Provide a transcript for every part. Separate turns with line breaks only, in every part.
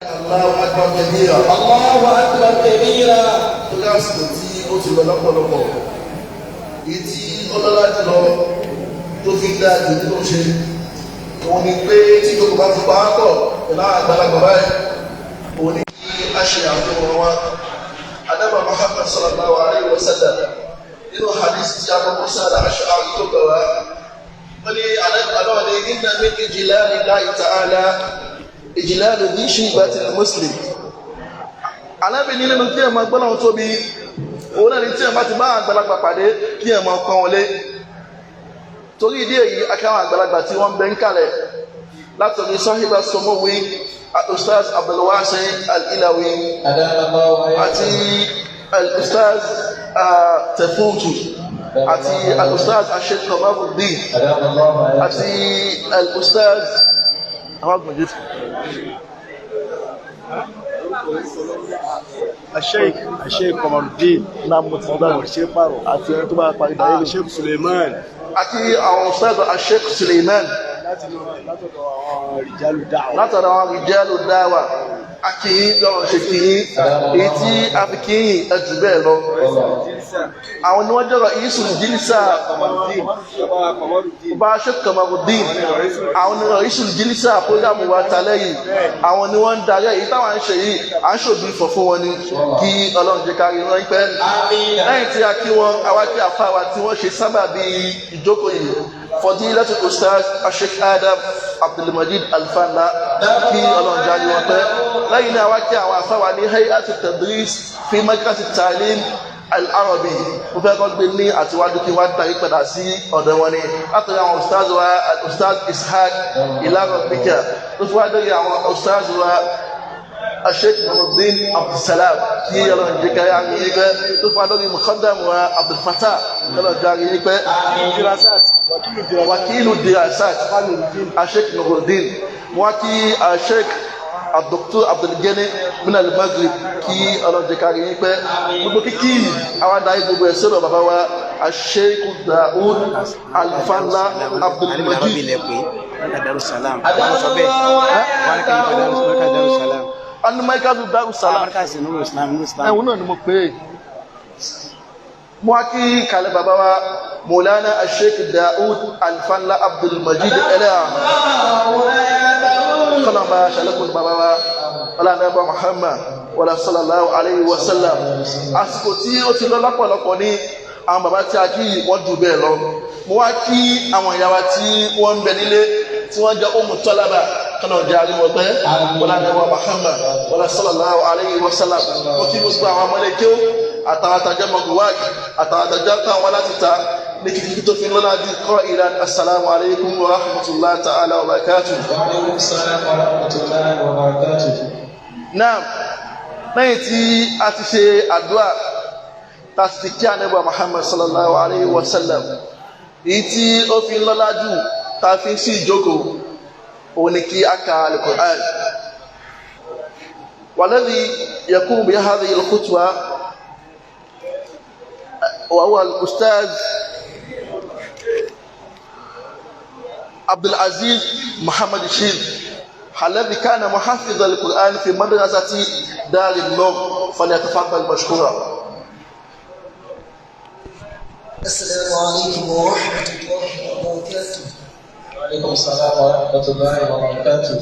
Allahu akbar kabira.
Allahu akbar kabira.
Torí àsìkò tí ó ti lọ lọ́pọ̀lọpọ̀, èyí tí ọlọ́lá jùlọ tó fi dáa jù nínú ṣe, òun ni pé tí gbogbo bá ti pa á pọ̀ pẹ̀lú àwọn àgbàlagbà báyìí, òun ni kí a ṣe àfihàn wa. Adábà Muhammad sallallahu alayhi wa sallam, nínú hadith tí a bọ̀ Musa al-Ash'ari tó gbà wá, wọ́n ní aláwọ̀ ní inna min ijlalillahi ta'ala ijlalu dhi shaybatil muslim. Alábìnrin nínú kí ẹ̀ máa gbọ́nà tóbi, òun náà ni tí ẹ̀ bá ti bá àgbàlagbà pàdé, kí ẹ̀ máa kọ́ wọn lé. Torí ìdí èyí, akáwọn àgbàlagbà tí wọ́n ń bẹ ń kalẹ̀ látọ̀rí sọ́híbà sọmọ́wé Ustaz Abdulwasi Al-Ilawi àti Al-Ustaz Tefutu àti Al-Ustaz Asheikh Kamaruddin àti Al-Ustaz àwọn agbọ̀njẹ́.
Asheikh Kamaruddin
náà mo ti gbà àti ẹni tó bá parí dàrí.
Sheikh Suleiman
àti àwọn Ustaz Asheikh Suleiman
látọ̀dọ̀ àwọn Rijalu Da'wa.
Látọ̀dọ̀ àwọn Rijalu Da'wa, akíyín lọ́rọ̀ ṣe kíyín, èyí tí a fi kíyìn ẹjù bẹ́ẹ̀ lọ. Àwọn ni wọ́n jọ̀rọ̀ ìsùn jílísà bá Sheikh Kamaruddin, àwọn ni ìsùn jílísà prógámù wa talẹ́ yìí, àwọn ni wọ́n ń darí èyí táwọn ń ṣe yìí, à ń ṣòbí ìfọ̀ fún wọn ni, kí Ọlọ́run jẹ́ kárí wọn pẹ́. Lẹ́yìn tí a kí wọn, àwa kí àfa wa tí wọ́n ṣe sábà bí ìjókòó yìí, Fadilatul Ustaz Sheikh Adam Abdulmajid Alfana, kí Ọlọ́run jáde wọn pẹ́. Lẹ́yìn náà, wá kí àwọn afáwa ní Hay'at Tadris fi Markaz Ta'lim Al-Arabi. Mo fẹ́ kọ́ gbé ní àtiwájú kí wọ́n darí padà sí ọ̀dọ̀ wọn ni, látọ̀rí àwọn ustaz wa, Ustaz Ishaq Ìlàrọ̀bíkà, tó fi wá dórí àwọn ustaz wa Sheikh Nuruddin Abdulsalam, kí Ọlọ́run jẹ́ kárí àárín yín pẹ́, tó fi wá dórí Muqaddam wa Abdulfatah, kí Ọlọ́run jẹ́ àárín yín pẹ́. Wakilu Dirasat Sheikh Nuruddin, wọ́n kí Sheikh Dr. Abdulgani min al-Maghrib, kí Ọlọ́run jẹ́ kárí yín pẹ́. Gbogbo kíkí àwọn adarí gbogbo ẹ̀ sọ́dọ̀ bàbá wa Sheikh Daoud Alfala Abdulmajid.
Darussalam wọ́n sọ bẹ́ẹ̀, wọ́n kàn yín Darussalam.
Anumaikazu Darussalam. Ẹ̀hún náà ni mo pè é. Mo wá kí kalẹ̀ bàbá wa Mọ̀lánà Sheikh Daoud Alfala Abdulmajid ẹlẹ́yà, kọ́nà bá ṣàlékún bàbá wa ọlọ́nàbà Muhammad wàlá sallallahu alayhi wa sallam. Àsìkò tí ó ti lọ lọ́pọ̀lọpọ̀ ní, àwọn bàbá tí a kí wọ́n jù bẹ́ẹ̀ lọ. Mo wá kí àwọn ìyá wa tí wọ́n ń bẹ nílé, tí wọ́n jẹ́ Ummu Talaba, kọ́nà jẹ́ àríwọ̀ pẹ́ ọlọ́nàbà Muhammad wàlá sallallahu alayhi wa sallam. Mo kí gbogbo àwọn ọmọlẹ́kẹ́ àtàwọn àtàjẹ́ mọ̀gùwáàkì àtàwọn àtàjẹ́ táwọn láti ta ní kíkí tó fi lọ́lá ju kọ́ ìlànà. Assalamu alaikum wa rahmatullahi ta'ala wa barakatuh.
Wa alaikum salam wa rahmatullahi wa barakatuh.
Náà, lẹ́yìn tí a ti ṣe àdúrà, tá a sì ti kí ànábì Muhammad sallallahu alayhi wa sallam, èyí tí ó fi lọ́lá jù tá a fi sí ìjókòó, òun ni kí a ka al-Qur'an. والذي يقوم بهذه الخطوة وهو الأستاذ عبد العزيز محمد الشيخ الذي كان محفظ القرآن في مدرسة دار النور، فليتفضل مشكورا.
السلام عليكم ورحمة الله وبركاته.
وعليكم السلام ورحمة الله وبركاته.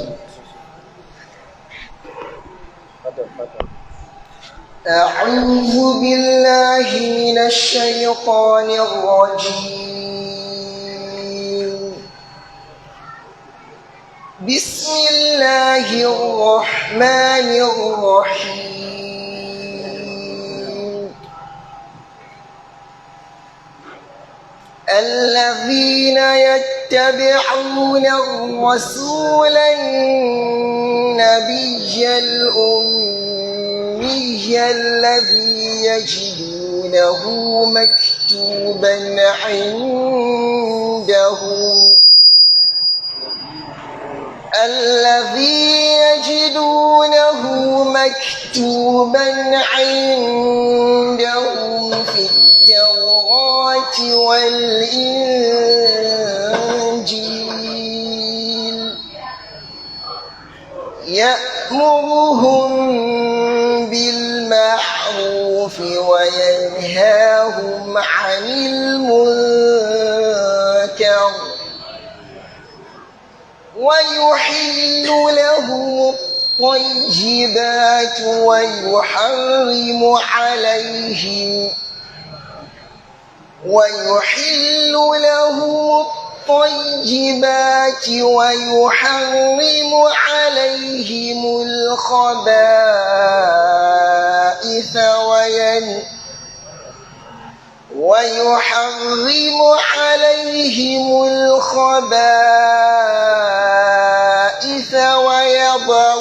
أعوذ بالله من الشيطان الرجيم. بسم الله الرحمن الرحيم. الذين يتبعون الرسول النبي الأمي الذي يجدونه مكتوبا عندهم الذي يجدونه مكتوبا عندهم في التوراة والإنجيل. ويأمرهم بالمعروف وينهاهم عن المنكر ويحل لهم الطيبات ويحل لهم الطيبات ويحرم عليهم الخبائث ويحرم عليهم الخبائث ويضع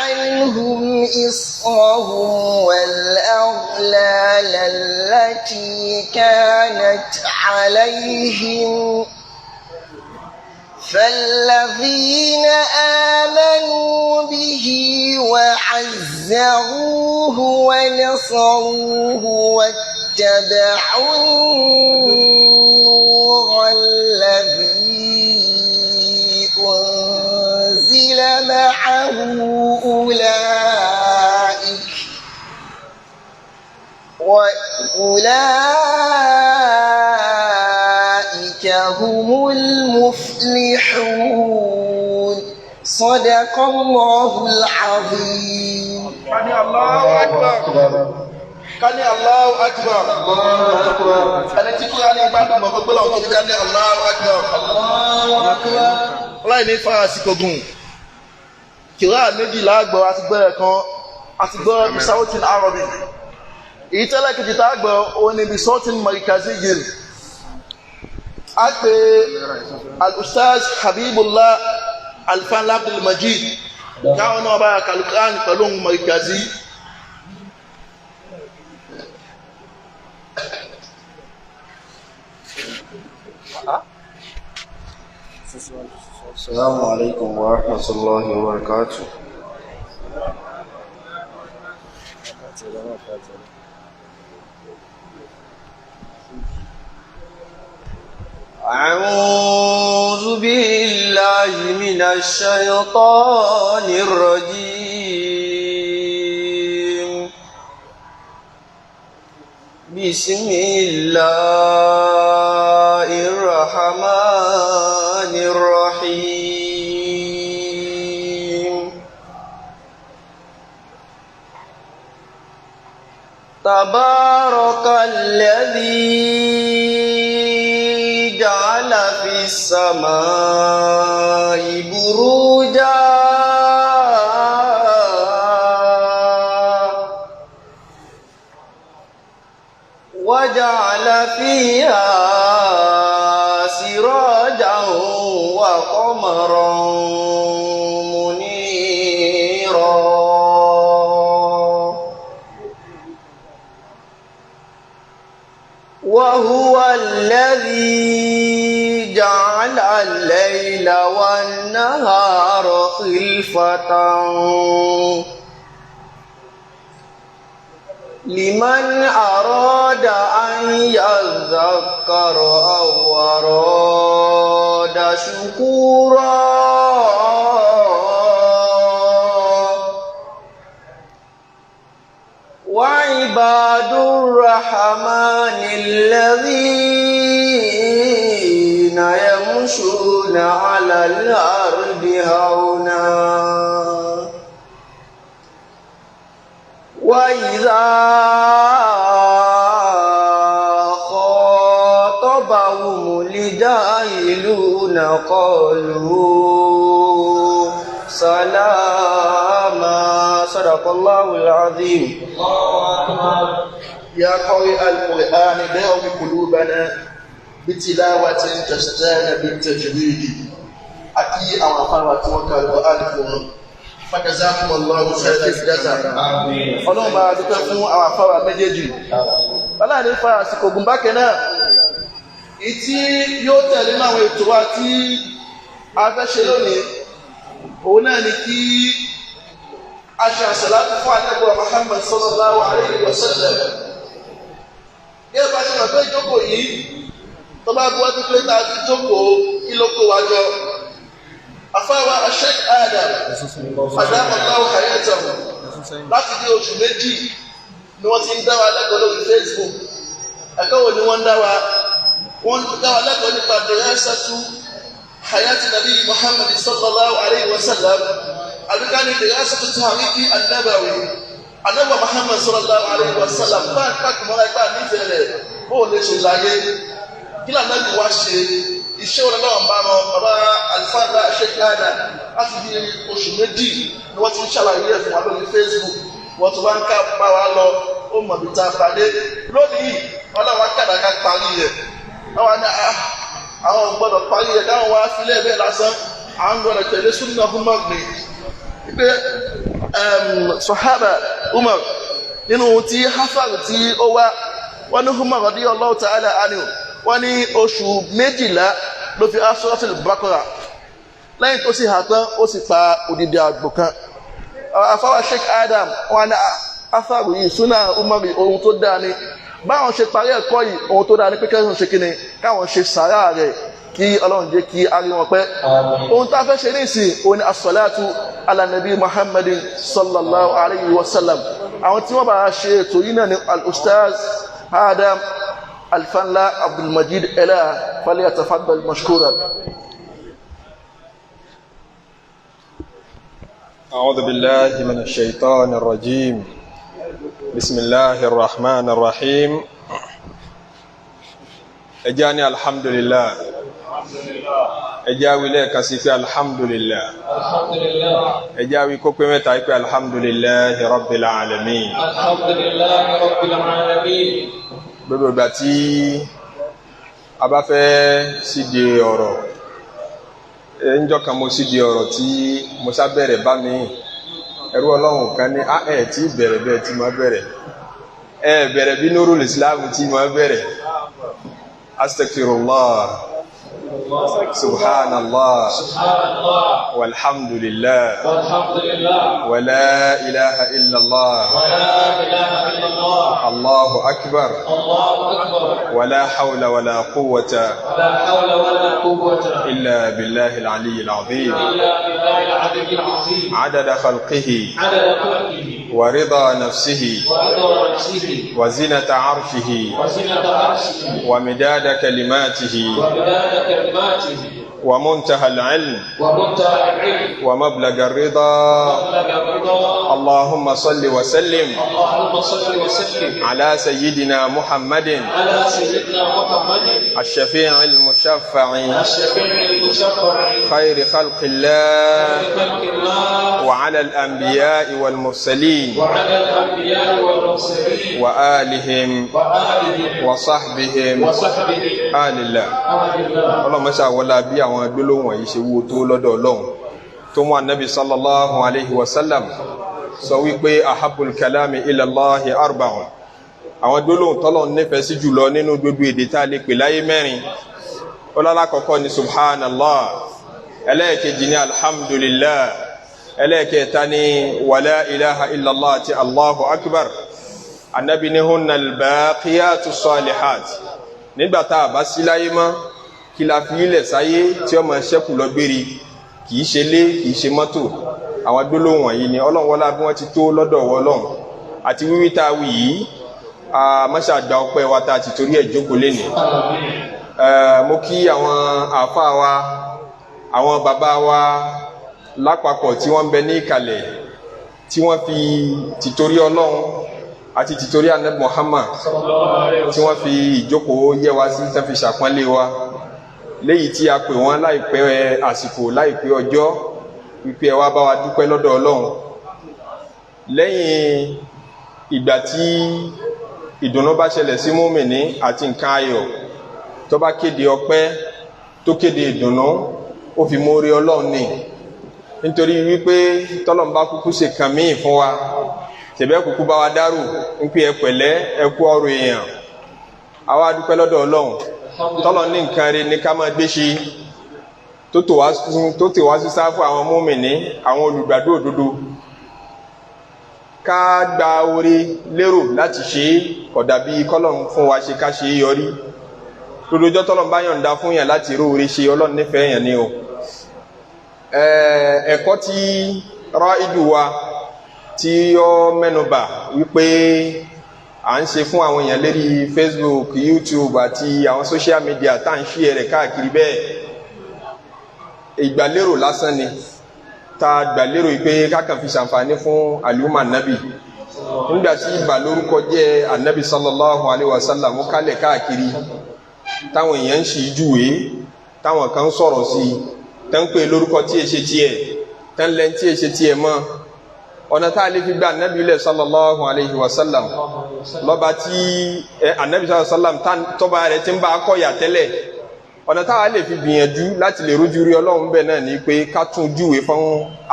عنهم إصرهم والأغلال التي كانت عليهم. فالذين آمنوا به وعزروه ونصروه واتبعوا النور الذي أنزل معه أولئك هم المفلحون. صدق الله العظيم.
Kani Allahu Akbar. Kani Allahu Akbar. Ẹni tí kúrò ní ìgbàdùn mọ̀ gbogbo làwọn tó ní kani Allahu Akbar. Láì ní fa àsìkò gùn. Kìrá méjìlá gbọ́ àti gbọ́ ẹ̀kan àti gbọ́ Sautin Arabic. Èyí tẹ́lẹ̀ kejì tá a gbọ́ òun ni Sautin Markazi yìí. A pè Al-Ustaz Habibullah Alfanla Abdul Majid káwọn náà bá kàlùkàn pẹ̀lú ohun Markazi.
Assalamu alaikum wa rahmatullahi wa barakatuh. أعوذ بالله من الشيطان الرجيم. بسم الله الرحمن الرحيم. تبارك الذي جعل في السماء بروجا وجعل فيها سراجا وقمرا منيرا. وهو الذي جعل الليل والنهار خلفة لمن أراد أن يذكر أو أراد شكورا. وعباد الرحمن الذين يمشون على الأرض هونا وإذا خاطبهم الجاهلون قالوا سلاما. صدق الله العظيم.
يا قارئ القرآن داوم قلوبنا بتلاوة تستان بالتجويد. Àti àwọn afárá tí wọ́n ka Al-Qur'an fún wọn. Fàkàzákùn Allahu khairal jazaa. Ọlọ́run bá dúpẹ́ fún àwọn afárá méjèèjì. Ọlọ́run fa àsìkò gùn bákẹ́ náà. Ìtí yóò tẹ̀lé náà àwọn ètò wa tí a fẹ́ ṣe lónìí. Òun náà ni kí a ṣe àṣàlátù fún Ànábì Muhammad sallallahu alayhi wa sallam. Bí ẹ bá ṣe mọ̀ pé ìjókòó yìí, Tó bá bu wájú pé tá a fi jókòó, kí ló kó wa jọ? Afáwa Sheikh Adam Adamallahu hayatahu, láti bí oṣù 2 ni wọ́n ti ń dá wa lẹ́kọ̀ọ́ lórí Facebook. Ẹ̀kọ́ wo ni wọ́n ń dá wa? Wọ́n ń dá wa lẹ́kọ̀ọ́ nípa dirasatu hayati nabi Muhammad sallallahu alayhi wa sallam, àbíká ní dirasatu tariki an-nabawi, anabi Muhammad sallallahu alayhi wa sallam. Bá a pàkì mọ́ra ipá nífẹ̀ẹ́ rẹ̀, bó o lè ṣe láyé, kí lànà bí wàá ṣe iṣẹ́ wọn lọ́wọ́ bá wọn. Bàbá alifáàdà Sheikh Adam láti bí oṣù 2 ni wọ́n ti ń ṣàlàyé ẹ̀ fún wa lórí Facebook. Wọ́n ti wá ń ká bá wa lọ, ó mọ̀ bí tá a pàdé lónìí. Ọlọ́wọ́ kàdàkà parí rẹ̀. Àwọn ní àwọn gbọ́dọ̀ parí rẹ̀ káwọn wá filẹ̀ bẹ́ẹ̀ lásán, àwọn gbọ́dọ̀ tẹ̀lé súnà Umar ní pé sahaba Umar nínú tí hafar tí ó wá, wọ́n ní Umar radiyallahu ta'ala anhu, wọ́n ní oṣù 12 ló fi Suratul Baqara. Lẹ́yìn tó sì hà tán, ó sì pa odidi àgbò kan. Afáwa Sheikh Adam wọn ní afáàrù yìí súnà Umar, ohun tó dáa ni. Báwọn ṣe parí ẹ̀kọ́ yìí, ohun tó dáa ni pé kẹ́sàn ṣe kíni, káwọn ṣe sàárà rẹ̀, kí Ọlọ́run jẹ́ kí á rí wọn pẹ́. Ohun tá a fẹ́ ṣe nísìn òun ni asọ́láàtú ala nabi Muhammadin sallallahu alayhi wa sallam. Àwọn tí wọ́n bá ṣe ètò yìí náà ni al-ustaz Adam Alfanla Abdulmajid Ela, falyatafaddal mashkuran.
أعوذ بالله من الشيطان الرجيم. بسم الله الرحمن الرحيم. أجاني الحمد لله. أجاوي لك سيفي الحمد لله.
الحمد لله.
أجاوي كوكومة تايكو الحمد لله رب العالمين.
الحمد لله رب العالمين.
Gbogbo ìgbà tí a bá fẹ́ síde ọ̀rọ̀, ńjọ́ kan mo síde ọ̀rọ̀ tí mo sá bẹ̀rẹ̀ bá mi, ẹrú Ọlọ́run kan ní ẹ tí bẹ̀rẹ̀ bẹ́ẹ̀ tí máa bẹ̀rẹ̀, ẹ bẹ̀rẹ̀ bí Nurul Islam tí máa bẹ̀rẹ̀. Astaghfirullah, subhanallah, walhamdulillah, wala ilaha illallah, allahu akbar, wala hawla wala quwwata illa billahi al-ali al-azim. عدد خلقه ورضا نفسه وزنة عرشه ومداد كلماته ومنتهى العلم ومبلغ الرضا. اللهم صل وسلم على سيدنا محمد الشفيع المشفع خير خلق الله وعلى الأنبياء والمرسلين وآلهم وصحبهم آل الله. اللهم صل ولا bí àwọn gbólóhùn wọ̀nyí ṣe wúwo tó lọ́dọ̀ Ọlọ́run tó mú Ànábì sallallahu alayhi wa sallam sọ wípé ahabul kalami ila Allahi arba'un. Àwọn gbólóhùn tọ́lọ́run nífẹ̀ẹ́ sí jùlọ nínú gbogbo èdè tá a lè pè láyé mẹ́rin. Ọlọ́lákọ̀ọ́kọ́ ni subhanallah, ẹlẹ́ẹ̀kejì ni alhamdulillah, ẹlẹ́ẹ̀kẹta ni wala ilaha illallah àti allahu akbar. Ànábì ní hunna al-baqiyatu salihat. Nígbà tá a bá sí láyé mọ́, kí la fi ilẹ̀ sáyé tí ó máa ṣẹ́kù lọ gbére? Kìí ṣe lé, kìí ṣe mọ́tò. Àwọn gbólóhùn wọ̀nyí ni Ọlọ́run wọlá bí wọ́n ti tó lọ́dọ̀ Ọlọ́run àti wíwí tá a wí yìí, a máṣe àgbà ọpẹ́ wa tá a ti torí ẹ̀ jókòó lénìí. Mo kí àwọn àáfàá wa, àwọn bàbá wa lápapọ̀ tí wọ́n ń bẹ ní ìkàlẹ̀, tí wọ́n fi tìtorí Ọlọ́run àti tìtorí Ànábì Muhammad tí wọ́n fi ìjókòó yẹ wa sí, tí wọ́n fi ṣàpọ́nlé wa léyìí tí a pè wọ́n láìpẹ́ àsìkò, láìpẹ́ ọjọ́, wípé ẹ wá bá wa dúpẹ́ lọ́dọ̀ Ọlọ́run. Lẹ́yìn ìgbà tí ìdùnnú bá ṣẹlẹ̀ sí mùmínì àti nǹkan ayọ̀, tó bá kéde ọpẹ́, tó kéde ìdùnnú, ó fi mórí Ọlọ́run ni. Nítorí wípé tọ́lọ́run bá kúkú ṣe kàn míì fún wa, tẹ̀bẹ́ kúkú bá wa dárò ń pè ẹ pẹ̀lẹ́, ẹ kú ọrọ̀ èèyàn. Àwa dúpẹ́ lọ́dọ̀ Ọlọ́run tọ́lọ̀ ní nǹkan rẹ̀ ní ká máa gbé ṣe, tó tò wá sí sáfù àwọn mùmínì, àwọn olùgbàdo òdodo. Ká gba oore lérò láti ṣe é, kò dàbí kọ́lọ́run fún wa ṣe ká ṣe é yọrí. Gbogbo ọjọ́ tọ́lọ́run bá yọ̀ǹda fún yàn láti róore ṣe, Ọlọ́run nífẹ̀ẹ́ yàn ni o. Ẹ̀kọ́ tí rọ́ìdù wa tí ó mẹ́nubà wípé à ń ṣe fún àwọn èèyàn lérí Facebook, YouTube àti àwọn social media tá à ń ṣí ẹ̀rẹ̀ káàkiri bẹ́ẹ̀, ìgbàlérò lásán ni tá a gbàlérò pé kákan fi ṣàǹfààní fún àlùmọ̀ nábì. Nígbà tí ìbà lórúkọ jẹ́ ànábì sallallahu alayhi wa sallam kálẹ̀ káàkiri, táwọn èèyàn ń ṣì júwe, táwọn kan ń sọ̀rọ̀ sí i, tán ń pè lórúkọ tí èṣe tiẹ̀, tán lẹ́ni tí èṣe tiẹ̀ mọ́. Ọ̀nà tá a lè fi gba ànábì lẹ̀ sallallahu alayhi wa sallam, lọ́ba tí ànábì sallallahu alayhi wa sallam tọ́ba rẹ̀ ti ń bá a kọ̀yà tẹ́lẹ̀, ọ̀nà tá a lè fi gbìyànjú láti lè rójú rí Ọlọ́run bẹ́ẹ̀ náà ni pé ká tún júwe fún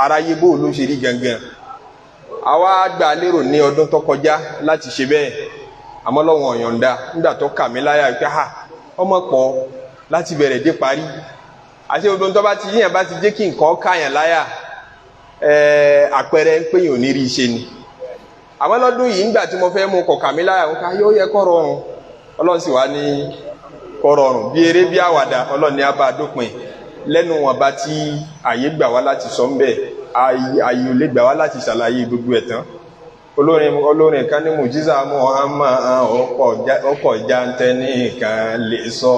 aráyé bó ló ṣe rí gangan. Àwa gbà lérò ní ọdún tó kọjá láti ṣe bẹ́ẹ̀, àmọ́ Ọlọ́run ọ̀yọ̀ǹda nígbà tó kà mí láyà pé ha ọmọ pọ̀ láti bẹ̀rẹ̀ dé parí. Àti gbogbo tó bá ti yíyàn bá ti jẹ́ kí nǹkan káyàn láyà, àpẹẹrẹ ń pè yàn ní rí iṣẹ́ ni. Àmọ́ lọ́dún yìí nígbà tí mo fẹ́ mú kọ̀ kà mí láyà, nǹkan yóò yẹ kó rọrùn. Ọlọ́run sì wá ní kó rọrùn bí eré bí àwàdà, Ọlọ́run ní a bá dópin lẹ́nu wọn bá tí àyè gbà wá láti sọ ń bẹ̀, àyè ò lè gbà wá láti ṣàlàyé gbogbo ẹ̀ tán. Olórin kan ní mùjísà Muhammad ọkọ̀ jantẹ́ nìkan lè sọ,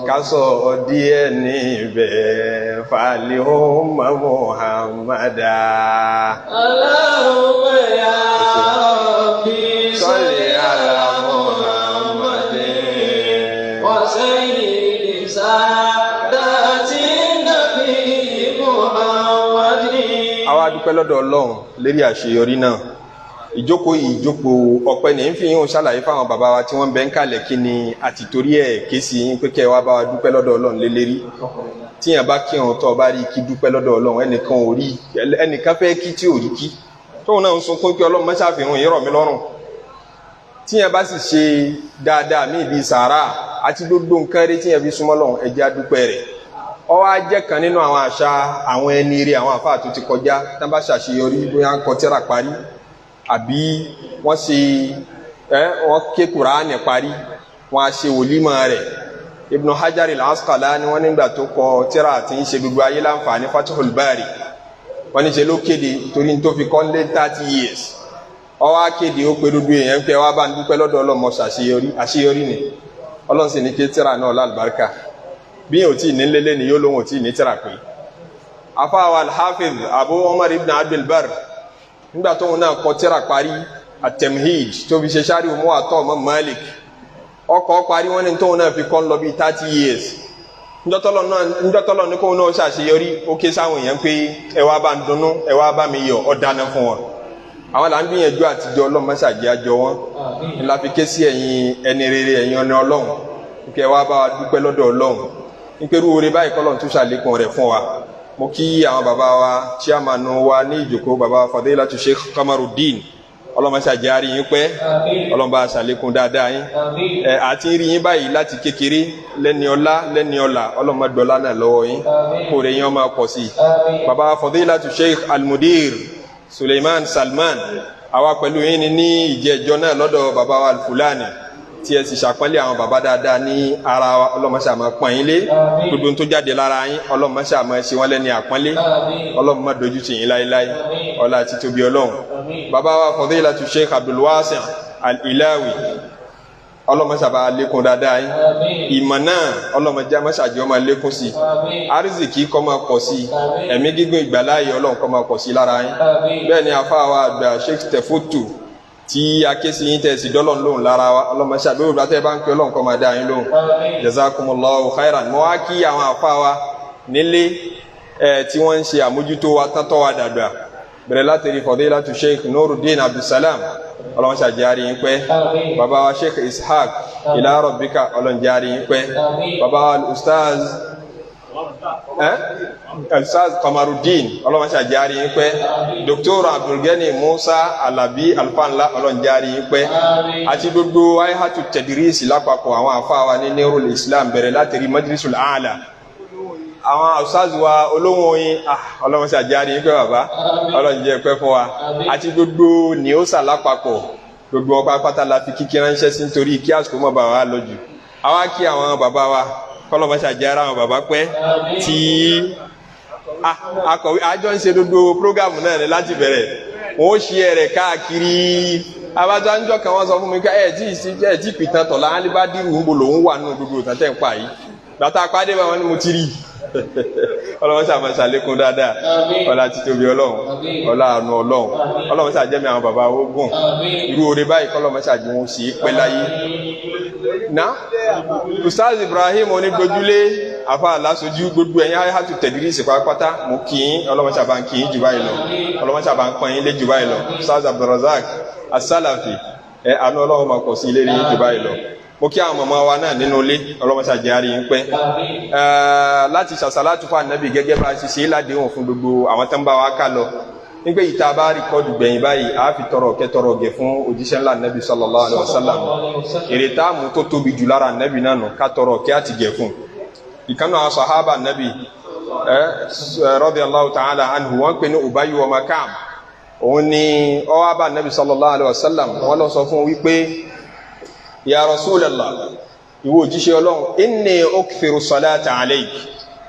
ká sọ díẹ̀ níbẹ̀ falihumma Muhammada.
Allahumma ya Rabbi
salli ala Muhammadin
wa sayyidi saadati nabi Muhammadin.
Àwa dúpẹ́ lọ́dọ̀ Ọlọ́run lérí àṣeyọrí náà. Ìjókòó yìí ìjókòó ọpẹ́ ní fi yín ṣàlàyé fáwọn bàbá wa tí wọ́n ń bẹ ń kalẹ̀ kí ni àtìtorí ẹ̀ ké sí yín pé kẹ́ ẹ wá bá wa dúpẹ́ lọ́dọ̀ Ọlọ́run lélẹ́rí. Tíyàn bá kírun tó bá rí kí dúpẹ́ lọ́dọ̀ Ọlọ́run, ẹnìkan ò rí, ẹnìkan fẹ́ kí tí ò rí kí, tóun náà ń sunkún pé Ọlọ́run má ṣàfihàn yìí rọ̀ mí lọ́rùn. Tíyàn bá sì ṣe dáadáa míì bíi sàárà àti gbogbo nǹkan rí tíyàn fi súnmọ́ Ọlọ́run, ẹ jẹ́ á dúpẹ́ rẹ̀. Ó wá jẹ́ kan nínú àwọn àṣà àwọn ẹni rí àwọn àfáà tó ti kọjá, tán bá ṣàṣeyọrí bóyá ń kọ tírà parí àbí wọ́n ṣe wọ́n ké Kùránì parí, wọ́n á ṣe wòlímọ̀ rẹ̀. Ibn Hajar al-Asqalani wọ́n nígbà tó kọ tírà tí ń ṣe gbogbo ayé láǹfààní Fathul Bari, wọ́n ní ṣe ló kéde torí tó fi kọ́ lé 30 years. Ó wá kéde ó pé dúdú èèyàn pé wá bá ń dúpẹ́ lọ́dọ̀ Ọlọ́mọ ṣàṣeyọrí, àṣeyọrí ni Ọlọ́run sì ní ké tírà náà lálùbáríkà. Bí yóò tí ì ní lélẹ́ ni yóò lóhun tí ì ní tírà pé. Afáwa al-Hafiz Abu Umar ibn Abdul Barr nígbà tóun náà kọ tírà parí at-Tamhid tó fi ṣe sáré Muwatta mọ́ Malik, ọkọ̀ parí wọ́n ní tóun náà fi kọ́ ń lọ bíi 30 years. Ńjọ́tọ́lọ́ ní kóun náà ṣàṣeyọrí, ó ké sáwọn èèyàn pé ẹ wá bá ń dunnú, ẹ wá bá mi yọ̀, ó dáná fún wọn. Àwọn là ń gbìyànjú àtijọ́ Ọlọ́run má ṣàjẹ́ àjọ wọn. Ńlá fi ké sí ẹ̀yin ẹni rere, ẹ̀yin ọ̀nà Ọlọ́run, kí ẹ wá bá wa dúpẹ́ lọ́dọ̀ Ọlọ́run nítorí oore báyìí kọ́lọ́run tún ṣàlékún rẹ̀ fún wa. Mo kí àwọn bàbá wa chairman wa ní ìjókòó, bàbá Fadilatu Sheikh Kamaruddin, Ọlọ́run ṣàjẹ́ àrí yín pẹ́, Ọlọ́run bá ṣàlékún dáadáa yín. Àti rí yín báyìí láti kékeré lẹ́ni ọlá lẹ́ni ọlà, Ọlọ́run má gbọ́lá náà lọ́wọ́ yín, kó rẹ̀ yín ọmọ pọ̀ sí i. Bàbá Fadilatu Sheikh Almudir Suleiman Salman, àwa pẹ̀lú yín ni ní ìjẹ́jọ́ náà lọ́dọ̀ bàbá wa Alfulani tí ẹ sì ṣàpọ́nlé àwọn bàbá dáadáa ní ara wa, Ọlọ́run má ṣe máa pọ́n yín lé, gbogbo tó jáde lára yín Ọlọ́run má ṣe máa ṣe wọ́n lẹ́ni àpọ́nlé, Ọlọ́run má dojú tì yín láéláé, ọlá àti tóbi Ọlọ́run. Bàbá wa Fadilatu Sheikh Abdulwasi Al-Ilawi, Ọlọ́run má ṣe bá lékún dáadáa yín, ìmọ̀ náà Ọlọ́run má ṣe jẹ́ ó máa lékún sí i, arizikì kó máa pọ̀ sí i, ẹ̀mí gígùn ìgbàláyé Ọlọ́run kó máa pọ̀ sí i lára yín. Bẹ́ẹ̀ ni àfáà wa àgbà Sheikh Tefutu tí akéésì yín tẹ̀sí dọ́lọ̀ lóhùn lára wa, Ọlọ́run má ṣe àbẹ̀wò bá tẹ́ bá ń pẹ́ Ọlọ́run kó máa dá yín lóhùn. Jazakumullahu khairan. Mo wá kí àwọn àfáà wa nílé tí wọ́n ń ṣe àmójútó wa tátọ́ wa dàgbà, bẹ̀rẹ̀ láti rí Fadilatu Sheikh Nuruddin Abdulsalam, Ọlọ́run ṣàjẹ́ àrí yín pẹ́. Bàbá wa Sheikh Ishaq ila rabbika, Ọlọ́run jẹ́ àrí yín pẹ́. Bàbá wa Ustaz Ustaz Kamaruddin, Ọlọ́run ṣàjẹ́ àrí yín pẹ́. Dr. Abdulgani Musa Alabi Alfanla, Ọlọ́run jẹ́ àrí yín pẹ́. Àti gbogbo ayhatu tadris lápapọ̀ àwọn àfáà wa ní Nurul Islam, bẹ̀rẹ̀ láti rí Majlisul A'la, àwọn ustaz wa olóhùn oyin, Ọlọ́run ṣàjẹ́ àrí yín pẹ́ bàbá, Ọlọ́run jẹ́ pẹ́ fún wa. Àti gbogbo nìósà lápapọ̀, gbogbo ọpá pátá la fi kíkí ránṣẹ́ sí nítorí kí àsìkò mọ́ bàbá lọ jù. Àwa kí àwọn bàbá wa kọlọmọṣà jẹ́ ara àwọn bàbá pẹ́ tí akọ̀wé àjọ ń ṣe gbogbo prógámù náà ni láti bẹ̀rẹ̀. Wọ́n ó ṣe ẹ̀rẹ̀ káàkiri abájá ń jọ kan, wọ́n sọ fún mi ká ẹ̀ tí ì ẹ̀ tí pìtàn tọ̀lá alibadiru ń bo lòún wà nínú gbogbo ìtàn tẹ̀ ń pa yìí. Bàtà pàdé bá wọn ni mo ti rí. Ọlọ́run ṣàmọ̀ ṣàlékún dáadáa, ọlá títóbi Ọlọ́run, ọlá àánú Ọlọ́run. Ọlọ́run ṣàjẹ́mi àwọn bàbá ogun irú oore báyìí, kọ́lọ́mọ ṣàjẹ́ wọn sì pẹ́ láyé. Na Ustaz Ibrahim onígbójúlé afa alásojú gbogbo ẹ̀yin hayatu tẹ̀dírísì pátápátá, mo kì í. Ọlọ́run ṣàbá ń kì í jù báyìí lọ, Ọlọ́run ṣàbá ń pọ́n yín lé jù báyìí lọ. Ustaz Abdulrazak Asálàfì, ẹ àánú Ọlọ́run máa pọ̀ sí ilé yín jù báyìí lọ. Mo kí àwọn màmá wa náà nínú ilé, Ọlọ́run ṣàjẹ́ àárín yín pẹ́ láti ṣàṣàlátù fún Ànábì gẹ́gẹ́ bá a ṣe ṣe é ládéhùn fún gbogbo àwọn tó ń bá wa ká lọ nígbà yìí. Tá a bá rìkọ́dù gbẹ̀yìn báyìí, a fi tọrọ kẹtọrọ gẹ̀ fún òjíṣẹ́ ńlá Ànábì sallallahu alaihi wasallam. Èrè tá a mú tó tóbi jù lára Ànábì náà nù ká tọrọ kí á ti gẹ̀ fún ìkànnì àwọn sàhábà Ànábì ẹ radiyallahu ta'ala anhu. Wọ́n pè ní Ubayy ọmọ Ka'b. Òun ni ó wá bá Ànábì sallallahu alaihi wasallam. Wọ́n lọ sọ fún wípé, ya Rasulallah, ìwọ òjíṣẹ́ Ọlọ́run, inni ukthiru salata alayk,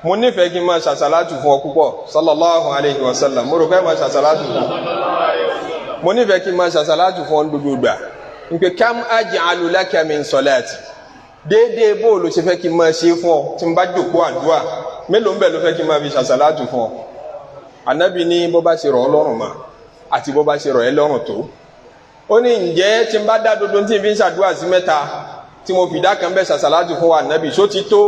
mo nífẹ̀ẹ́ kí n máa ṣàṣàlátù fún ọ púpọ̀, sallallahu alayhi wa sallam. Mo rò pé máa ṣàṣàlátù fún mo nífẹ̀ẹ́ kí n máa ṣàṣàlátù fún ọ gbogbo ìgbà. Npè kam aj'alu laka min salati, déédéé bó ló ṣe fẹ́ kí n máa ṣe fún ọ tí n bá jòkó àdúrà, mélòó ń bẹ̀ ló fẹ́ kí n máa fi ṣàṣàlátù fún ọ? Ànábì ní bó bá ṣe rọ̀ ọ́ lọ́rùn mà àti bó bá ṣe rọ̀ ẹ́ lọ́rùn tó. Ó ní ǹjẹ́ tí n bá dá dodo tí n fi ń ṣàdúrà sí mẹ́ta, tí mo fìdá kan bẹ́ ṣàṣàlátù fún wa Ànábì, ṣó ti tó?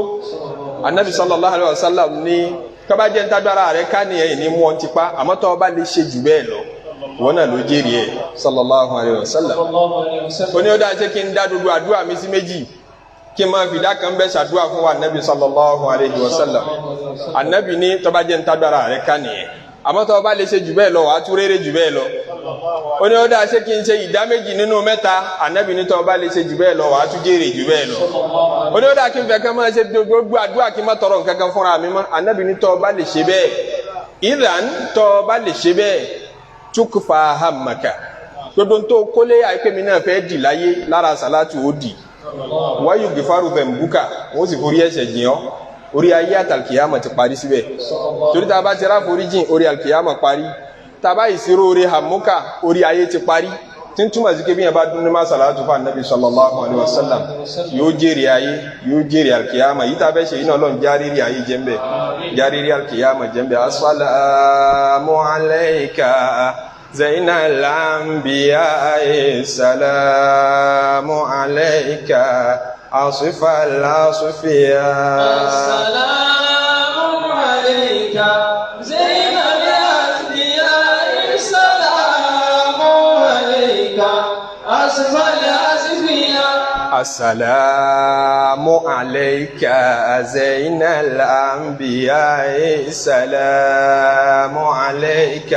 Ànábì sallallahu alaihi wasallam ní tọ́ba jẹ́ ntágbára rẹ̀ ká nìyẹn ní mú ọ ti pa, àmọ́ tọ́ bá lè ṣe jù bẹ́ẹ̀ lọ, ìwọ náà ló jèrè ẹ̀, sallallahu alaihi wasallam. Ó ní ó dáa, ṣé kí n dá dodo àdúrà mi sí méjì, kí n máa fìdá kan bẹ́ ṣàdúrà fún wa Ànábì sallallahu alaihi wasallam? Ànábì ní tọ́ba jẹ́ ntágbára rẹ̀ ká nìyẹn, àmọ́ tọ́ bá lè ṣe jù bẹ́ẹ̀ lọ, wàá tún rere jù bẹ́ẹ̀ lọ. Ó ní ó dáa, ṣé kí n ṣe ìdá méjì nínú mẹ́ta? Ànábì ní tọ́ bá lè ṣe jù bẹ́ẹ̀ lọ, wàá tún jèrè jù bẹ́ẹ̀ lọ. Ó ní ó dáa, kí n fẹ́ kẹ́ máa ṣe gbogbo àdúrà, kí n má tọrọ nǹkan kan fúnra mi mọ́. Ànábì ní tọ́ bá lè ṣe bẹ́ẹ̀, ìdàn tọ́ bá lè ṣe bẹ́ẹ̀, tukfa hammaka, gbogbo tó kólé àìpé mi náà fẹ́ dì láyé lára sàlátù ó dì wáyù gìfárù bẹ̀m̀búkà, wọ́n sì forí ẹ̀ṣẹ̀ jìn ọ́. Orí ayé àtàlùkìyàmọ̀ ti parí síbẹ̀, torí tá a bá ti rá foríjìn, orí àlùkìyàmọ̀ parí. Tá a bá ìṣirò orí hàmúkà, orí ayé ti parí, tí ń túmọ̀ sí pé bí yẹn bá dún ní má sàlátù fún Ànábì sallallahu alaihi wasallam, yóò jèrè ayé, yóò jèrè àlùkìyàmọ̀. Yìí tá a fẹ́ ṣe yìí náà, Ọlọ́run járírí ayé jẹ́ńbẹ̀, járírí àlùkìyàmọ̀ jẹ́ńbẹ̀. Assalamu alayka zainal anbiya, assalamu alayka asifal asfiya.
السلام عليك زين الأنبياء، السلام عليك أصفى الأصفياء.
السلام عليك زين الأنبياء، السلام عليك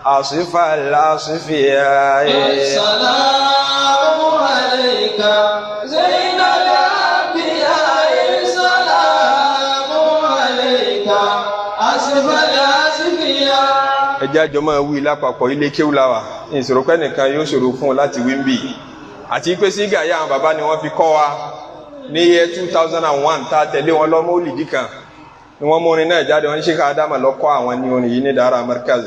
أصفى الأصفياء.
السلام عليك زين الأنبياء، السلام عليك أصفى الأصفياء.
Ẹ jẹ́ àjọ máa wí lápapọ̀. Ilé kéwù la wà, ìṣòro pẹ́ nìkan yóò ṣòro fún ọ láti wí ń bì. Àti pé sígà yá àwọn bàbá ni wọ́n fi kọ́ wa ní year 2001 tá a tẹ̀lé wọn lọ́mọ olùdí kan ni wọ́n mú orin náà jáde. Wọ́n ní Sheikh Adama lọ kọ́ àwọn ní orin yìí ní Dara Markaz.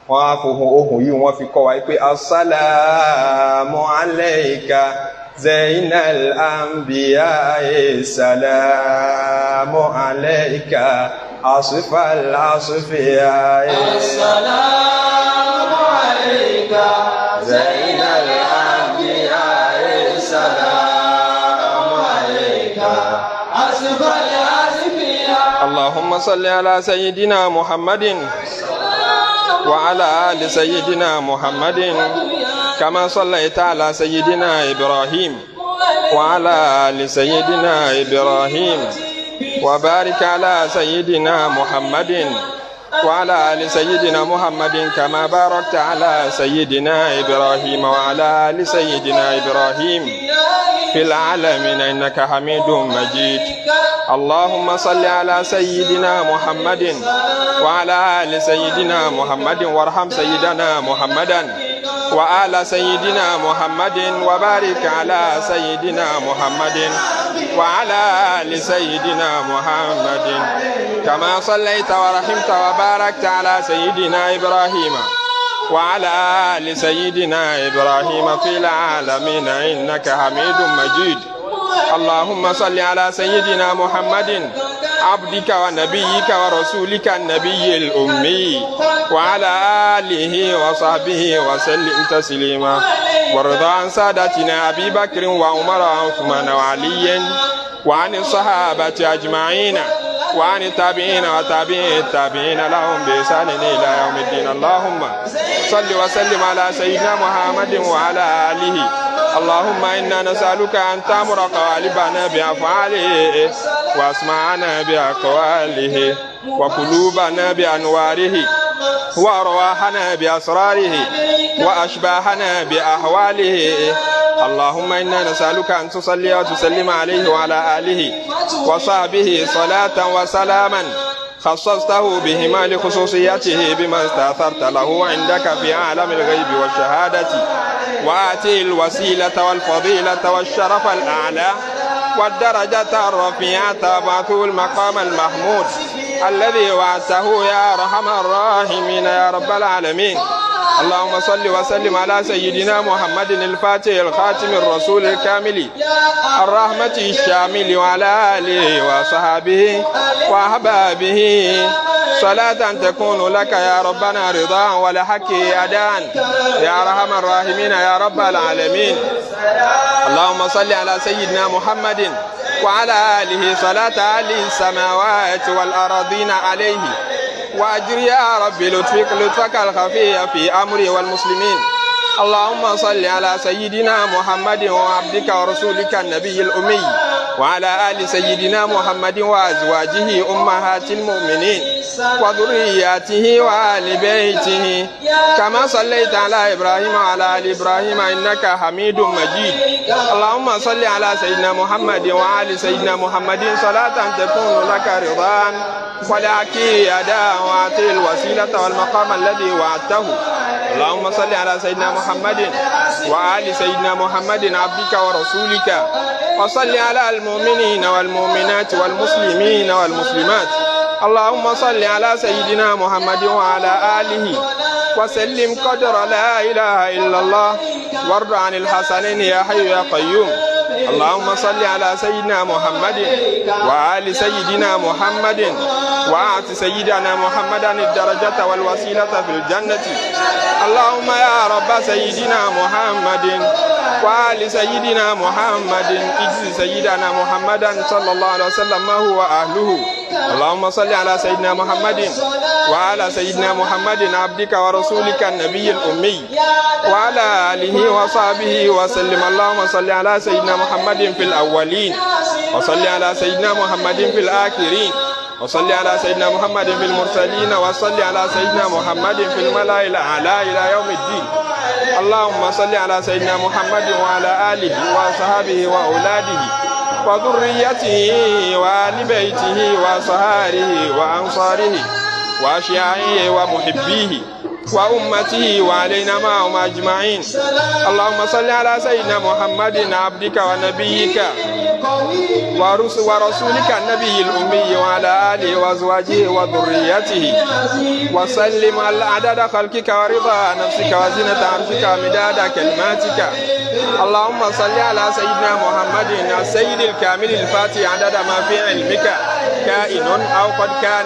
Wọ́n á fohùn ohùn yìí wọ́n fi kọ́ wa pé assalamu alayka zainal anbiya, assalamu alayka asifal asfiya.
السلام عليك زين الأنبياء، السلام عليك أصفى الأصفياء.
اللهم صل على سيدنا محمد وعلى آل سيدنا محمد كما صليت على سيدنا إبراهيم وعلى آل سيدنا إبراهيم، وبارك على سيدنا محمد وعلى آل سيدنا محمد كما باركت على سيدنا إبراهيم وعلى آل سيدنا إبراهيم في العالمين إنك حميد مجيد. اللهم صل على سيدنا محمد وعلى آل سيدنا محمد، وارحم سيدنا محمدا وآل سيدنا محمد، وبارك على سيدنا محمد. وعلى آل سيدنا محمد كما صليت ورحمت وباركت على سيدنا إبراهيم وعلى آل سيدنا إبراهيم في العالمين إنك حميد مجيد. اللهم صل على سيدنا محمد عبدك ونبيك ورسولك النبي الأمي وعلى آله وصحبه وسلم تسليما. وارض عن سادتنا أبي بكر وعمر وعثمان وعلي وعن الصحابة أجمعين وعن التابعين وتابعي التابعين لهم بإحسان إلى يوم الدين. اللهم صل وسلم على سيدنا محمد وعلى آله. اللهم إنا نسألك أن تأمر قوالبنا بأفعاله وأسماعنا بأقواله وقلوبنا بأنواره وأرواحنا بأسراره وأشباهنا بأحواله. اللهم إنا نسألك أن تصلي وتسلم عليه وعلى آله وصحبه صلاة وسلاما خصصته بهما لخصوصيته بما استأثرت له عندك في عالم الغيب والشهادة، وآته الوسيلة والفضيلة والشرف الأعلى والدرجة الرفيعة وابعثه المقام المحمود الذي وعدته يا أرحم الراحمين يا رب العالمين. اللهم صل وسلم على سيدنا محمد الفاتح الخاتم الرسول الكامل الرحمة الشامل وعلى آله وصحبه وأحبابه صلاة تكون لك يا ربنا رضا ولحق أداء يا أرحم الراحمين يا رب العالمين. اللهم صل على سيدنا محمد وعلى آله صلاة أهل السماوات والأراضين عليه، وأجر يا رب لطفك لطفك الخفي في أمري والمسلمين. اللهم صل على سيدنا محمد وعبدك ورسولك النبي الأمي وعلى آل سيدنا محمد وأزواجه أمهات المؤمنين وذرياته وآل بيته كما صليت على إبراهيم وعلى آل إبراهيم إنك حميد مجيد. اللهم صل على سيدنا محمد وآل سيدنا محمد صلاة تكون لك رضا ولك أداء وأعطي الوسيلة والمقام الذي وعدته. اللهم صل على سيدنا محمد وآل سيدنا محمد عبدك ورسولك، وصل على المؤمنين والمؤمنات والمسلمين والمسلمات. اللهم صل على سيدنا محمد وعلى آله وسلم قدر لا إله إلا الله، وارض عن الحسنين يا حي يا قيوم. اللهم صل على سيدنا محمد وآل سيدنا محمد وأعط سيدنا محمدا الدرجة والوسيلة في الجنة. اللهم يا رب سيدنا محمد وآل سيدنا محمد اجز سيدنا محمدا صلى الله عليه وسلم ما هو أهله. اللهم صل على سيدنا محمد وعلى سيدنا محمد عبدك ورسولك النبي الأمي وعلى آله وصحبه وسلم. اللهم صل على سيدنا محمد في الأولين، وصل على سيدنا محمد في الآخرين، وصل على سيدنا محمد في المرسلين، وصل على سيدنا محمد في الملأ الأعلى إلى يوم الدين. اللهم صل على سيدنا محمد وعلى آله وصحبه وأولاده وذريته وآل بيته وصهاره وأنصاره وأشياعه ومحبيه وأمته وعلينا معهم أجمعين. اللهم صل على سيدنا محمد عبدك ونبيك ورسولك النبي الأمي وعلى آله وأزواجه وذريته وسلم على عدد خلقك ورضا نفسك وزنة عرشك ومداد كلماتك. اللهم صل على سيدنا محمد السيد الكامل الفاتح عدد ما في علمك كائن أو قد كان،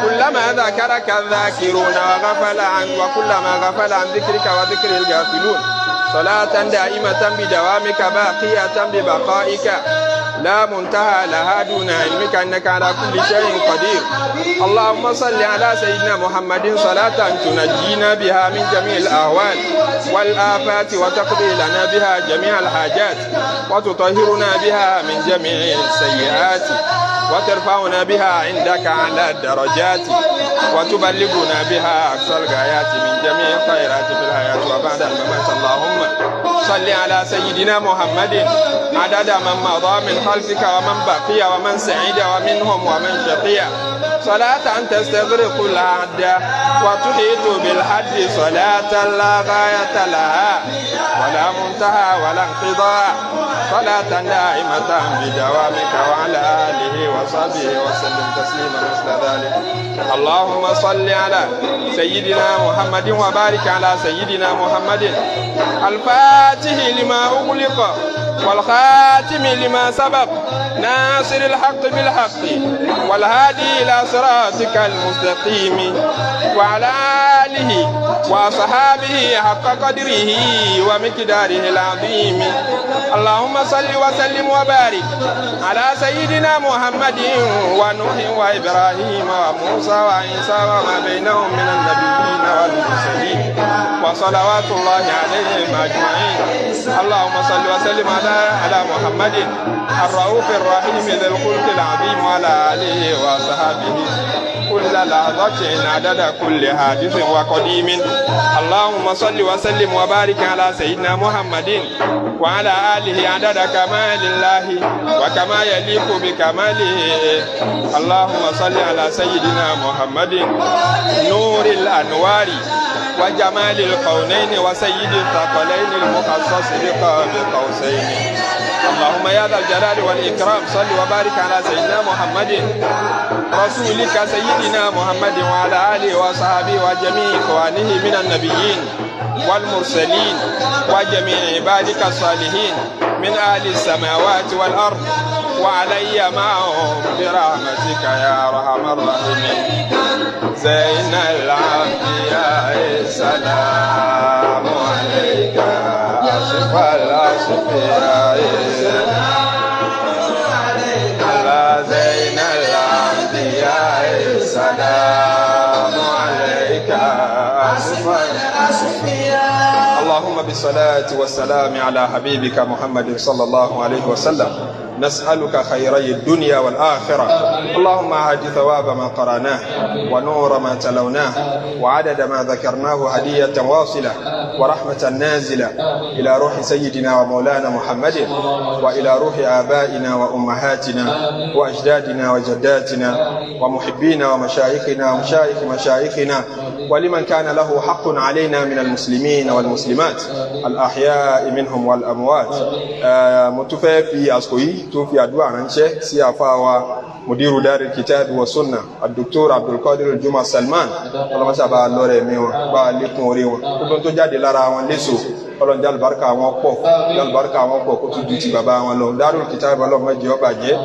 كلما ذكرك الذاكرون وغفل عن وكلما غفل عن ذكرك وذكر الغافلون، صلاة دائمة بدوامك باقية ببقائك لا منتهى لها دون علمك أنك على كل شيء قدير. اللهم صل على سيدنا محمد صلاة تنجينا بها من جميع الأهوال والآفات، وتقضي لنا بها جميع الحاجات، وتطهرنا بها من جميع السيئات، وترفعنا بها عندك على الدرجات، وتبلغنا بها أقصى الغايات من جميع الخيرات في الحياة وبعد الممات. اللهم صل على سيدنا محمد عدد من مضى من خلفك ومن بقي ومن سعيد ومنهم ومن شقي، صلاة تستغرق العد وتحيط بالحد صلاة لا غاية لها ولا منتهى ولا انقضاء صلاة دائمة بدوامك وعلى آله وصحبه وسلم تسليما مثل ذلك. اللهم صل على سيدنا محمد وبارك على سيدنا محمد الفاتح لما أغلق والخاتم لما سبق ناصر الحق بالحق والهادي إلى صراطك المستقيم وعلى آله وصحابه حق قدره ومقداره العظيم. اللهم صل وسلم وبارك على سيدنا محمد ونوح وإبراهيم وموسى وعيسى وما بينهم من النبيين والمرسلين وصلوات الله عليهم أجمعين. اللهم صل وسلم على محمد الرؤوف الرحيم ذي الخلق العظيم وعلى آله وصحبه كل لحظة عدد كل حادث وقديم. اللهم صل وسلم وبارك على سيدنا محمد وعلى آله عدد كمال الله وكما يليق بكماله. اللهم صل على سيدنا محمد نور الأنوار وجمال الكونين وسيد الثقلين المخصص بقاب قوسين. اللهم يا ذا الجلال والإكرام صل وبارك على سيدنا محمد رسولك سيدنا محمد وعلى آله وصحبه وجميع إخوانه من النبيين والمرسلين وجميع عبادك الصالحين من أهل السماوات والأرض وعلي معهم برحمتك يا أرحم الراحمين. زين الأنبياء السلام عليك أشرف الأصفياء على زين الأنبياء السلام عليك أشرف الأصفياء. اللهم بالصلاة والسلام على حبيبك محمد صلى الله عليه وسلم نسألك خيري الدنيا والآخرة. اللهم أهد ثواب ما قرأناه ونور ما تلوناه وعدد ما ذكرناه هدية واصلة ورحمة نازلة إلى روح سيدنا ومولانا محمد وإلى روح آبائنا وأمهاتنا وأجدادنا وجداتنا ومحبينا ومشايخنا ومشايخ مشايخنا ولمن كان له حق علينا من المسلمين والمسلمات الأحياء منهم والأموات. Mo tún fẹ́ fi àsìkò yìí tó fi àdúrà ránṣẹ́ sí àfáà wa mudiru dari kitabi wa sunna Dr. Abdulkadir Juma Salman. Ọlọmọṣà bá lọrẹ mi wọn bá lékún orí wọn gbogbo tó jáde lára wọn léso ọlọ́njẹ́ àlùbáríkà wọn pọ̀ àlùbáríkà wọn pọ̀ kó tún ju ti bàbá wọn lọ. Darul Kitabi ọlọ́mọdé ọba jẹ́.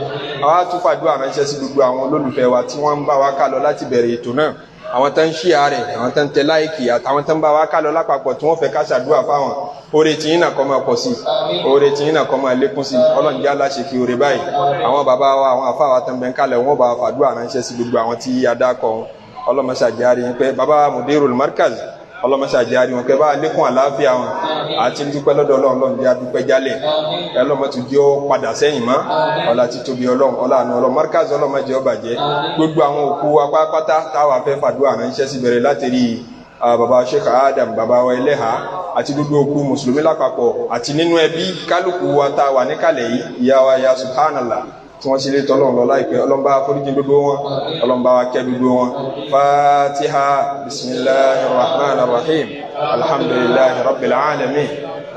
Àwa tún fàdúrà ránṣẹ́ sí gbogbo àwọn olólùfẹ́ wa tí wọ́n ń bá wa ká lọ láti bẹ̀rẹ̀ ètò náà, àwọn tó ń ṣíà rẹ̀, àwọn tó ń tẹ láìkì, àtàwọn tó ń bá wa ká lọ lápapọ̀ tí wọ́n fẹ́ ká ṣàdúrà fáwọn. Oore tí yín náà kó máa pọ̀ sí, oore tí yín náà kó máa lékún sí. Ọlọ́run jẹ́ aláṣẹ kí oore báyìí. Àwọn bàbá wa, àwọn àfáà wa tó ń bẹ ń kalẹ̀, wọ́n bá fàdúrà ránṣẹ́ sí gbogbo àwọn tí a dákọ̀ wọn. Ọlọ́mọṣàjáre yín pé bàbá Mudirul Markaz, ọlọ́mọṣàjáre wọn pé bá lékún àlàáfíà wọn. Àti dúpẹ́ lọ́dọ̀ Ọlọ́run, Ọlọ́run jẹ́ adúpẹ́ jálẹ̀. Ọlọ́mọ tún jẹ́ ó padà sẹ́yìn mọ́. Ọlá títóbi Ọlọ́run, ọlá àánú Ọlọ́run. Markaz ọlọ́mọ jẹ́ ó bàjẹ́. Gbogbo àwọn òkú wa pátápátá táwa fẹ́ fàdúrà ránṣẹ́ sí bẹ̀rẹ̀ láti rí bàbá Sheikh Adam, bàbá wa ẹlẹ́hà, àti gbogbo òkú mùsùlùmí lápapọ̀ àti nínú ẹbí kálukú wa tá a wà níkàlẹ̀ yìí, ìyá wa ya subhanallah tí wọ́n ṣe lé tọ́lọ́run lọ láìpẹ́. Ọlọ́run bá foríjì gbogbo wọn, Ọlọ́run bá wa kẹ́ gbogbo wọn. Fatiha, bismillahir rahmanir rahim, alhamdulillahi rabbil alamin,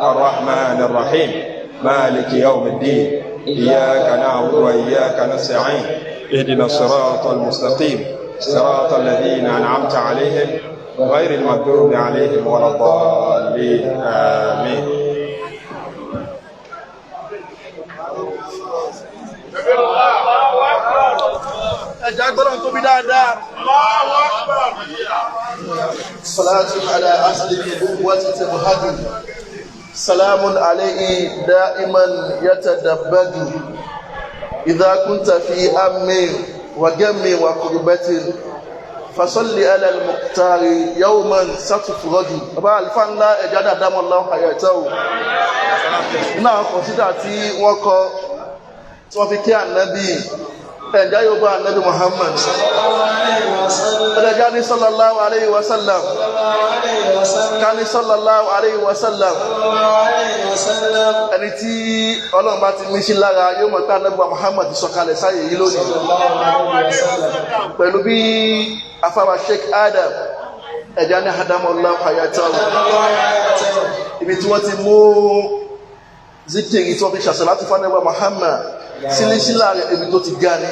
arrahmanir rahim, maliki yawmiddin, iyyaka na'budu wa iyyaka nasta'in, ihdina siratal mustaqim, siratal ladhina an'amta alayhim ghayril maghdubi alayhim waladdallin, amin.
Ẹja gbọ́dọ̀ tóbi dáadáa. Salatu ala asli nubuwwati tabhadu. Salamun alayhi da'iman yatadabbadu. Idha kunta fi ammi wa gammi wa kurbatin. Fasalli ala al-muqtari yawman satufraju. Bàbá àlùfáà ńlá ẹja dáadáa mọ́ lọ́wọ́ àyẹ̀tọ́. Náà kọ̀sídà tí wọ́n kọ tí wọ́n fi kí ànábì ẹ̀já yóò bá ànábì Muhammad. Ẹ̀já Ká ní sallallahu alayhi wa sallam. Ká ní sallallahu alayhi wa sallam. Ẹni tí Ọlọ́run bá ti mí sí lára yóò mọ̀ pé Ànábì Muhammad ti sọ̀kalẹ̀ sáyé yìí lónìí. Pẹ̀lú bí afáwa Sheikh Adam ẹ̀já ní Adamu hayatahu. Ibi tí wọ́n ti mú zikiri tí wọ́n fi ṣàṣàlátù láti fún Ànábì Muhammad sílísílà rẹ̀ ibi tó ti ga ni.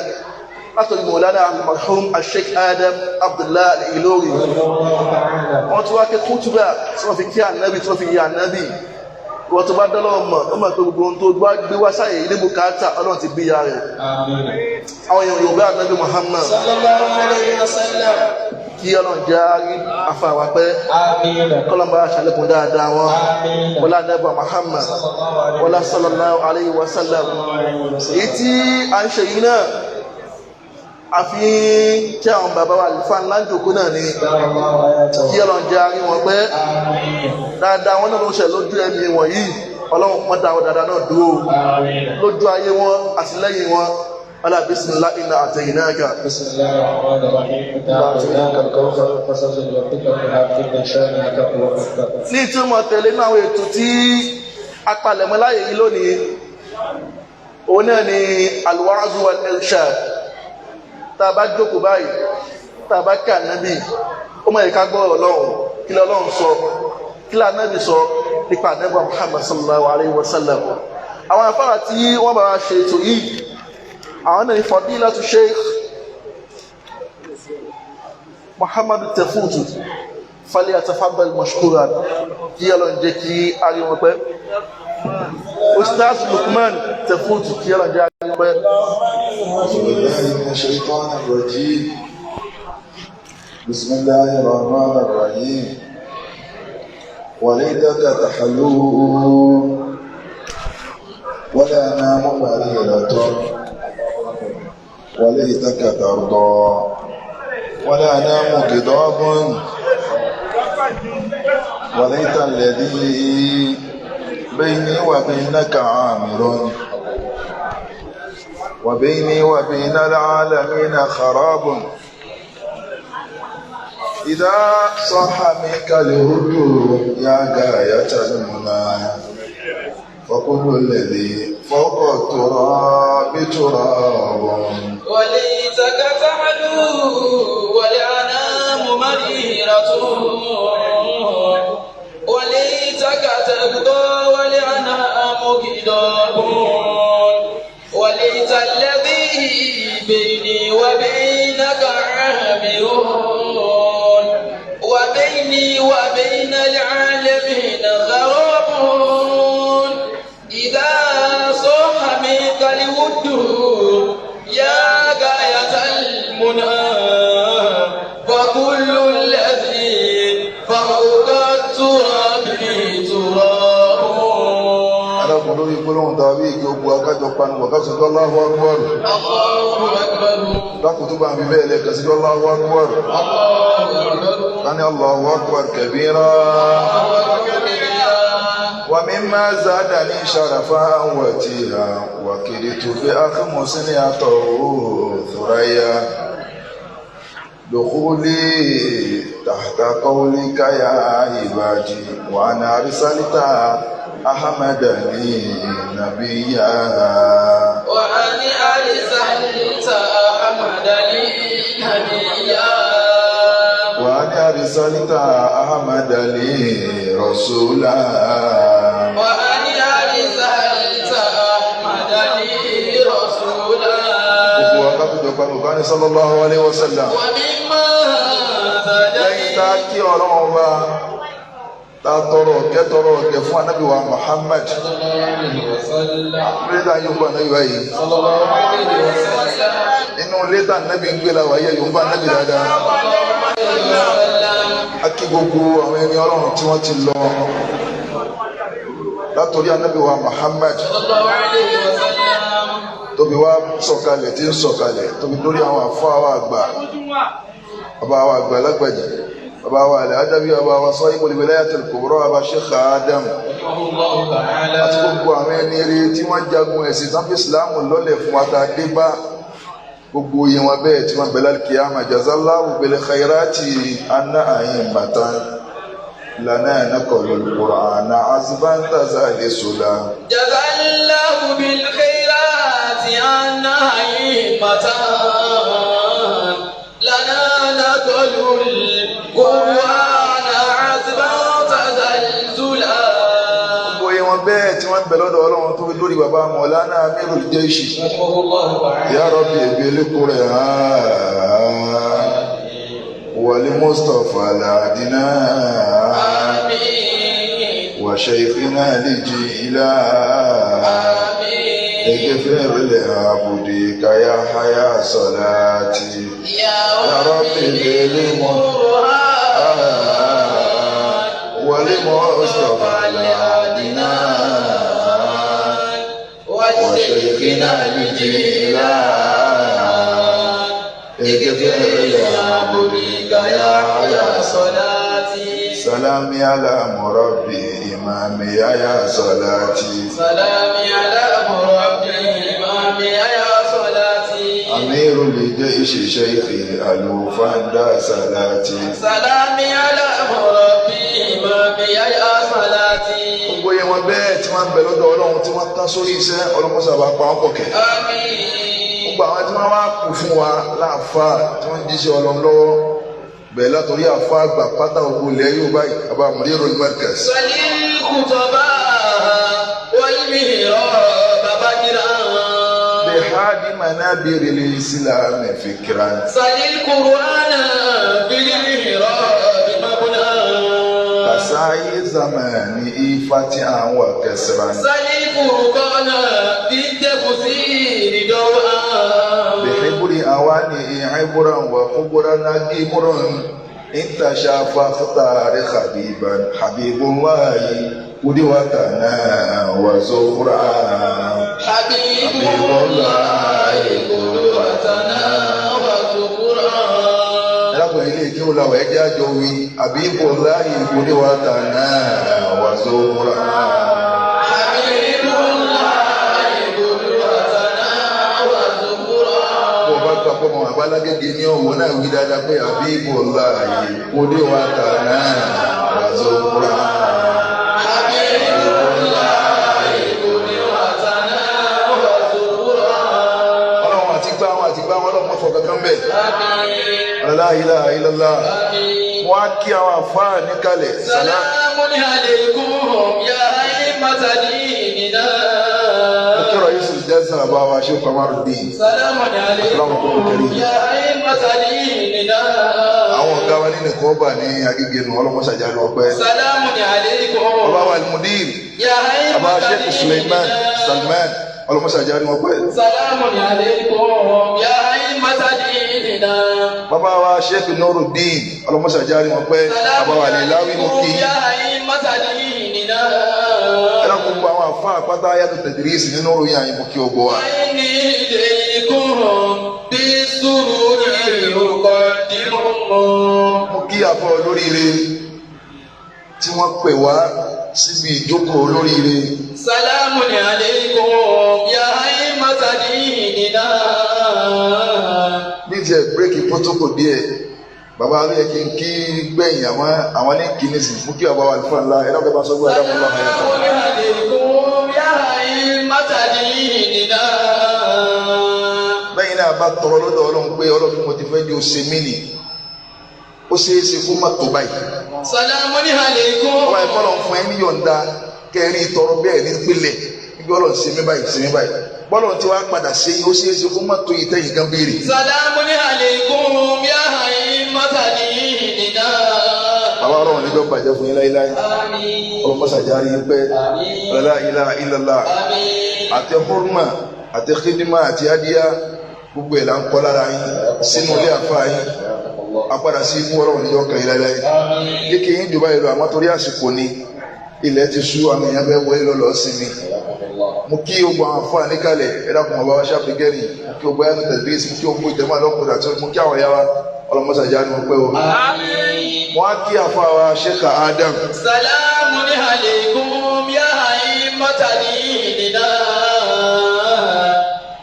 Látọ̀rí Mọ̀lánà al-marhum Sheikh Adam Abdullah Al-Ilory. Wọ́n tún wá ké kútúbà tí wọ́n fi kí ànábì tí wọ́n fi yí ànábì. Wọ́n tó bá dọ́lọ́ mọ̀, ó mọ̀ pé gbogbo ohun tó bá gbé wá sáyè ilé bùkátà Ọlọ́run ti bí ya rẹ̀. Àwọn èèyàn Yorùbá ànábì Muhammad. Kí Ọlọ́run jẹ́ àárí afáwa pẹ́. Kọ́lọ́mbà aṣàlékún dáadáa wọn. Wọlá ànábì Muhammad. Wọlá sallallahu alayhi wa sallam. Èyí tí à ń ṣe yìí náà, a fi ń kí àwọn bàbá wa àlùfáà ńlá jòkó náà ni. Kí Ọlọ́run jẹ́ àárí wọn pẹ́. Dáadáa wọn náà ló ń ṣe lójú ẹ̀mí wọn yìí. Ọlọ́run pọ́n dáwọ́ dáadáa náà dúró. Lójú ayé wọn àti lẹ́yìn wọn. Ọlá bismillah inna a'tainaka.
Bismillahir rahmanir rahim. Inna a'tainaka al-kawthar fasalli li rabbika wanhar inna shani'aka huwal abtar.
Ní ìtumọ̀ tẹ̀lé náà àwọn ètò tí apalẹ̀mọ́ láyé yìí lónìí, òun náà ni al-wa'zu wal-irshad. Tá a bá jókòó báyìí, tá a bá kí ànábì, ó mọ̀ ìka gbọ́ Ọlọ́run, kí lọ́lọ́run sọ, kí lànábì sọ nípa ànábì Muhammad sallallahu alayhi wa sallam. Àwọn afárá tí wọ́n bá wa ṣe ètò yìí, àwọn náà ni Fadilatu Sheikh Muhammad Tefutu falyatafaddal mashkuran. Kí Ọlọ́run jẹ́ kí a rí wọn pẹ́. Ustaz Lukman Tefutu, kí Ọlọ́run jẹ́ a rí wọn pẹ́.
أعوذ بالله من الشيطان الرجيم. بسم الله الرحمن الرحيم. وليتك تحلو ولا نام مريرة وليتك ترضى ولا نام غضاب وليت الذي بيني وبينك عامر وبيني وبين العالمين خراب. إذا صح منك الهدوء يا غاية المنى فكل الذي فوق التراب تراب.
وليتك تعلو والأنام مريرة وليتك تبقى والأنام غضاب وليت الذي بيني وبينك عامر وبيني وبين العالمين خراب. إذا صح منك الود يا غاية المنى فكل الذي فوق التراب تراب.
Alákùn lórí gbólóhùn tàbí igi ogun akájọ panu wọ̀kásù tó Allahu Akbar.
Allahu Akbar.
Lákùn tó bá ń fi bẹ́ẹ̀ lẹ́ẹ̀kan sí Allahu Akbar.
Allahu Akbar.
Tani Allahu Akbar kabira.
Allahu Akbar kabira.
Wa mimma zadani sharafan wa tiha wa kiritu bi akhmusini atahu thuraya. Dukhuli tahta qawlika ya ibadi wa ana arsalta Ahmadani nabiyya.
Wa ani arsalta Ahmadani nabiyya.
Wa ani arsalta Ahmadani rasula.
Wa ani arsalta Ahmadani rasula.
Gbogbo wa ká tó jọ pariwo ká ní sallallahu alaihi wasallam.
Wa mimma
Lẹ́yìn tá a kí Ọlọ́run ọba, tá a tọrọ ọ̀kẹ́ tọrọ ọ̀kẹ́ fún Ànábì wa Muhammad. Létà yóò bá Ànábì báyìí. Inú létà Ànábì ń gbé la wáyé yóò bá Ànábì dáadáa. A kí gbogbo àwọn ẹni Ọlọ́run tí wọ́n ti lọ látòrí Ànábì wa Muhammad tóbi wá sọ̀kalẹ̀ tí ń sọ̀kalẹ̀ tóbi lórí àwọn àfáà wa àgbà, bàbá wa àgbà lágbàjì, bàbá wa àlẹ́ Adabi, bàbá wa Sahibul Wilayatil Kubra, bàbá Sheikh Adam àti gbogbo àwọn ẹni rí tí wọ́n jagun ẹ̀sìn tán fi Ìsìláàmù lọ́lẹ̀ fún wa tá a dé bá. Gbogbo yìí wọn bẹ́ẹ̀ tí wọ́n bẹ̀rẹ̀ kíyàmà jazallahu bil khairati anna a'immatan lana naqalul Qur'ana azban tazalisula.
Jazallahu bil khairati anna a'immatan lana naqalul Qur'ana azban tazalzula.
Gbogbo yìí wọn bẹ́ẹ̀ tí wọ́n bẹ̀rẹ̀ lọ́dọ̀ Ọlọ́run tó fi lórí bàbá Mọ̀lánà Amirul Jayshi. Ya Rabbi bil Qur'an wal Mustafa al-Adnan wa Shaykhina al-Jilani اغفر لعبدك يا حيا صلاتي
يا
ربي بالقرآن والمصطفى الأدنان وشيخنا الجيلان اغفر لعبدك يا حيا
صلاتي
سلامي على مربي إمامي يا صلاتي
سلامي على مربي إمامي يا صلاتي
أمير الجيش شيخي ألوفان صلاتي
سلامي على مربي إمامي يا صلاتي
Gbogbo yẹn wọn bẹ́ẹ̀ tí wọ́n ń bẹ lọ́dọ̀ Ọlọ́run tí wọ́n tán sórí iṣẹ́ ọlọ́mọṣà bá pa wọ́n pọ̀ kẹ́.
آمين.
Gbogbo àwọn tí wọ́n wá kù fún wa láàfáà tí wọ́n ń jíṣẹ́ Ọlọ́run lọ́wọ́ bẹ̀rẹ̀ látòrí àfáà àgbà pátá gbogbo ilẹ̀ yóò báyìí àbá Mudirul Markaz.
سل الخطباء والمهراب بدرا
Bihadi manabiri l-Islam fikran.
سل القرآن بالمهراب مبنى
Kasayi zamani fatihan wa kasran.
سل الفرقان بالتفسير دوءا
بحبر أواني عبرا وخبرا نجمرا انت فاختار حبيبا حبيب الله قدوتنا وزخرا
حبيب الله قدوتنا وزخرا
ẹlẹ́kùn ilé kí ó làwọ̀ ẹjẹ́ àjọ wí Habibullahi qudwatana wa zukhra.
حبيب الله قدوتنا وزخرا
Bó o bá gbà pé ọmọ àbálágége ní ọ̀wọ́ náà wí dáadáa pé Habibullahi qudwatana wa zukhra.
حبيب الله قدوتنا وزخرا
Ọlọ́run àti gbá wọn àti gbá wọn ọlọ́run mọ́fọ́ kankan bẹ́ẹ̀.
آمين.
La ilaha illallah.
آمين.
Wọ́n á kí àwọn àfáà níkàlẹ̀. Sàlám.
سلام عليكم يا أئمة ديننا
Dr. Yusuf Jazza bá wa ṣe Kamaruddin.
سلام عليكم يا أئمة ديننا
Àwọn ọ̀gá wa nínú kọ́ọ̀bà ní Agége nù ọlọ́mọṣàjáde ọpẹ́.
سلام عليكم
Bàbá wa Al-Mudir,
يا أئمة
bàbá Sheikh Suleiman
ديننا
Salman ọlọ́mọṣàjáde ọpẹ́.
سلام عليكم يا أئمة ديننا
Bàbá wa Sheikh Nuruddin ọlọ́mọṣàjáde ọpẹ́.
سلام
Bàbá wa Alilawi mú kí.
عليكم يا أئمة ديننا
Ẹ dákun gbogbo àwọn àfáà pátá yàtọ̀ tẹ̀dírísì nínú ìròyìn àyìnbó kí o gbọ́ wa.
وإني إليكم بالسرور أقدمكم
Mo kí àfọ olóríire tí wọ́n pè wá síbi ìjókòó olóríire.
سلام عليكم يا أئمة ديننا
Ní tiẹ̀ bírèkì protocol díẹ̀, bàbá ló yẹ kí n kí gbẹ̀yìn àwọn àwọn ní kìíní sì fún kí bàbá wa àlùfáà ńlá ẹ̀rọ kẹfà sọ́gbà ẹ̀rọ mọ́lá ọ̀hún ẹ̀ka.
سلام عليكم يا أئمة ديننا
Bẹ́yìn náà bá tọrọ lọ́dọ̀ Ọlọ́run pé Ọlọ́run mo ti fẹ́ di ose mí nì. Ó ṣeé ṣe kó má tó báyìí.
سلام عليكم
Ọba ẹ̀kọ́ lọ́n fún ẹ ní yọ̀ǹda kẹrin tọrọ bẹ́ẹ̀ ní pínlẹ̀ níbi Ọlọ́run ṣe mí báyìí ṣe mí báyìí. Bọ́lọ̀ tí wàá padà ṣe yìí ó ṣeé ṣe kó má tó yìí tẹ́yìn kan béèrè.
سلام عليكم يا أئمة ديننا
Bàbá Ọlọ́run níjọ́ bàjẹ́ fún yín láíláí.
آمين
Ọlọ́run mọ́sàjárí yín pẹ́.
آمين
La ilaha illallah.
آمين
Àti hurma àti khidima àti adiya gbogbo ẹ̀ là ń kọ́ lára yín sínú ilé àfa yín. Apadà sí ikú Ọlọ́run níjọ́ kan yín láíláí. Kéèké yín jù báyìí lọ àmọ́ torí àsìkò ni ilẹ̀ ti sú àwọn èèyàn bẹ́ẹ̀ wọlé lọ́lọ́ sinmi. Mo kí gbogbo àwọn àfa níkàlẹ̀ ẹ dákun bàbá wa ṣàfigẹ́rì mo kí gbogbo ayáto tẹ̀sírísì mo kí gbogbo ìjẹ́mọ́ àlọ́kùnrin àti mo kí àwọn ìyá wa ọlọ́mọṣàjà ni mo pẹ́ o.
آمين
Mo á kí àfa wa Sheikh Adam.
سلام عليكم يا أئمة ديننا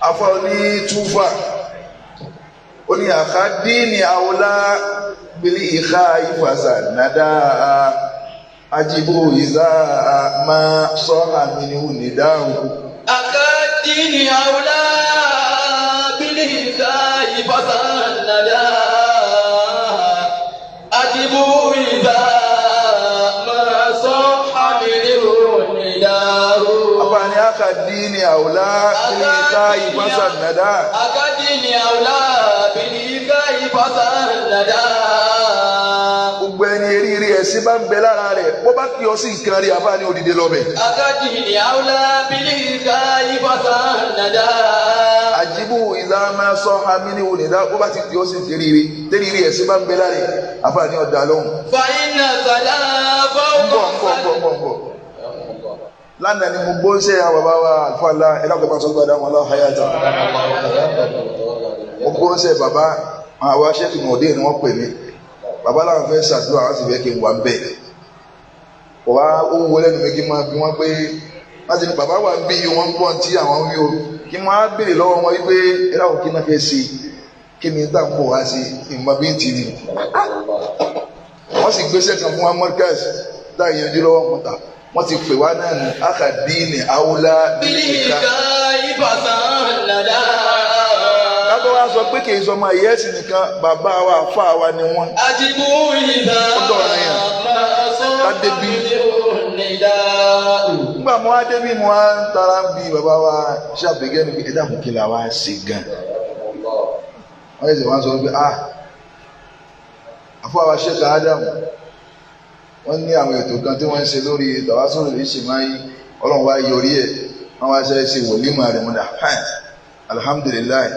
Afa ní túfà Ó ní àkádínì àwòlá bílí ìka ìfàsà nàdá ajibu ìzá máa sọ àmì ní dáhùn.
Àkádínì àwòlá bílí ìka ìfàsà nàdá ajibu ìzá máa sọ àmì ní dáhùn.
Àfààní àkádínì àwòlá bílí ìka ìfàsà nàdá.
Àkádínì àwòlá bílí ìka ìfàsà nàdá.
Gbogbo ẹni eríire ẹ̀sìn bá ń bẹ lára rẹ̀ bó bá kí ọ sí nǹkan rí àfààní òdìdé lọ́bẹ̀.
Àkádínì àwòlá bílí ìka ìfàsà nàdá.
Àjíbù ìzá máa sọ àmì ní dáhùn bó bá ti kí ọ sí eríire tẹ́ríire ẹ̀sìn bá ń bẹ lára rẹ̀ àfààní ọ̀dà lóhùn.
Fàyínà sàdá
ń bọ̀ ń bọ̀ ń bọ̀ ń bọ̀ ń bọ̀. Lánàá ni mo gbọ́ ń ṣe àwọn bàbá wa àlùfáà ńlá ẹ̀dá kọ̀ọ̀kan sọ́gbà dáhùn aláwọ̀ hayata. Mo gbọ́ ń ṣe bàbá àwọn aṣẹ́kì mọ̀ọ́dé ni wọ́n pè mí. Bàbá làwọn fẹ́ ṣàdúrà wọ́n sì fẹ́ kí n wà ń bẹ̀. Kò wá ó wọlé nu mi kí n máa bí wọ́n pé wọ́n ti ní bàbá wa ń bí wọ́n gbọ́n tí àwọn wí o. Kí n máa béèrè lọ́wọ́ wọn wípé ẹ̀dá kò kí n náà fẹ́ ṣe kí ni tá à ń bọ̀ wá sí ìmọ̀ bí ń tì ní. Wọ́n sì gbéṣẹ́ kan fún wa Mọ́rkaz láì yanjú lọ́wọ́ mọ́ta. Wọ́n ti pè wá náà ní akadíní awúlá
bílí ìka ìfàsà nàdá.
Kábọ̀ wá sọ pé kì í sọmọ ìyẹ́sì nìkan bàbá wa àfa wa ni wọ́n.
Ajibu ìzá
Ó dọ̀rọ̀ yẹn.
máa sọ
Kádébí.
àmì ní dáhùn.
Nígbà mo wá débí mo wá ń tara ń bi bàbá wa ṣàbẹ̀gẹ́ ni pé ẹ dákun kí la wá ṣe gan. Wọ́n ṣẹ̀ṣẹ̀ wá sọ pé ah àfọ àwa ṣẹ́ka Ádámù wọ́n ní àwọn ètò kan tí wọ́n ń ṣe lórí tàwásọ̀rọ̀ lè ṣe máa ń Ọlọ́run wá yọrí ẹ̀ wọ́n wá ṣe ṣe wòlímọ̀ rẹ̀ mọ́dà hàn alhamdulilayi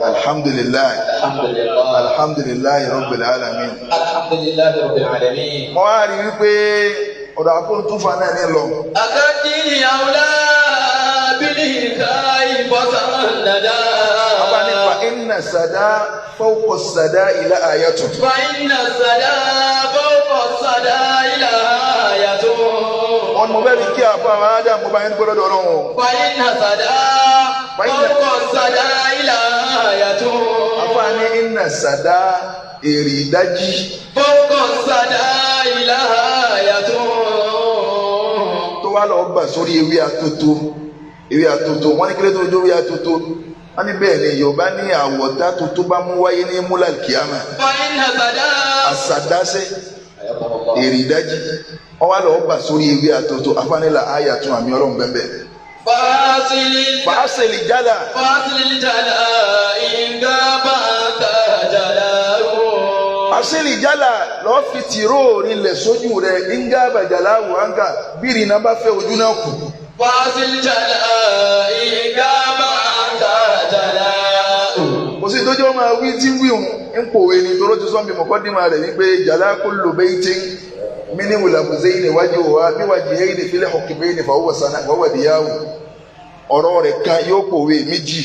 alhamdulilayi alhamdulilayi rabbil alamin.
Alhamdulillahi rabbil alamin.
Mo wá rí wípé ọ̀dọ̀ àfọ̀ntúnfà náà ní lọ.
Akadíní àwòlá bílí ìka ìfàsà nàdá.
Bàbá ní fa inna sada fawqa sada ila ayatun.
Fàyínà sàdá fawqa sàdá ìlà àyàtọ̀.
Wọ́n ní mo fẹ́ fi kí àfọ àwọn Ádámù mo bá yín gbọ́dọ̀ dọ̀rọ̀ wọn.
Fàyínà sàdá fawqa sàdá ìlà àyàtọ̀.
Àfọ ní inna sada èrè ìdájí
Fawqa sàdá ìlà àyàtọ̀.
tó wá lọ bà sórí ewé atoto ewé atoto wọ́n ní kílódé tó jó ewé atoto wọ́n ní bẹ́ẹ̀ ni Yorùbá ní àwọ̀dá tó bá mú wáyé ní múlá kìámà
Fàyínà sàdá
àsàdásẹ́ èrè ìdájí wọ́n wá lọ bà sórí ewé atoto afánilà ayàtún àmì Ọlọ́run bẹ́ẹ̀ bẹ́ẹ̀.
fàásìlì
fàásìlì jálà
fàásìlì jàlá ìgbà bàtà jàlá o.
fàásìlì jálà lọ́ọ́ fi tìró rinlẹ̀ sójú rẹ̀ ńgá bàjálà wàǹkà bírì náà bá fẹ́ ojú náà kù.
Fàásìlì jàlá ìgbà bàtà jàlá o.
kò sí tójú ọmọ wí tí ń wí òun ń pòwe ni toró ti sọ́nbi mọ̀kọ́dìmọ̀ rẹ̀ wípé jàlá kullu baytin minhu lafzaini wajhuha biwajhayni fil hukmayni fahuwa sana fahuwa diyahu. Ọ̀rọ̀ rẹ̀ kan yóò pòwe méjì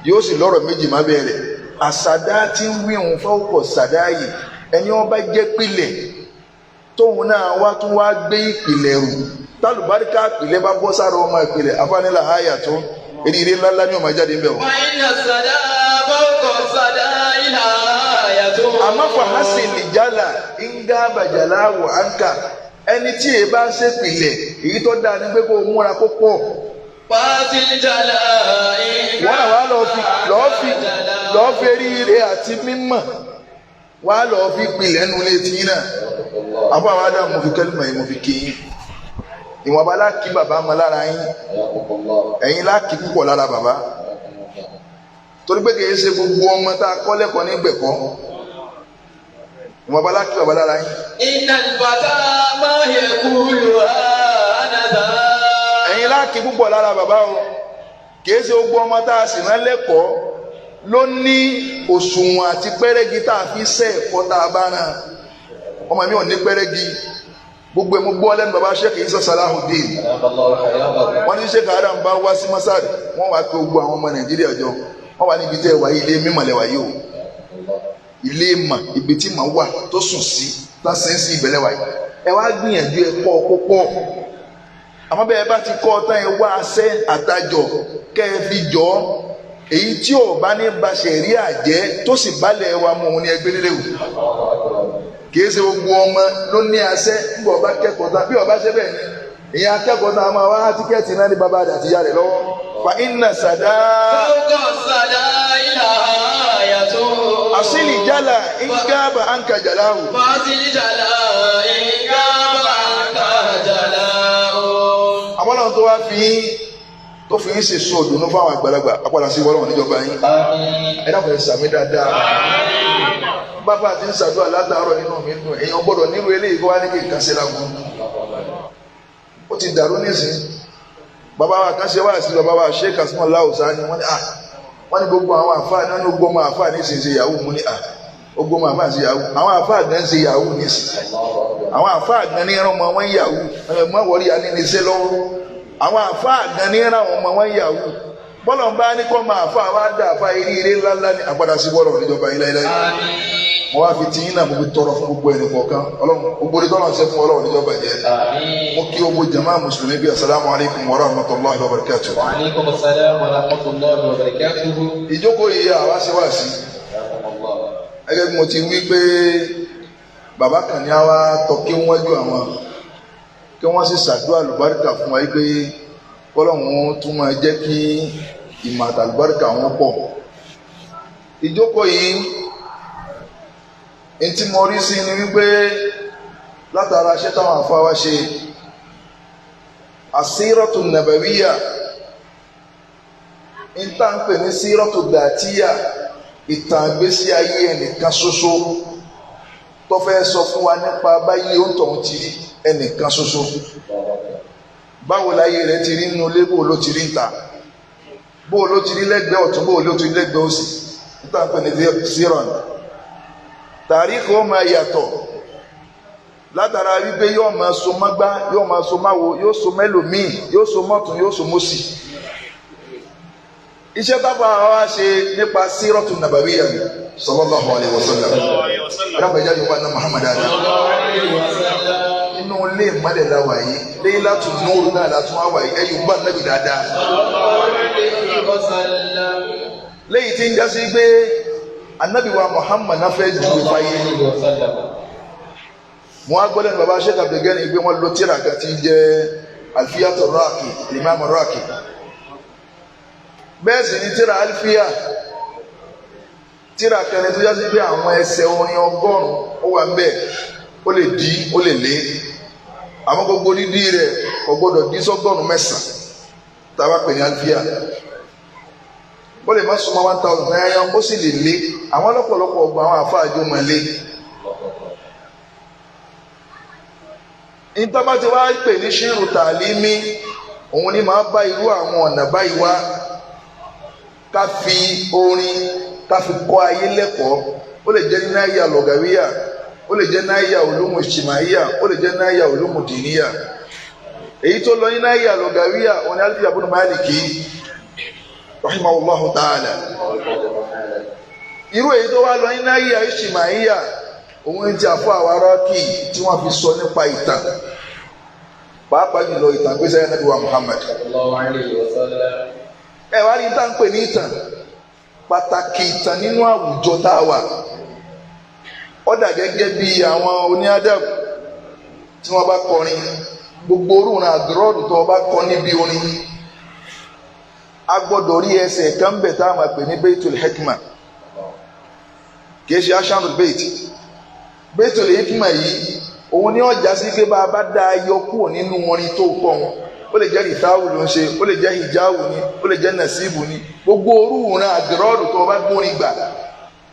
yóò sì lọ́rọ̀ méjì má bẹ̀rẹ̀ àsàdá tí ń wí òun fọ́kọ̀ sàdá yìí ẹni wọn bá jẹ́ pilẹ̀ tóun náà wá tún wá gbé ìpìlẹ̀ rù tálùbáríkà ìpìlẹ̀ bá bọ́ sára ọmọ ìpìlẹ̀ afánilà háyà tó eré ńláńlá ní ọmọ jáde ń bẹ̀ wọ́n.
Fàyínà sàdá fawqa sàdá ìlà àyàtọ̀.
Àmọ́ fàhásì nìjálà ńgá bàjálà wò áńkà ẹni tí èyí bá ń ṣèpìlẹ̀ èyí tó dáa ni pé kó o múra kó pọ̀
Fàásìlì jàlá ìgbà
wọ́n náà wá lọ́ọ́ fi eríire àti mímọ̀ wá lọ́ọ́ fi pilẹ̀ nu létí yín náà. Àbọ̀ àwọn Ádámù mo fi kẹ́lùmọ̀ yìí mo fi kí yín ìwọ̀nba láàkí bàbá mọ lára yín ẹ̀yin láàkí púpọ̀ lára bàbá torí pé kì í ṣe gbogbo ọmọ tá a kọ́ lẹ́kọ̀ọ́ ní gbẹ̀kọ́ ìwọ̀nba láàkí bàbá lára yín.
Iná ìbàtà máa yẹ kúlù ànàdà.
Ẹ̀yin láàkí púpọ̀ lára bàbá o kì í ṣe gbogbo ọmọ tá a sì rán lẹ́kọ̀ọ́ ló ní òṣùwọ̀n àti pẹ́rẹ́gì tá a fi ṣe ẹ̀kọ́ tá a bá rán ọmọ mi ò ní pẹ́rẹ́gì gbogbo ẹ̀ mo gbọ́ lẹ́nu bàbá Sheikh Isa Salahuddin wọ́n ní Sheikh Adam bá wá sí masad wọ́n wá pé gbogbo àwọn ọmọ Nàìjíríà jọ wọ́n wà níbi tẹ́ ẹ wáyé ilé mímọ̀ lẹ́wà yìí o ilé mà ibi tí màá wà tó sùn sí tásán sí ibẹ̀ lẹ́wà yìí ẹ wá gbìyànjú ẹ kọ́ púpọ̀ àmọ́ bẹ́ẹ̀ bá ti kọ́ ọ tán ẹ wá asẹ́ àtàjọ kẹ́ ẹ fi jọ ọ́ Èyí tí ò bá ní ba ṣẹ̀ríà jẹ́ tó sì balẹ̀ wa mú òun ní ẹgbẹ́ lílé wò. Kìí ṣe gbogbo ọmọ ló ní àṣẹ. Nígbà ọba kẹ́kọ̀ọ́ tán, bí ọba ṣe bẹ́ẹ̀ ni ìyẹn akẹ́kọ̀ọ́ tán a máa wá tíkẹ́ẹ̀tì náà ní bàbá rẹ̀ àti ìyá rẹ̀ lọ́wọ́. Fa inna sàdá.
Fawqa sàdá ìlà ayàtò.
Àṣìlì jálà ń gábà ànkà jàláhù.
Fàṣìlì jàlá ń gábà ànkà jàláhù.
Àwọn náà tó wá fi yín tó fi yín ṣèso òdùnnú fáwọn àgbàlagbà apàdà sí wọlọ́wọ́ níjọba yín. Ẹ dákun, ẹ sàmì dáadáa. Bàbá àti ń ṣàdúrà látàárọ̀, nínú mi dùn. Èèyàn gbọ́dọ̀ nílùú eléyìí kó wá ní kí n kàn sí lágbo. Ó ti dàrú nísìn. Bàbá wa kan ṣe wá sí bàbá wa Sheikh Asmọ́ Láwùsá ni wọ́n ní à wọ́n ní gbogbo àwọn àfáà ní wọ́n ní gbogbo ọmọ àfáà nísìn ṣe yahoo. Mú ní à gbogbo ọmọ àfáà ṣe yahoo, àwọn àfáà gan ṣe yahoo nísìn. Àwọn àfáà gan ní ẹran ọmọ wọn yahoo ẹ mọ wọrí ya ní ní ṣe lọ́wọ́. Àwọn àfáà gan ní ẹran ọmọ wọn yahoo. Bọ́lọ̀ ń bá ní kọ́ máa àfáà wá dá àfáà eré eré ńláńlá ní àgbàdá sí bọ́lọ̀ níjọba ilé ilé. Mo wá fi tiyín náà, mo fi tọrọ fún gbogbo ẹnì kọ̀ọ̀kan. Ọlọ́run gbogbo orí tọ́lọ̀ ń ṣe fún Ọlọ́run níjọba jẹ́. Mo kí gbogbo jama mùsùlùmí bíi asalaamu alaykum wa rahmatulahi wa barakatuh.
Wa alaikum assalam wa rahmatullahi wa barakatuhu.
Ìjókòó yìí, àwa ṣe wá sí gẹ́gẹ́ bí mo ti wí pé bàbá kan ní àwa tọ́ kí wọ́n ju àwọn kí wọ́n sì ṣàdúrà lùbáríkà fún wa pé kọ́lọ́hún tún máa jẹ́ kí ìmọ̀ àtàlùbáríkà wọn pọ̀. Ìjókòó yìí, ntí mo rí sí ni wípé látara iṣẹ́ táwọn àfa wa ṣe, àsírọ́tù nàbàwíyà, níta ń pè ní sírọ́tù dàtíyà, ìtàn àgbésí ayé ẹnìkan ṣoṣo tó fẹ́ sọ fún wa nípa báyìí ó ń tọ̀hún ti rí, ẹnìkan ṣoṣo, báwo láyé rẹ̀ ti rí nínú ilé, bó ló ti rí níta, bó ló ti rí lẹ́gbẹ̀ẹ́ ọ̀tún, bó ló ti rí lẹ́gbẹ̀ẹ́ òsì, níta ń pè ní sírọ̀n. Tàríkì ó máa yàtọ̀ látara wípé yóò máa so mọ́gbá, yóò máa so máwo, yóò so mẹ́lòmíì, yóò so mọ́tún, yóò so mọ́sì. Iṣẹ́ tábà wá ṣe nípa sírọ̀tù nàbàwíyà sallallahu alaihi wasallam, rábàjá yóò wà ní Muhammad ada inú ilé ìmọ̀lẹ̀ la wà yìí, Laylatu Nur náà látún wá wà yìí. Ẹ̀yìn bá nàbì dáadáa léyìí tí ń jásí pé anabi wa Muhammad náà fẹ́ ju ìfàyè. Mo wá gbọ́dọ̀ ní baba Sheikh Abdulgani pé wọ́n lo tíra kan tí ń jẹ́ Alfiyatu Raqi, Imam Raqi. Bẹ́ẹ̀ sì ni tíra Alfiya, tíra kan ní tó jásí pé àwọn ẹsẹ̀ orin 100 ó wà ń bẹ̀. Ó lè dí, ó lè lé, àmọ́ gbogbo dídí rẹ̀ kò gbọ́dọ̀ dí sọ́gọ́rùn-ún 9 tá a bá pè ní Alfiya. Ó lè má súnmọ́ 1000 náírà, ó sì lè lé. Àwọn lọ́pọ̀lọpọ̀ ọgbà àwọn àfáàjọ máa lé. Ìtọ́ba ti wá pè ní ṣírù tàlímì, òun ni máa bá irú àwọn ọ̀nà báyìí wá, ká fi orin ká fi kọ́ ayé lẹ́kọ̀ọ́. Ó lè jẹ́ náírà lọ́gàwíyà, ó lè jẹ́ náírà olómù ìṣìmáyà, ó lè jẹ́ náírà olómù dìníyà. Èyí tó lọ ní náírà lọ́gàwíyà, òun ni Alfiya bunu Maliki rahimahullahu ta'ala. Irú èyí tó wá lọ ní náírà ìṣìmáyà, òun ti àfọ àwọn aráàkì tí wọ́n fi sọ nípa ìtàn, pàápàá jùlọ ìtàn gbèsè Ànábì wa Muhammad. Ẹ wá rí tá ń pè ní ìtàn, pàtàkì ìtàn nínú àwùjọ tá a wà, ó dà gẹ́gẹ́ bí àwọn oníádàbù tí wọ́n bá kọrin, gbogbo orúurun àgọ́rọ́ọ̀dù tó wọ́n bá kọ níbi orin, a gbọ́dọ̀ rí ẹsẹ̀ kan bẹ̀ tá a máa pè ní Baitul Hikma. Kì í ṣe ashanul bait. Baitul Hikma yìí, òun ní ọjà sí pé bá a bá dá a yọ kúrò nínú orin tó kọ́ wọn, ó lè jẹ́ rìtáwù ló ń ṣe, ó lè jẹ́ hijawu ni, ó lè jẹ́ nasibu ni, gbogbo orúurun àgọ́rọ́ọ̀dù tó wọ́n bá gbórin gbà,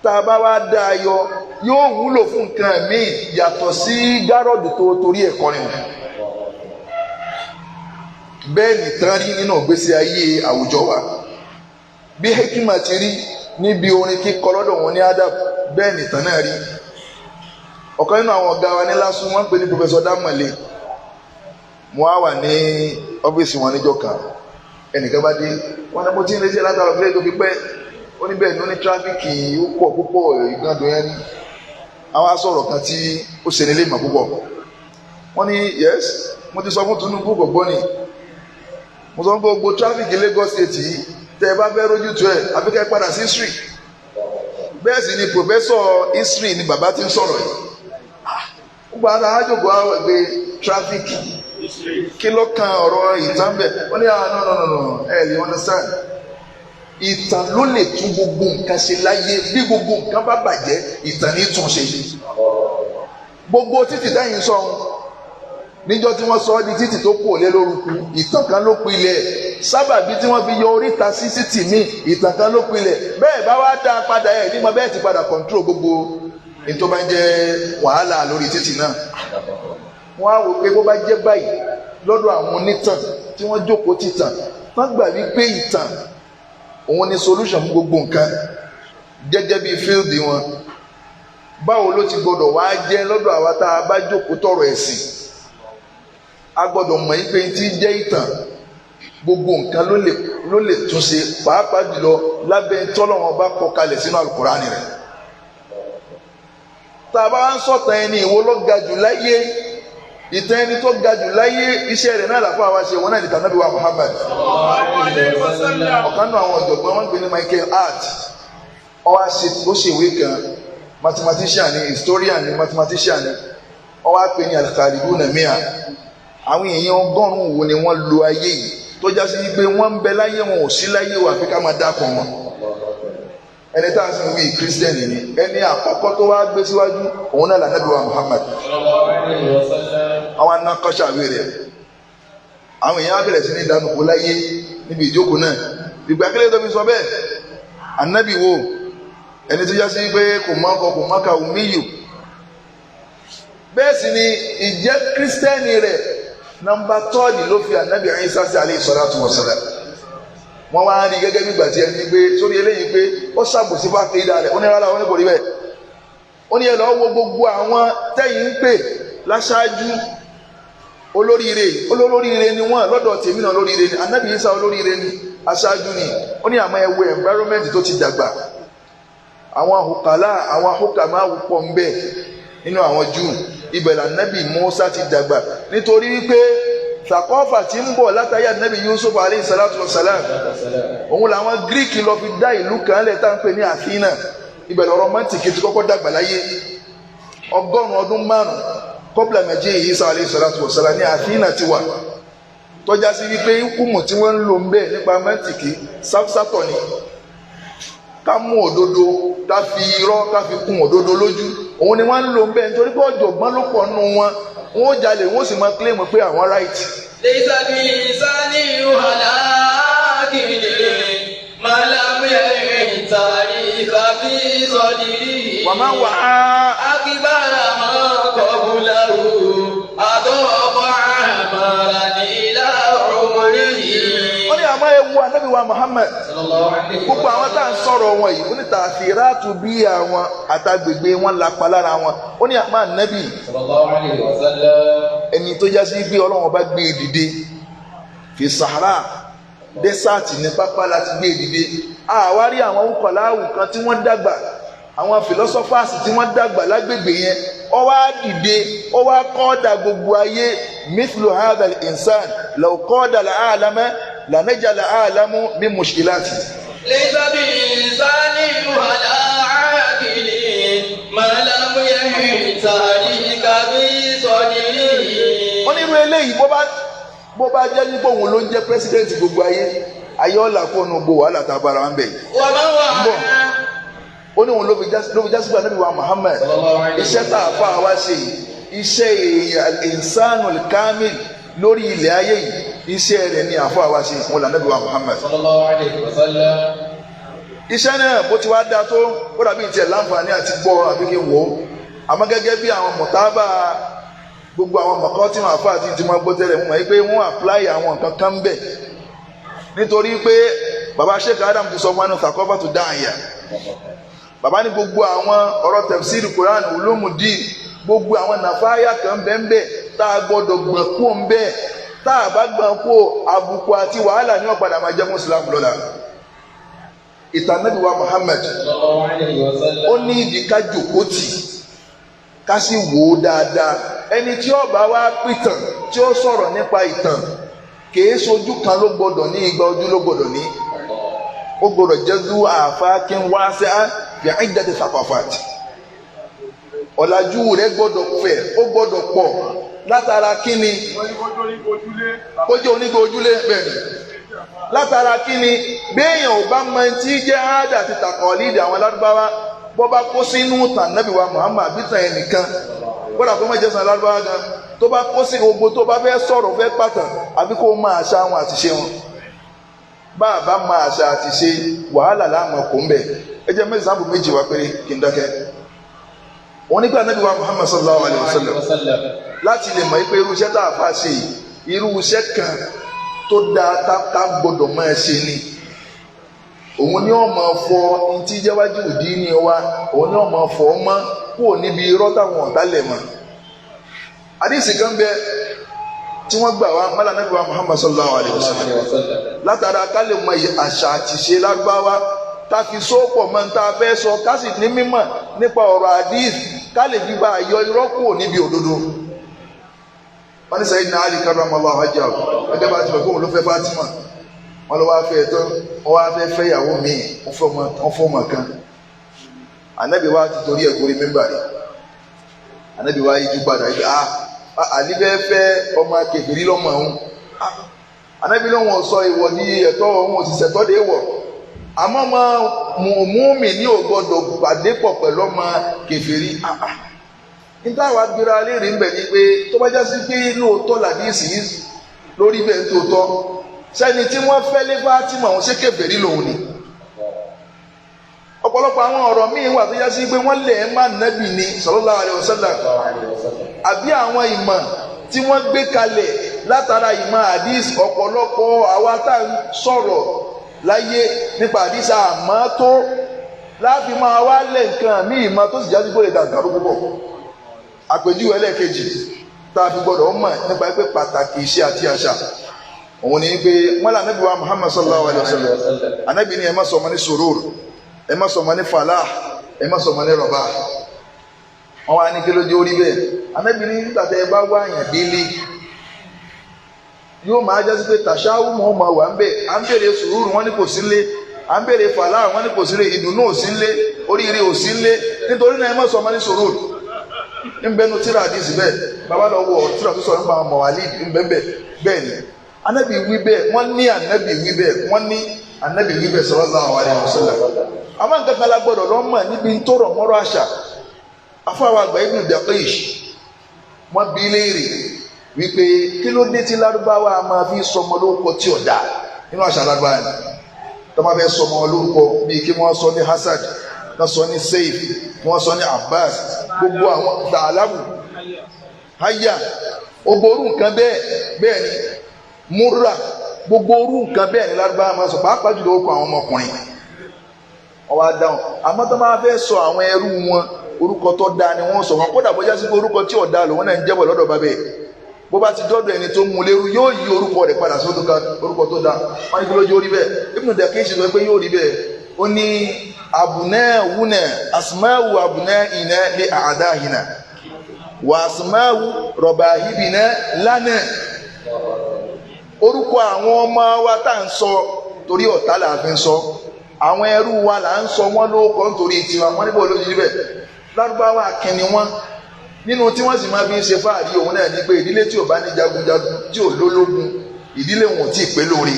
tá a bá wá dá a yọ, yóò wúlò fún nǹkan míì yàtọ̀ sí gárọ̀dù tó torí ẹ̀kọ́ ni wọn. Bẹ́ẹ̀ nìkan rí nínú ìgbésí ayé àwùjọ wa, bí hekima ti rí níbi orin kíkọ lọ́dọ̀ wọn ní adab, bẹ́ẹ̀ nìkan náà rí. Ọ̀kan nínú àwọn ọ̀gá wa ní LASU, wọ́n ń pè ní Professor Damale. Mo á wà ní ọ́fíìsì wọn níjọ́ kan, ẹnìkan bá dé, wọn ní mo ti ń retí látara ọ̀gbẹ́ tó fi pẹ́. Ó ní bẹ́ẹ̀ ni, ó ní traffic ó pọ̀ púpọ̀, ìgbàdùn yẹn ní. Àwọn asọ̀rọ̀ kan tí ó ṣe nílé ìmọ̀ púpọ̀, wọ́n ní yes, mo ti sọ fún Tinubu, kò gbọ́ ni. Mo sọ fún gbogbo traffic Lagos State yìí, Tẹ́ ẹ bá fẹ́ rójú tu ẹ̀, àfi kẹ́ ẹ padà sí history. Bẹ́ẹ̀ sì ni professor history ni bàbá ti ń sọ̀rọ̀ yìí. Gbogbo ara àjòkó àwọn ẹgbẹ́ traffic, kí ló kan ọ̀rọ̀ ìtàn bẹ́ẹ̀? Wọ́n ní ah, no, no, no, no, ẹ lè understand. Ìtàn ló lè tún gbogbo nǹkan ṣe láyé. Bí gbogbo nǹkan bá bàjẹ́, ìtàn ní tún ṣe. Gbogbo títì dáyìn sọ̀hún níjọ́ tí wọ́n sọ ọ́ di títì tó kù òlé lórúkú, ìtàn kan ló pilẹ̀. Sábàbí tí wọ́n fi yọ oríta sí títì míì, ìtàn kan ló pilẹ̀. Bẹ́ẹ̀ bá wá dá a padà, ẹ̀ nígbà bẹ́ẹ̀ ti padà control gbogbo ní tó bá ń jẹ́ wàhálà lórí títì náà. Wọ́n á wò pé bó bá jẹ́ báyìí lọ́dọ̀ àwọn onítàn tí wọ́n jókòó títàn, wọ́n gbà wípé ìtàn òun ni solution fún gbogbo nǹkan gẹ́gẹ́ bí field wọn, báwo ló ti gbọdọ̀ wá jẹ́ lọ́dọ̀ àwa tá a bá jókòó tọrọ ẹ̀sìn? A gbọdọ̀ mọ̀ yí pé tí jẹ́ ìtàn, gbogbo nǹkan ló lè túnṣe, pàápàá jùlọ lábẹ́ tọ́lọ́wọ́n bá kọ kalẹ̀ sínú Alukurani rẹ̀. Tá a bá ń sọ̀tàn ẹni ìwo ló ga jù láyé, ìtàn ẹni tó ga jù láyé, iṣẹ́ rẹ̀ náà làfọ́ àwa ṣe, wọn náà ní tànàbí wa Muhammad. Ọ̀kan náà àwọn ọ̀jọ̀gbọ́n wọn gbé ní Michael Hart, ó wá ṣe, ó ṣèwé kan, mathematician ni, historian ni, mathematician ni. Ó wá pè ní al-Khaliduna Mi'a, àwọn èèyàn 100 wo ni wọ́n lo ayé yìí tó já sí pé wọ́n ń bẹ láyé, wọn ò sí láyé wà fi ká máa dákọ̀ wọn. Ẹni tá a sì ń wí, Christian ni. Ẹni àkọ́kọ́ tó wá gbé síwájú, òun náà lànàbí wa Muhammad. Àwọn anákọ́ṣàwé rẹ̀, àwọn èèyàn á bẹ̀rẹ̀ sí ní ìdánukú láyé níbi ìjókòó náà. Ìgbà kílẹ̀ tó fi sọ bẹ́ẹ̀, ànábì wo, ẹni tó já sí pé kò mọ́ ọkọ̀, kò mọ́ ka omiyu. Bẹ́ẹ̀ sì ni ìjẹ́ Christian rẹ̀, number third ló fi ànábì Ìsá sí alayhi salatu wa salam. Wọ́n wá rí gẹ́gẹ́ bí gbàtí ẹni pé sórí eléyìí pé ó ṣàbòsí fún akéda rẹ̀. Ó ní rárá, ó ní kò rí bẹ́ẹ̀. Ó ní ẹ lọ́ọ́ wo gbogbo àwọn tẹ́yìn ń pè láṣáájú olóríire, olóríire ni wọ́n lọ́dọ̀ tèmi náà, olóríire ni ànábì Ìsá, olóríire ni, aṣáájú ni. Ó ní àmọ́ ẹ wo environment tó ti dàgbà, àwọn ahùkàlà, àwọn ahùkàmá pọ̀ ń bẹ nínú àwọn Júù. Ibẹ̀ lànàbì Mùsá ti dàgbà, nítorí wípé sàkọ́fà tí ń bọ̀ látàrí ànábì Yusuf alayhi salatu wa salam, òun làwọn Greek lọ fi dá ìlú kan lẹ̀ tá à ń pè ní Athena. Ibẹ̀ lọ́rọ̀ mọ́ntìkì ti kọ́kọ́ dàgbà láyé. 500 ọdún qabla maji Isa alayhi salatu wa salam ní Athena ti wà, tọ́já sí wípé hukumu tí wọ́n ń lò ń bẹ̀ nípa mọ́ntìkì sáfsátọ̀ ni, ká mú òdodo, ká fi irọ́, ká fi kún òdodo lójú, òun ni wọ́n ń lò ń bẹ̀, nítorí pé ọ̀jọ̀gbọ́n ló pọ̀ nù wọn. Wọn ó jalè, wọn ó sì máa kílèmù pé àwọn right.
ليس بلسان ولكن ما لم يعن تاريخ في صدره.
Wà máa wà á.
أكبر ما قبله أضاف أعمارا إلى عمره.
Wọ́n ní àmọ́ ewu anabi wa Muhammad, gbogbo àwọn tá à ń sọ̀rọ̀ wọn yìí, ó ní tàfíràtù bí àwọn àtàgbègbè wọn lápá lára wọn. Ó ní àmọ́ anabi, ẹni tó já sí bí Ọlọ́run bá gbé e dìde fi Sahara desert, ní pápá láti gbé e dìde. Àwárí àwọn ukọ̀láwù kan tí wọ́n dàgbà, àwọn philosophers tí wọ́n dàgbà lágbègbè yẹn, ó wá dìde, ó wá kọ́ọ̀dà gbogbo ayé. Mithlu hadha al-insan law qada al-alama lanaja al-alamu min mushkilati.
ليس بإنسان ولا عاقل ما لم يعن تاريخ في صدره.
Wọ́n ní irú eléyìí, bó bá jẹ́ nípò òun ló ń jẹ́ president gbogbo ayé, ayé ọ̀là kó nu gbogbo wàhálà tá a bára wọn bẹ̀ yìí.
ومن
Bọ̀.
وعى
Ó ní òun ló fi jásí pé Ànábì wa Muhammad, iṣẹ́ tá a fà wá ṣe yìí, iṣẹ́ èèyàn al-insanul kamil lórí ilẹ̀ ayé yìí, iṣẹ́ rẹ̀ ni àfọ àwa ṣe, òun lànàbí wa Muhammad. Iṣẹ́ náà bó ti wá dáa tó, ó dàbí ìtiẹ̀ láǹfààní àti gbọ́ àbí kí n wò ó, àmọ́ gẹ́gẹ́ bí àwọn mọ̀tábà, gbogbo àwọn mọ̀kọ́ tí wọ́n àfa àti tí wọ́n gbọ́ tẹ́lẹ̀, wọ́n mọ̀ pé wọ́n apply àwọn nǹkan kan bẹ̀, nítorí pé baba Sheikh Adam ti sọ fún wa ní Thaqafatu tó dá àyà. Baba ní gbogbo àwọn ọ̀rọ̀ tafsir Quran, ulumuddin, gbogbo àwọn nàfáyà kan bẹ́ẹ̀ tá a gbọ́dọ̀ gbọ̀n kú ń bẹ́ẹ̀. Tá a bá gbọ̀n kú, àbùkù àti wàhálà ní ọ̀padà máa jẹ́ fún Islam lọ́la. Ìtàn Nábì wa Muhammad, ó ní ìdí ká jòkó tì, ká sì wò ó dáadáa. Ẹni tí ó bá wá pìtàn, tí ó sọ̀rọ̀ nípa ìtàn, kìí sojú kan ló gbọdọ̀ ní, igba ojú ló gbọdọ̀ ní. Ó gbọ́dọ̀ jẹ́ zu àfáàkín wá sí fi iddati thaqafat. Ọ̀làjú rẹ̀ gbọ́dọ̀ fẹ̀, ó gbọ́dọ̀ pọ̀ látara kíni? Kó jẹ́ onígbò ojúlé, bẹ́ẹ̀ ni. Látara kíni? Béèyàn ò bá mọ tí jẹ́ áádà àti tàkọ̀ọ́lìdì àwọn lárúbáwá, bọ́ bá kó sínú tàn nábì wa Muhammad àbí tàn ẹnìkan, gbọ́dọ̀ kó má jẹ́ sàn lárúbáwá gan, tó bá kó sí gbogbo tó bá fẹ́ sọ̀rọ̀ fẹ́ pàtàn, àbí kó máa àṣà wọn àti ṣe wọn. Bá a bá máa àṣà àti ṣe, wàhálà láàmú kò ń bẹ̀. Ẹ jẹ́ mẹ́sàn-án sáàbù méjì wá péré kí n dákẹ́. Òun nígbà nábì wa Muhammad sallallahu alayhi wa sallam, láti lè mọ̀ pé irú iṣẹ́ tá a fà ṣe yìí, irú iṣẹ́ kan tó dáa tá gbọ́dọ̀ máa ṣe ni. Òun ni ó máa fọ ntí jẹ́wájú ìdí ni wa, òun ni ó máa fọ ọmọ kúrò níbi irọ́ táwọn ọ̀tá lẹ̀ mọ́. Àdìsí kan bẹ tí wọ́n gbà wá mọ́lá nábì wa Muhammad sallallahu alayhi wa sallam, látara ká lè mọ àṣà àti ṣe lárúbáwá, tá fi sópọ̀ mọ́ tá a fẹ́ sọ, ká sì ní mímọ̀ nípa ọ̀rọ̀ àdìs, ká lè fi bá a yọ irọ́ kúrò níbi òdodo. Wọ́n ní Sayyidina Ali karramallahu wajhahu, gẹ́gẹ́ bá ti mọ̀ pé òun ló fẹ́ Fatima, wọ́n lọ wá fẹ́ tán, wọ́n wá fẹ́ fẹ́ ìyàwó míì, wọ́n fọ́ ọmọ kan. Ànábì wa ti torí ẹ̀ gorí mímbàrí. Ànábì wa yíjú padà yìí, ah, Àlí bẹ́ẹ̀ fẹ́ ọmọ kèfèrí lọ́mọ òun. Ànábì lóun sọ ìwọ ní ẹ̀tọ́ òun, òṣìṣẹ́ tọ́ de wọ̀. Àmọ́ ọmọ mùmí ní ò gbọ́dọ̀ pàdé pọ̀ pẹ̀lú ọmọ kèfèrí. Níta wàá gbéra léèrè ń bẹ̀ ni pé tó bá já sí pé lóòótọ́ làdíìsì yìí lórí bẹ́ẹ̀ tó tọ́, sẹ́ni tí wọ́n fẹ́ lé Fátímà òun ṣé kèfèrí lòun ni. Ọ̀pọ̀lọpọ̀ àwọn ọ̀rọ̀ míì wà tó já sí pé wọ́n lẹ̀ ẹ́ má nábì ni sallallahu alaihi wasallam, àbí àwọn ìmọ̀ tí wọ́n gbé kalẹ̀ látara ìmọ̀ àdíìs. Ọ̀pọ̀lọpọ̀ àwa tá à ń sọ̀rọ̀ láyé nípa àdíìs àmọ́ tó láàfin máa wá lẹ̀ nǹkan míì mọ́ tó sì já sí pé lè dàgbàrú púpọ̀. Àpèjúwe ẹlẹ́ẹ̀kejì tá a fi gbọ́dọ̀ mọ̀ nípa pé pàtàkì iṣẹ́ àti àṣà òun ni pé wọ́n lé ànábì wa Muhammad sallallahu alayhi wa sallam, ànábì ní ẹ má sọ ọmọ ní surur, ẹ má sọ ọmọ ní falah, ẹ má sọ ọmọ ní rabah. Wọ́n wá ní kí ló dé orí bẹ́ẹ̀? Ànábì ní nígbà tẹ́ ẹ bá wá àyàn délé, yóò máa jásí pé tàṣáwù mọ́ ọmọ wà ń bẹ̀. À ń bèrè sùúrù, wọ́n ní kò sí lé. À ń bèrè falah, wọ́n ní kò sí lé. Ìdùnnú ò sí lé, oríire ò sí lé. Nítorí náà ẹ má sọ ọmọ ní surur. Nbẹnu tíra àdìsí bẹ́ẹ̀, bàbá lọ wọ tíra tó sọ̀rọ̀ nípa àwọn mọ̀wálì nbẹ́nbẹ́ bẹ́ẹ̀ ni anabi wí bẹ́ẹ̀, wọ́n ní anabi wí bẹ́ẹ̀, wọ́n ní anabi wí bẹ́ẹ̀ sallallahu alaihi wasallam. Àmọ́ nǹkan kan la gbọ́dọ̀ lọ mọ̀ níbi tó rọ̀ mọ́rọ̀ àṣà. Afáwọn àgbà Ibn Daqish wọ́n bi léèrè wípé kí ló dé tí lárúbáwá máa fi sọmọ lórúkọ tí ò dáa nínú àṣà lárúbáwá ni tó máa fẹ́ sọmọ lórúkọ, bíi kí wọ́n sọ ní Hasad, wọ́n sọ ní Seif, wọ́n sọ ní Abbas, gbogbo àwọn dàlámù háyà, ogboru nǹkan bẹ́ẹ̀ bẹ́ẹ̀ ni múra, gbogbo orú nǹkan bẹ́ẹ̀ ni lárúbáwá máa sọ, pàápàá jùlọ orúkọ àwọn ọmọkùnrin. Wọ́n wá dáhùn, àmọ́ tó máa fẹ́ sọ àwọn ẹrú wọn, orúkọ tó dáa ni wọ́n sọ wọn, kódà bójá sí pé orúkọ tí ò dáa lòun náà ń jẹ́bọ̀ lọ́dọ̀ bàbá ẹ̀, bó bá ti dọ́dọ̀ ẹni tó mú lérú yóò yí orúkọ rẹ̀ padà sí orúkọ tó dáa. Wọ́n ní kí ló jẹ́ orí bẹ́ẹ̀? Ibn Daqiq sọ pé yóò rí bẹ́ẹ̀. Ó ní abunawuna asmawu abunaina li a'dahina wa asmawu rabahibina lana. Orúkọ àwọn ọmọ wa tá à ń sọ torí ọ̀tá là fi ń sọ, àwọn ẹrú wa là ń sọ wọ́n lóko nítorí tiwa. Wọ́n níbo lójú bẹ́ẹ̀? Lárúbáwá akínni wọn nínú tí wọ́n sì máa fi ń ṣe fáàrí òun náà ní pé ìdílé tí ò bá ní jagunjagun, tí ò lólógun, ìdílé wọn ò tí ì pé lóore.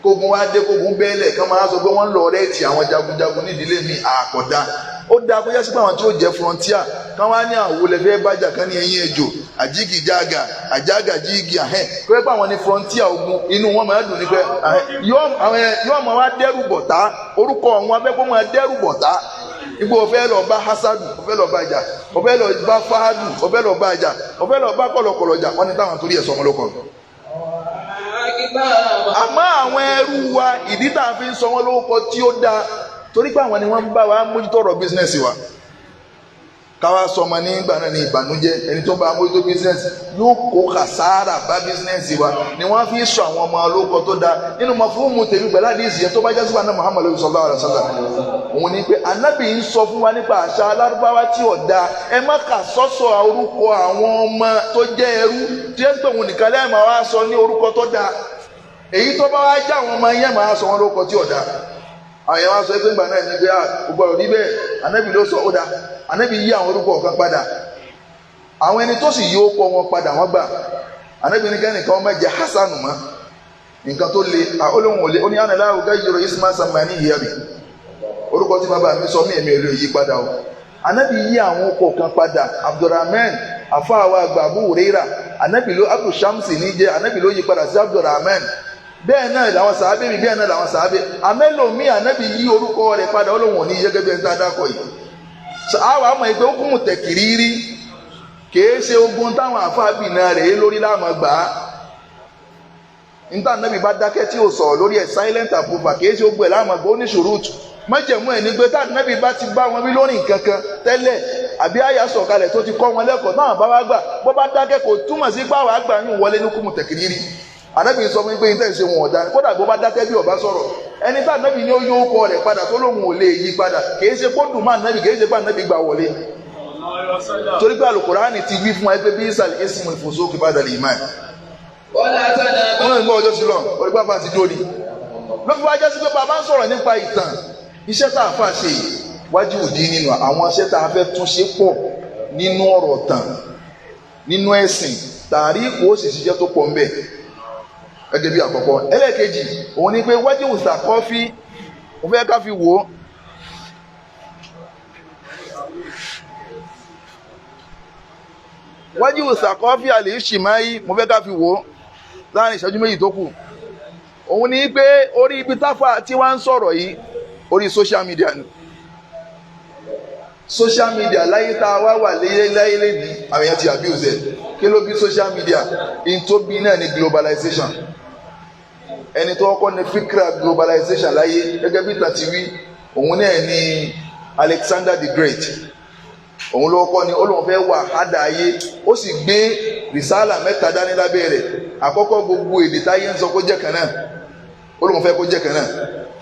Kógun wá dé, kógun bẹ́ẹ̀lẹ̀, kán máa sọ pé wọ́n lọ rẹ́ẹ̀tì àwọn jagunjagun nídìílé mi, àkọ́dá. Ó dáa kó yásí pé àwọn tí ó jẹ́ frontier kán wá ní àwọn olè fẹ́ bájà, kán ní ẹyin ejò àjíkì jága àjágà jíìgì ahẹ́n, kó yẹ pé àwọn ní frontier ogun, inú wọn máa dùn ní pé yóò máa wá dẹ́rù bọ̀tá. Orúkọ wọn abẹ́ kó máa dẹ́rù bọ̀tá. Ibo ọfẹ lọ bá hasadu, ọfẹ lọ bá jà, ọfẹ lọ bá fahadu, ọfẹ lọ bá jà, ọfẹ lọ bá kọlọkọlọ jà. Wọn ní táwọn torí ẹ sọmọ lóko. Àmọ́ àwọn ẹrú wa, ìdí tá a fi ń sọ wọn lórúkọ tí ó dáa, torí pé àwọn ni wọ́n ń bá wa mójútó ọ̀rọ̀ bísínẹ́sì wa. Káwa sọmọ nígbà náà ní ìbànújẹ́, ẹni tó bá mójútó bísínẹ́sì yóò kó kàsáárà bá bísínẹ́sì wa, ni wọ́n fi sọ àwọn ọmọ olóko tó dáa. Nínú mọ fún mu tèmi pẹ̀lú àdìsí yẹn tó bá jásí wa náà Muhammadu sallallahu alaihi wasallam, òun ni pé anábì ń sọ fún wa nípa àṣà alárúbáwá tí ò dáa, ẹ má kà sọ́sọ orúkọ àwọn ọmọ tó jẹ́ ẹrú tí ẹ ń pè wọn nìkan lẹ́ẹ̀mọ́ wá sọ ní orúkọ tó dáa. Èyí tó bá wá já àwọn ọmọ yẹn máa sọ wọn lórúkọ tí ọ̀dà. Àwọn yẹn wá sọ pé ńgbà náà ní pé gbogbo ọ̀rọ̀ níbẹ̀ Ànábì ló sọ ó dá. Ànábì yí àwọn orúkọ kan padà. Àwọn ẹni tó sì yí orúkọ wọn padà wọ́n gbà. Ànábì ní kẹ́nìkan ọmọ ẹ̀jẹ̀ Hasanu mọ́. Nǹkan tó le, olóhùn ò le, ó ní àná láwùjọ yìí Ismail Samani yìí àbí. Orúkọ tí bàbá mi sọ mí èmi ò lè yí padà o. Ànábì yí àwọn orúkọ kan padà. Abdulrahman afáwa àgbà Abu Huraira, Ànábì ló Abdul Shamsi ní jẹ́, Ànábì ló yí padà sí Abdulrahman. Bẹ́ẹ̀ náà làwọn sàábé mi, bẹ́ẹ̀ náà làwọn sàábé. Àmẹ́lòmí Ànábì yí orúkọ rẹ̀ padà, olóhùn ò ní yẹ gẹ́gẹ́ bí ẹni tá a dákọ̀ yìí. Àwọn àmọ̀ ìpè ókùnmù tẹ̀kìrírí kìí ṣe ogun táwọn àfáàbì náà rèé lórí láàmú gbà á. Níta Ànábì bá dákẹ́ tí ò sọ̀rọ̀ lórí ẹ̀ silent approval kìí ṣe ogun ẹ̀ láàmú gbà ó ní ṣùrùtù. Májẹ̀mú ẹ̀ ní pé tá Ànábì bá ti bá wọn wí lórí nǹkan kan tẹ́lẹ̀ àbí àyà sọ̀kalẹ̀ tó ti kọ́ wọn lẹ́kọ̀ọ́ táwọn bá wá gbà bó bá dákẹ́ kò túmọ̀ sí pé àwọn àgbà yín wọlé ní kùmù tẹ̀kìrírí. Ànábì sọ fún mi pé níta ìṣe wọn ọ̀dà kódà bó bá dákẹ́ bí ọba sọ̀rọ̀ ẹni tá Ànábì ní ó yó kọ rẹ̀ padà tó lóun ò lè yí padà kìí ṣe kó dùn má Ànábì kìí ṣe pé Ànábì gbà wọlé. Torí pé Àlùkùránì ti wí fún wa pé bí ìsàlẹ̀ ismul fusuq ba'da al-iman. Wọ́n náà ń gbọ́ ọjọ́ sí lọ, orí pápá ti dóni. Ló fi wá jásí pé bàbá ń sọ̀rọ̀ nípa ìtàn iṣẹ́ tá a fà ṣe wájú òdì nínú àwọn iṣẹ́ tá a fẹ́ tún ṣe pọ̀ nínú ọ̀rọ̀ tàn nínú ẹ̀sìn tàríkù ó sì ṣiṣẹ́ tó pọ̀ ńbẹ̀ gẹ́gẹ́ bí àkọ́kọ́. Ẹlẹ́ẹ̀kejì òun ni pé wájú ìsàkọ́fí mo fẹ́ ká fi wò ó. Wájú ìsàkọ́fí àlè ìṣìmáyí mo fẹ́ ká fi wò ó láàrin ìṣẹ́jú méjì tó kù. Òun ni pé orí ibi táfà tí wọ́n ń sọ̀rọ̀ yìí orí social media ni. Social media láyé tá a wá wà láyé lẹ́ni àwọn èèyàn ti abuse ẹ̀. Kí ló bí social media? In tó bí náà ni globalization. Ẹni tó kọ́kọ́ ní fíkra globalization láyé gẹ́gẹ́ bí tàti wí òun náà ni Alexander the Great. Òun ló kọ́ ni ó lóun fẹ́ wà hádà ayé ó sì gbé rìsálà mẹ́ta dání lábẹ́ rẹ̀. Àkọ́kọ́ gbogbo èdè táyé ń sọ kó jẹ́ kan náà, ó lóun fẹ́ kó jẹ́ kan náà,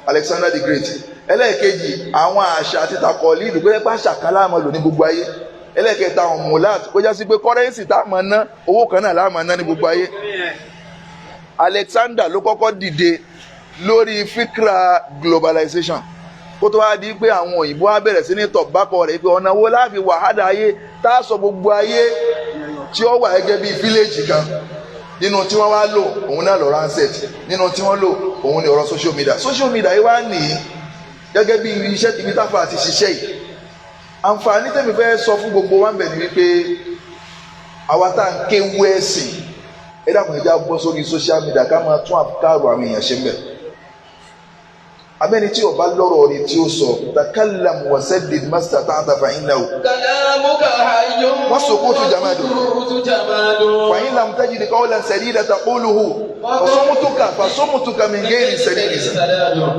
Alexander the Great. Ẹlẹ́ẹ̀kejì àwọn àṣà àti takọ̀ọ́lì ìlú pé àṣà kan láàmú lò ní gbogbo ayé. Ẹlẹ́ẹ̀kẹta àwọn mọ̀láàtì kó já sí pé kọ́rẹ́ǹsì tá a máa ná owó kan náà láàmú ná ní gbogbo ayé. Alexander ló kọ́kọ́ dìde lórí fíkra globalization kó tó wá di pé àwọn òyìnbó á bẹ̀rẹ̀ sí ní tọ̀bákọ̀ rẹ̀ pé ọ̀nà wo la fi wàhálà ayé tá a sọ gbogbo ayé tí ó wà gẹ́gẹ́ bíi fíléèjì kan. Nínú tí wọ́n wá lò òun náà lọ́rọ̀ handset, nínú tí wọ́n lò òun ni ọ̀rọ̀ social media. Social media yìí wá nìyí gẹ́gẹ́ bí iṣẹ́ ibi táfà àti ṣiṣẹ́ yìí. Àǹfààní tẹ̀mí fẹ́ sọ fún gbogbo wa ń bẹ̀ ni wípé àwa tá à ń kéwú ẹ̀sìn ẹ dákun ẹ já bọ́ sórí social media ká máa tún àkàrò àwọn èèyàn ṣe ń bẹ̀. Abẹ́ni tí ó bá lọ́rọ̀ rẹ̀ tí ó sọ takallam wa saddid mastata'ta fa innahu wasukutu jamadu fa in lam tajid qawlan sadida taquluhu fasumutuka min ghairi sadidi.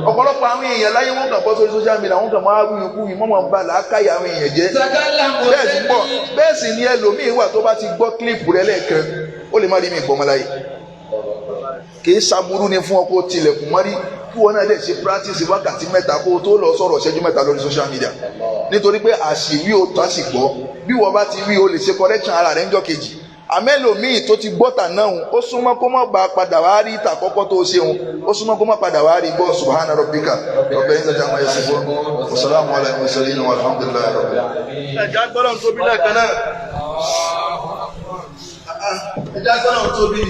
Ọ̀pọ̀lọpọ̀ àwọn èèyàn láyé wọn kàn bọ́ sórí social media wọn kàn máa wí ikú yìí mọ́mọ́ ń ba làákàyè àwọn èèyàn jẹ́. Bẹ́ẹ̀ sì ń bọ̀ bẹ́ẹ̀ sì ni ẹlòmíín wà tó bá ti gbọ́ kílípù rẹ lẹ́ẹ̀kan ó lè má rí mi gbọ́mọláyé. Kì í ṣaburú ni fún ọ kó tilẹ̀kùn mọ́rí kí wọn náà lè ṣe practice wákàtí mẹ́ta kó o tó lọ sọ̀rọ̀ ṣẹ́jú mẹ́ta lórí social media. Nítorí pé àṣìwí o tó àṣìgbọ́ bí wọ́n bá ti wí o lè ṣe correction ara rẹ̀ ńjọ́ kejì. Àmẹ́lòmíì tó ti gbọ́tà náà ó súnmọ́ kó má ba padà wá rí ìta àkọ́kọ́ tó ṣe òun ó súnmọ́ kó má padà wá rí gbọ́. Subhana rabbika rabbil izzati amma yasifun wa salamun ala al-mursalin walhamdulillahi rabbil alamin.
Ẹ̀já gbọ́dọ̀ tóbi lẹ́ẹ̀kan náà. Ẹ̀já gbọ́dọ̀ tóbi.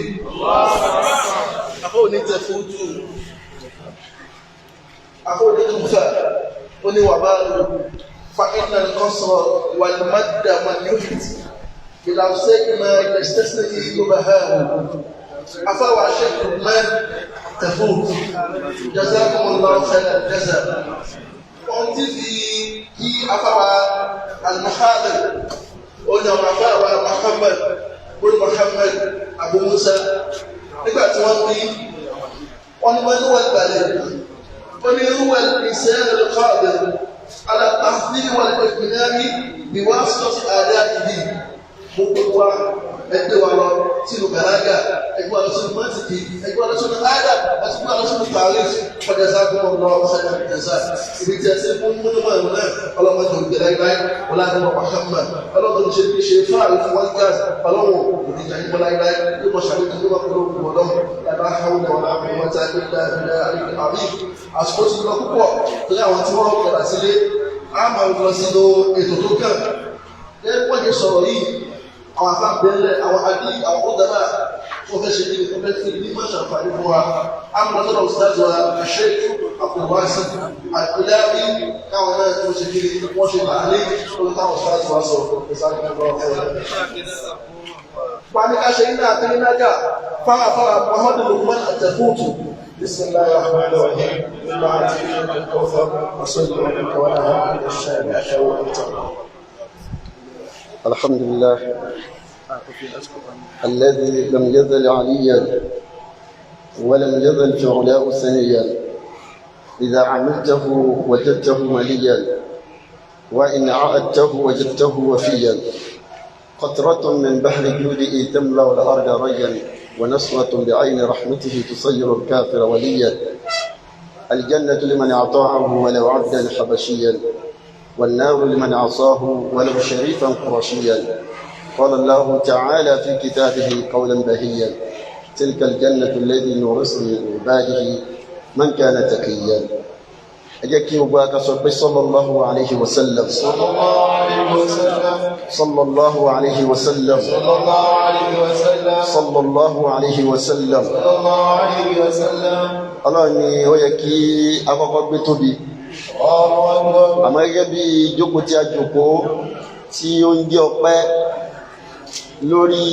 Àfọ̀ òní tẹ fóòtù. Àfọ̀ òní tún fẹ́. Ó ní wà bá lò. Fa iná al-qasra wal-madda man yuhit. Ìlànà ma yastasni yubahahu. Afáwà Sheikh Lukman Tafut. Jazakumullahu khairan jaza. Ohun tí fi kí afáwà al-Muhadir. Ó ní ọmọ afáwà Muhammad bin Muhammad Abu Musa. Nígbà tí wọ́n bí wọ́n ní wọ́n ní wọ́n gbàlẹ̀. Ó ní huwa al-insan al-qadir ala at-tahdhir wal-itmimam biwasitati ada'ihi. Gbogbo wa ẹgbẹ́ wa lọ sínú bàlágà, ẹgbẹ́ wa lọ sínú mọ́tìkì, ẹgbẹ́ wa lọ sínú ádà, ẹgbẹ́ wa lọ sínú tààrí. Ọjà sáà kó lọ ọ̀sẹ̀ ẹ̀sà ibi tí a ti fún múnúmọ̀ ẹ̀rọ náà ọlọ́mọdé ògbé láíláí ọlọ́dún Muhammad ọlọ́dún ṣe fi ṣe fáàrí fún wọn gáàsì ọlọ́wọ́ òdìjà yìí láíláí yóò mọ̀ ṣàlùkù yóò mọ̀ pẹ̀lú òkú ọlọ́run yàrá àwọn ọ̀nà àwọn tí a gbé dáadáa àbí àsìkò ti lọ púpọ̀ torí àwọn tí wọ́n padà sílé á máa lọ sínú ètò tó kàn lẹ́yìn wọ́n ṣe sọ̀rọ̀ yìí àwọn afábẹ́lẹ̀ àwọn adí àwọn ọ̀dàbà tó fẹ́ ṣe kíni tó fẹ́ fi ní mọ̀ ṣàǹfààní fún wa á mọ̀ lọ́sọ̀rọ̀ òṣìṣẹ́ wa ṣe àpòwáṣí àìkúlẹ́bí káwọn náà tó ṣe kíni wọ́n ṣe làálé lórí táwọn òṣìṣẹ́ wa sọ wani ká ṣe iná àti iná gà fáwọn Muhammadu Lukman àtẹ̀fóòtù.
بسم الله الرحمن الرحيم. إنا أعطيناك الكوثر فصل لربك وانحر إن شانئك هو الأبتر.
الحمد لله الذي لم يزل عليا ولم يزل في علاه ثنيا، إذا عملته وجدته مليا، وإن عادته وجدته وفيا. قطرة من بحر جوده تملأ الأرض ريا، ونسمة بعين رحمته تصير الكافر وليا. الجنة لمن أطاعه ولو عبدا حبشيا، والنار لمن عصاه ولو شريفا قرشيا. قال الله تعالى في كتابه قولا بهيا: تلك الجنة الذي نورث من عباده من كان تقيا. أجاكي وباك صلى الله عليه وسلم،
صلى الله عليه وسلم،
صلى الله عليه وسلم،
صلى الله عليه وسلم،
صلى الله عليه وسلم،
صلى الله عليه وسلم.
Ọlọ́run ni ó yẹ kí akọ́kọ́ gbé tóbi. Àmọ́ gẹ́gẹ́ bí ìjókòó tí a jókòó tí ó ń jẹ́ ọpẹ́ lórí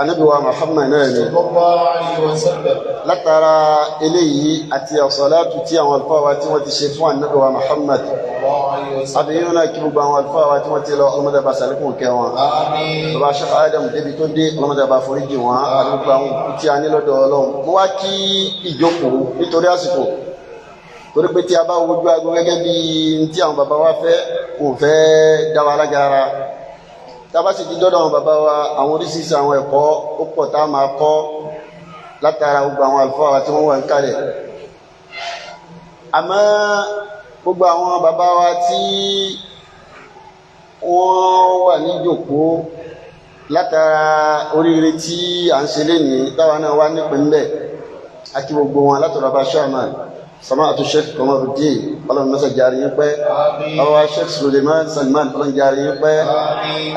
Ànábì wa Muhammad náà ni. Látara eléyìí àti àsàlátù tí àwọn àlùfáà wa tí wọ́n ti ṣe fún Ànábì wa Muhammad. Àbíyún náà kí gbogbo àwọn àlùfáà wa tí wọ́n ti lọ ọlọ́mọdé bá sàlékún kẹ́ wọn. Bàbá Sheikh Adam débi tó dé ọlọ́mọdé bá foríjì wọn àti gbogbo àwọn òkú tí a ní lọ́dọ̀ Ọlọ́run. Mo wá kí ìjókòó nítorí àsìkò, torí pé tí a bá wojú aago gẹ́gẹ́ bí tí àwọn bàbá wa fẹ́ kò fẹ́ dá wa lágara. Tá a bá sì ti dọ́dọ̀ àwọn bàbá wa, àwọn oríṣiríṣi àwọn ẹ̀kọ́ ó pọ̀ tá a máa kọ́ látara gbogbo àwọn àlùfáà wa tí wọ́n wà ń kalẹ̀. Àmọ́ gbogbo àwọn bàbá wa tí wọ́n wà ní ìjókòó látara oríire tí à ń ṣe lénìí táwa náà wá nípìn ńbẹ̀, àti gbogbo wọn látọ̀dọ̀ bàbá Sherman Sama'atu Sheikh Kamaruddin, ọlọ́run mọ́sá jàre yín pẹ́. Bàbá Sheikh Suleiman Salman, ọlọ́run jàre yín pẹ́.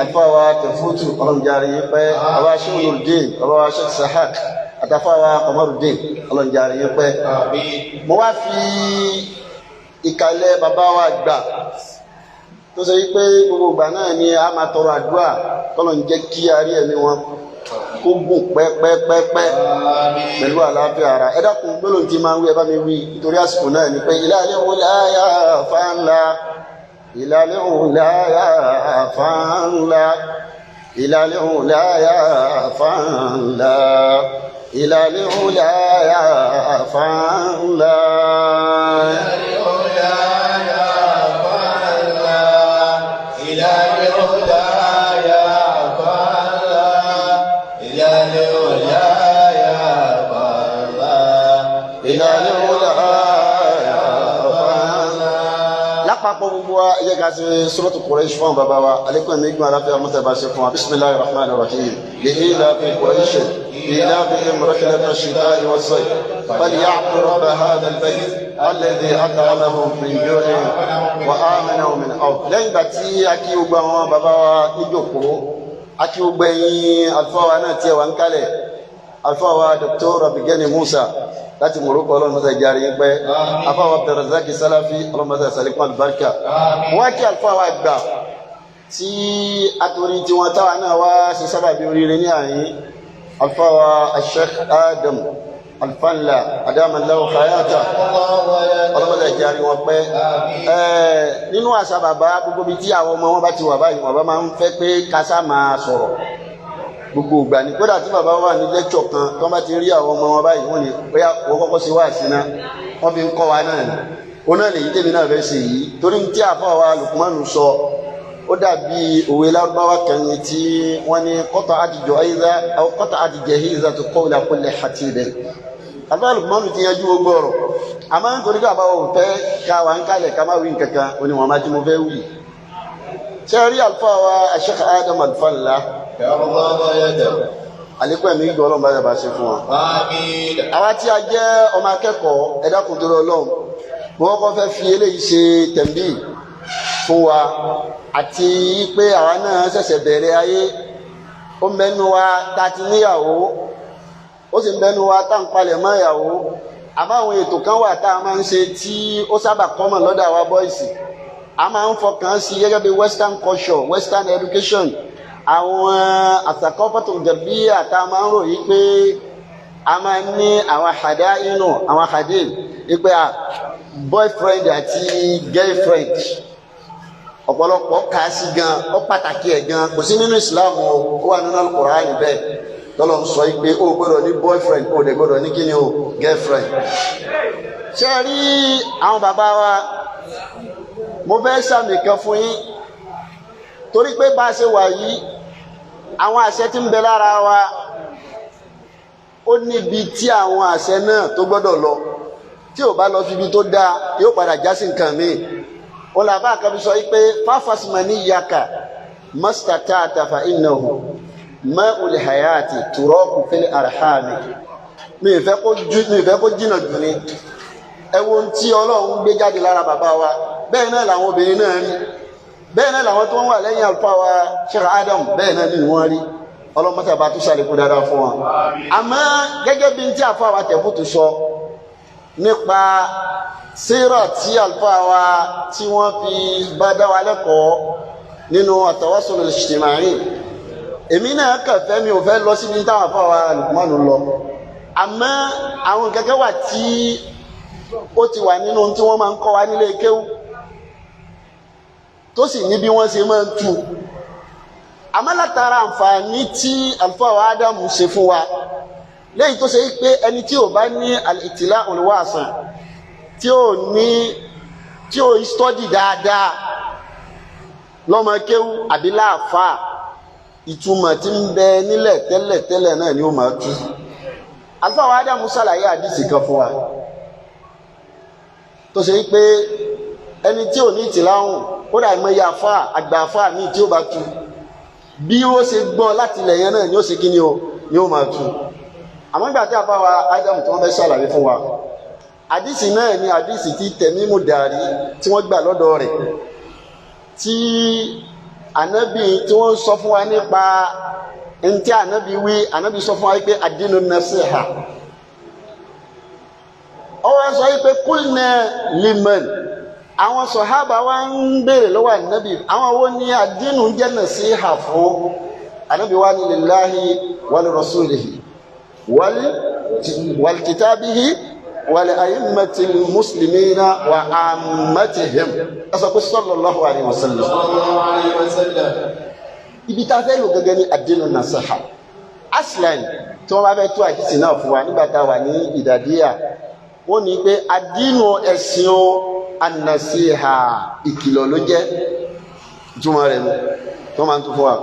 Àlùfáà Tẹ̀fútù, ọlọ́run jàre yín pẹ́. Bàbá Sheikh Nuruddin, bàbá Sheikh Sahak, àtàfáà Kamaruddin, ọlọ́run jàre yín pẹ́. Mo wá fi ìkàlẹ̀ bàbá wa gbà tó ṣe wípé gbogbo ìgbà náà ni a máa tọrọ àdúrà kọ́lọ̀ ń jẹ́ kí a rí ẹ̀mí wọn kó gùn pẹ́pẹ́pẹ́pẹ́ pẹ̀lú àlàáfíà ara. Ẹ dákun gbólóhùn tí máa ń wí, ẹ bá mi wí nítorí àsìkò náà ni pé ìlàlẹ́ òun láyà fáńlá, ìlàlẹ́ òun láyà fáńlá, ìlàlẹ́ òun láyà fáńlá, ìlàlẹ́ òun láyà fáńlá.
Ìlàlẹ́ òun láyà fáńlá, ìlàlẹ́ òun láyà fáńlá, ìlàlẹ́ òun láyà fáńlá,
ìlàlẹ́ òun láyà fáńlá. Lápapọ̀ gbogbo wa, ẹ jẹ́ ká ṣe Suratu Quraysh fún bàbá wa, alekun ẹ̀mí gbọ́n aláfẹ́ ọmọọ̀tẹ́ bá ṣe fún wa. Bismillahir rahmanir rahim. Li'ilafi Quraysh إيلافهم رحلة الشتاء والصيف فليعبدوا رب هذا البيت الذي أطعمهم من جوع وآمنهم من خوف. Lẹ́yìn ìgbà tí a kí gbogbo àwọn bàbá wa níjókòó, a kí gbogbo ẹ̀yin àlùfáà wa náà tí ẹ wà ń kalẹ̀, àlùfáà wa Dr. Abigani Musa láti Morocco, ọlọ́run mọ́sá jàre yín pẹ́, àlùfáà wa Abdulrazak Salafi, ọlọ́run mọ́sá sàlékún àlùbáríkà. Wọ́n á kí àlùfáà wa gbà tí atorí tiwọn táwa náà wá ṣe sábàbí oríire ní àyín, alfawa Sheikh Adam Alfanla adamallahu hayata, ọlọ́mọdé jàre wọn pẹ́. Nínú àṣà bàbá, gbogbo bíi tí àwọn ọmọ wọn bá ti wà báyìí, wọn bá máa ń fẹ́ pé kásá máa sọ̀rọ̀ gbogbo ìgbà ni. Kódà tí bàbá wà ní lẹ́kṣọ̀ kan, tí wọ́n bá ti rí àwọn ọmọ wọn báyìí, wọ́n ní bóyá wọ́n kọ́kọ́ ṣe wá sí náà, wọ́n fi ń kọ́ wa náà ni. Òun náà lèyí tèmi náà fẹ́ ṣe yìí, torí tí àfọwà Lukmanu sọ, Ó dàbí òwe lárúbáwá kan ní tí wọ́n ní kọ́tà àtijọ́ ayíza àwọn kọ́tà àtijọ́ ayíza tó kọ́ ìlà kọ́lẹ̀ àti ibẹ̀. Àlùfáà Lukmanu ti yanjú gbogbo ọ̀rọ̀. Àmọ́ nítorí ká bá wò fẹ́ ká wà ń kalẹ̀ ká má wí nǹkankan, ó ní wọn máa tí mo fẹ́ wí. Ṣé rí àlùfáà wa Sheikh Adam Alfanla? Àlékún ẹ̀mí gbọ́ ọlọ́run bá yàrá ṣe fún wa. Àwa tí a jẹ́ ọmọ akẹ́kọ̀ọ́, ẹ dákun torí Ọlọ́run. Mo kọ́kọ́ fẹ́ fi eléyìí ṣe tẹ̀m̀bì fún wa àti pé àwa náà ṣẹ̀ṣẹ̀ bẹ̀rẹ̀ ayé. Ó ń bẹnu wa tá a ti níyàwó, ó sì ń bẹnu wa tá à ń palẹ̀ mọ́ ìyàwó. Àmọ́ àwọn ètò kan wà tá a máa ń ṣe tí ó sábà kọ́mọ̀ lọ́dọ̀ àwa bọ́ìsì. A máa ń fọkàn sí gẹ́gẹ́ bí western culture, western education, àwọn àtàkọ́fọ́tò gẹ̀bíyà tá a máa ń ròyìn pé a máa ń ní àwọn àdá inú àwọn àdé ìpè à boyfriend àti girlfriend. Ọ̀pọ̀lọpọ̀ kà á sí gan, ó pàtàkì ẹ̀ gan, kò sí nínú Islam o, ó wà nínú Al-Qur'an bẹ́ẹ̀ tọ́lọ̀ ń sọ pé o gbọ́dọ̀ ní boyfriend, o dẹ̀ gbọ́dọ̀ ní kíni o, girlfriend. Ṣé ẹ rí àwọn bàbá wa, mo fẹ́ sàmì kan fún yín torí pé bá a ṣe wà yìí, àwọn àṣẹ tí ń bẹ lára wa ó níbi tí àwọn àṣẹ náà tó gbọ́dọ̀ lọ. Tí ò bá lọ síbi tó dáa, yóò padà já sí nǹkan míì. Ó là bá àkàbí sọ pé fáfásimani yaka mọ́sítàtà fa innahu ma'ul hayati turaku fil arhami. Mi ì fẹ́ kó jìnnà jù ni. Ẹ wo ohun tí Ọlọ́run gbé jáde lára bàbá wa, bẹ́ẹ̀ náà làwọn obìnrin náà rí, bẹ́ẹ̀ náà làwọn tó ń wà lẹ́yìn àlùfáà wa Sheikh Adam, bẹ́ẹ̀ náà ni wọ́n rí. Ọlọ́mọta bá tún ṣàlékún dáadáa fún wa. Àmọ́ gẹ́gẹ́ bí n tí àfáà wa Tẹ̀fútù sọ nípa síra tí àlùfáà wa tí wọ́n fi bá dá wa lẹ́kọ̀ọ́ nínú at-tawasul al-ijtima'i, èmi náà kàn fẹ́, mi ò fẹ́ lọ síbi táwọn àfáà wa Lukmanu lọ. Àmọ́ àwọn kẹ́kẹ́ wà tí ó ti wà nínú tí wọ́n máa ń kọ́ wa nílé kéwú, tó sì ní bí wọ́n ṣe máa ń tú. Àmọ́ látara àǹfààní tí àlùfáà wa Ádámù ṣe fún wa léyìí tó ṣe pé ẹni tí ò bá ní al-ittila' al-wasi' tí ò ní tí ò stọ́dì dáadáa lọ́mọ kéwú àbí láàfáà, ìtumọ̀ tí ń bẹ nílẹ̀ tẹ́lẹ̀ tẹ́lẹ̀ náà ni ó máa tú. Àlùfáà wa Ádámù ṣàlàyé àdìsí kan fún wa tó ṣe pé ẹni tí ò ní ìtìláhùn, kódà ìmọ̀ye àfáà àgbà àfáà míì tí ó bá tú, bí ó ṣe gbọ́ láti ilẹ̀ yẹn náà ni ó ṣe kí ni o, ni ó máa tú. Àmọ́ ìgbà tí àfáà wa Ádámù tí wọ́n fẹ́ ṣàlàyé fún wa àdìsí náà ni àdìsí tí Tẹ̀mímù Dàrí tí wọ́n gbà lọ́dọ̀ rẹ̀, tí ànábì tí wọ́n sọ fún wa nípa ntí ànábì wí. Ànábì sọ fún wa pé àdínú nasiha. Ó wá sọ pé kulna liman, àwọn sọ̀hábà wa ń béèrè lọ́wọ́ ànábì, àwọn wo ni àdínú jẹ́ nasiha fún? Ànábì wa ní lillahi wa li rasulihi wal kitabihi wal a'immatil muslimina wa ammatihim. Ẹ sọ pé sallallahu alayhi wa sallam. Ibi tá a fẹ́ lò gẹ́gẹ́ ní àdínú nasiha. Aslan tí wọ́n bá fẹ́ tú àdìsí náà fún wa nígbà tá a wà ní ìdàdíyà, wọ́n ní pé àdínú ẹ̀sìn o anasiha, ìkìlọ̀ ló jẹ́. Ìtumọ̀ rẹ̀ nù tó máa ń tún fún wa.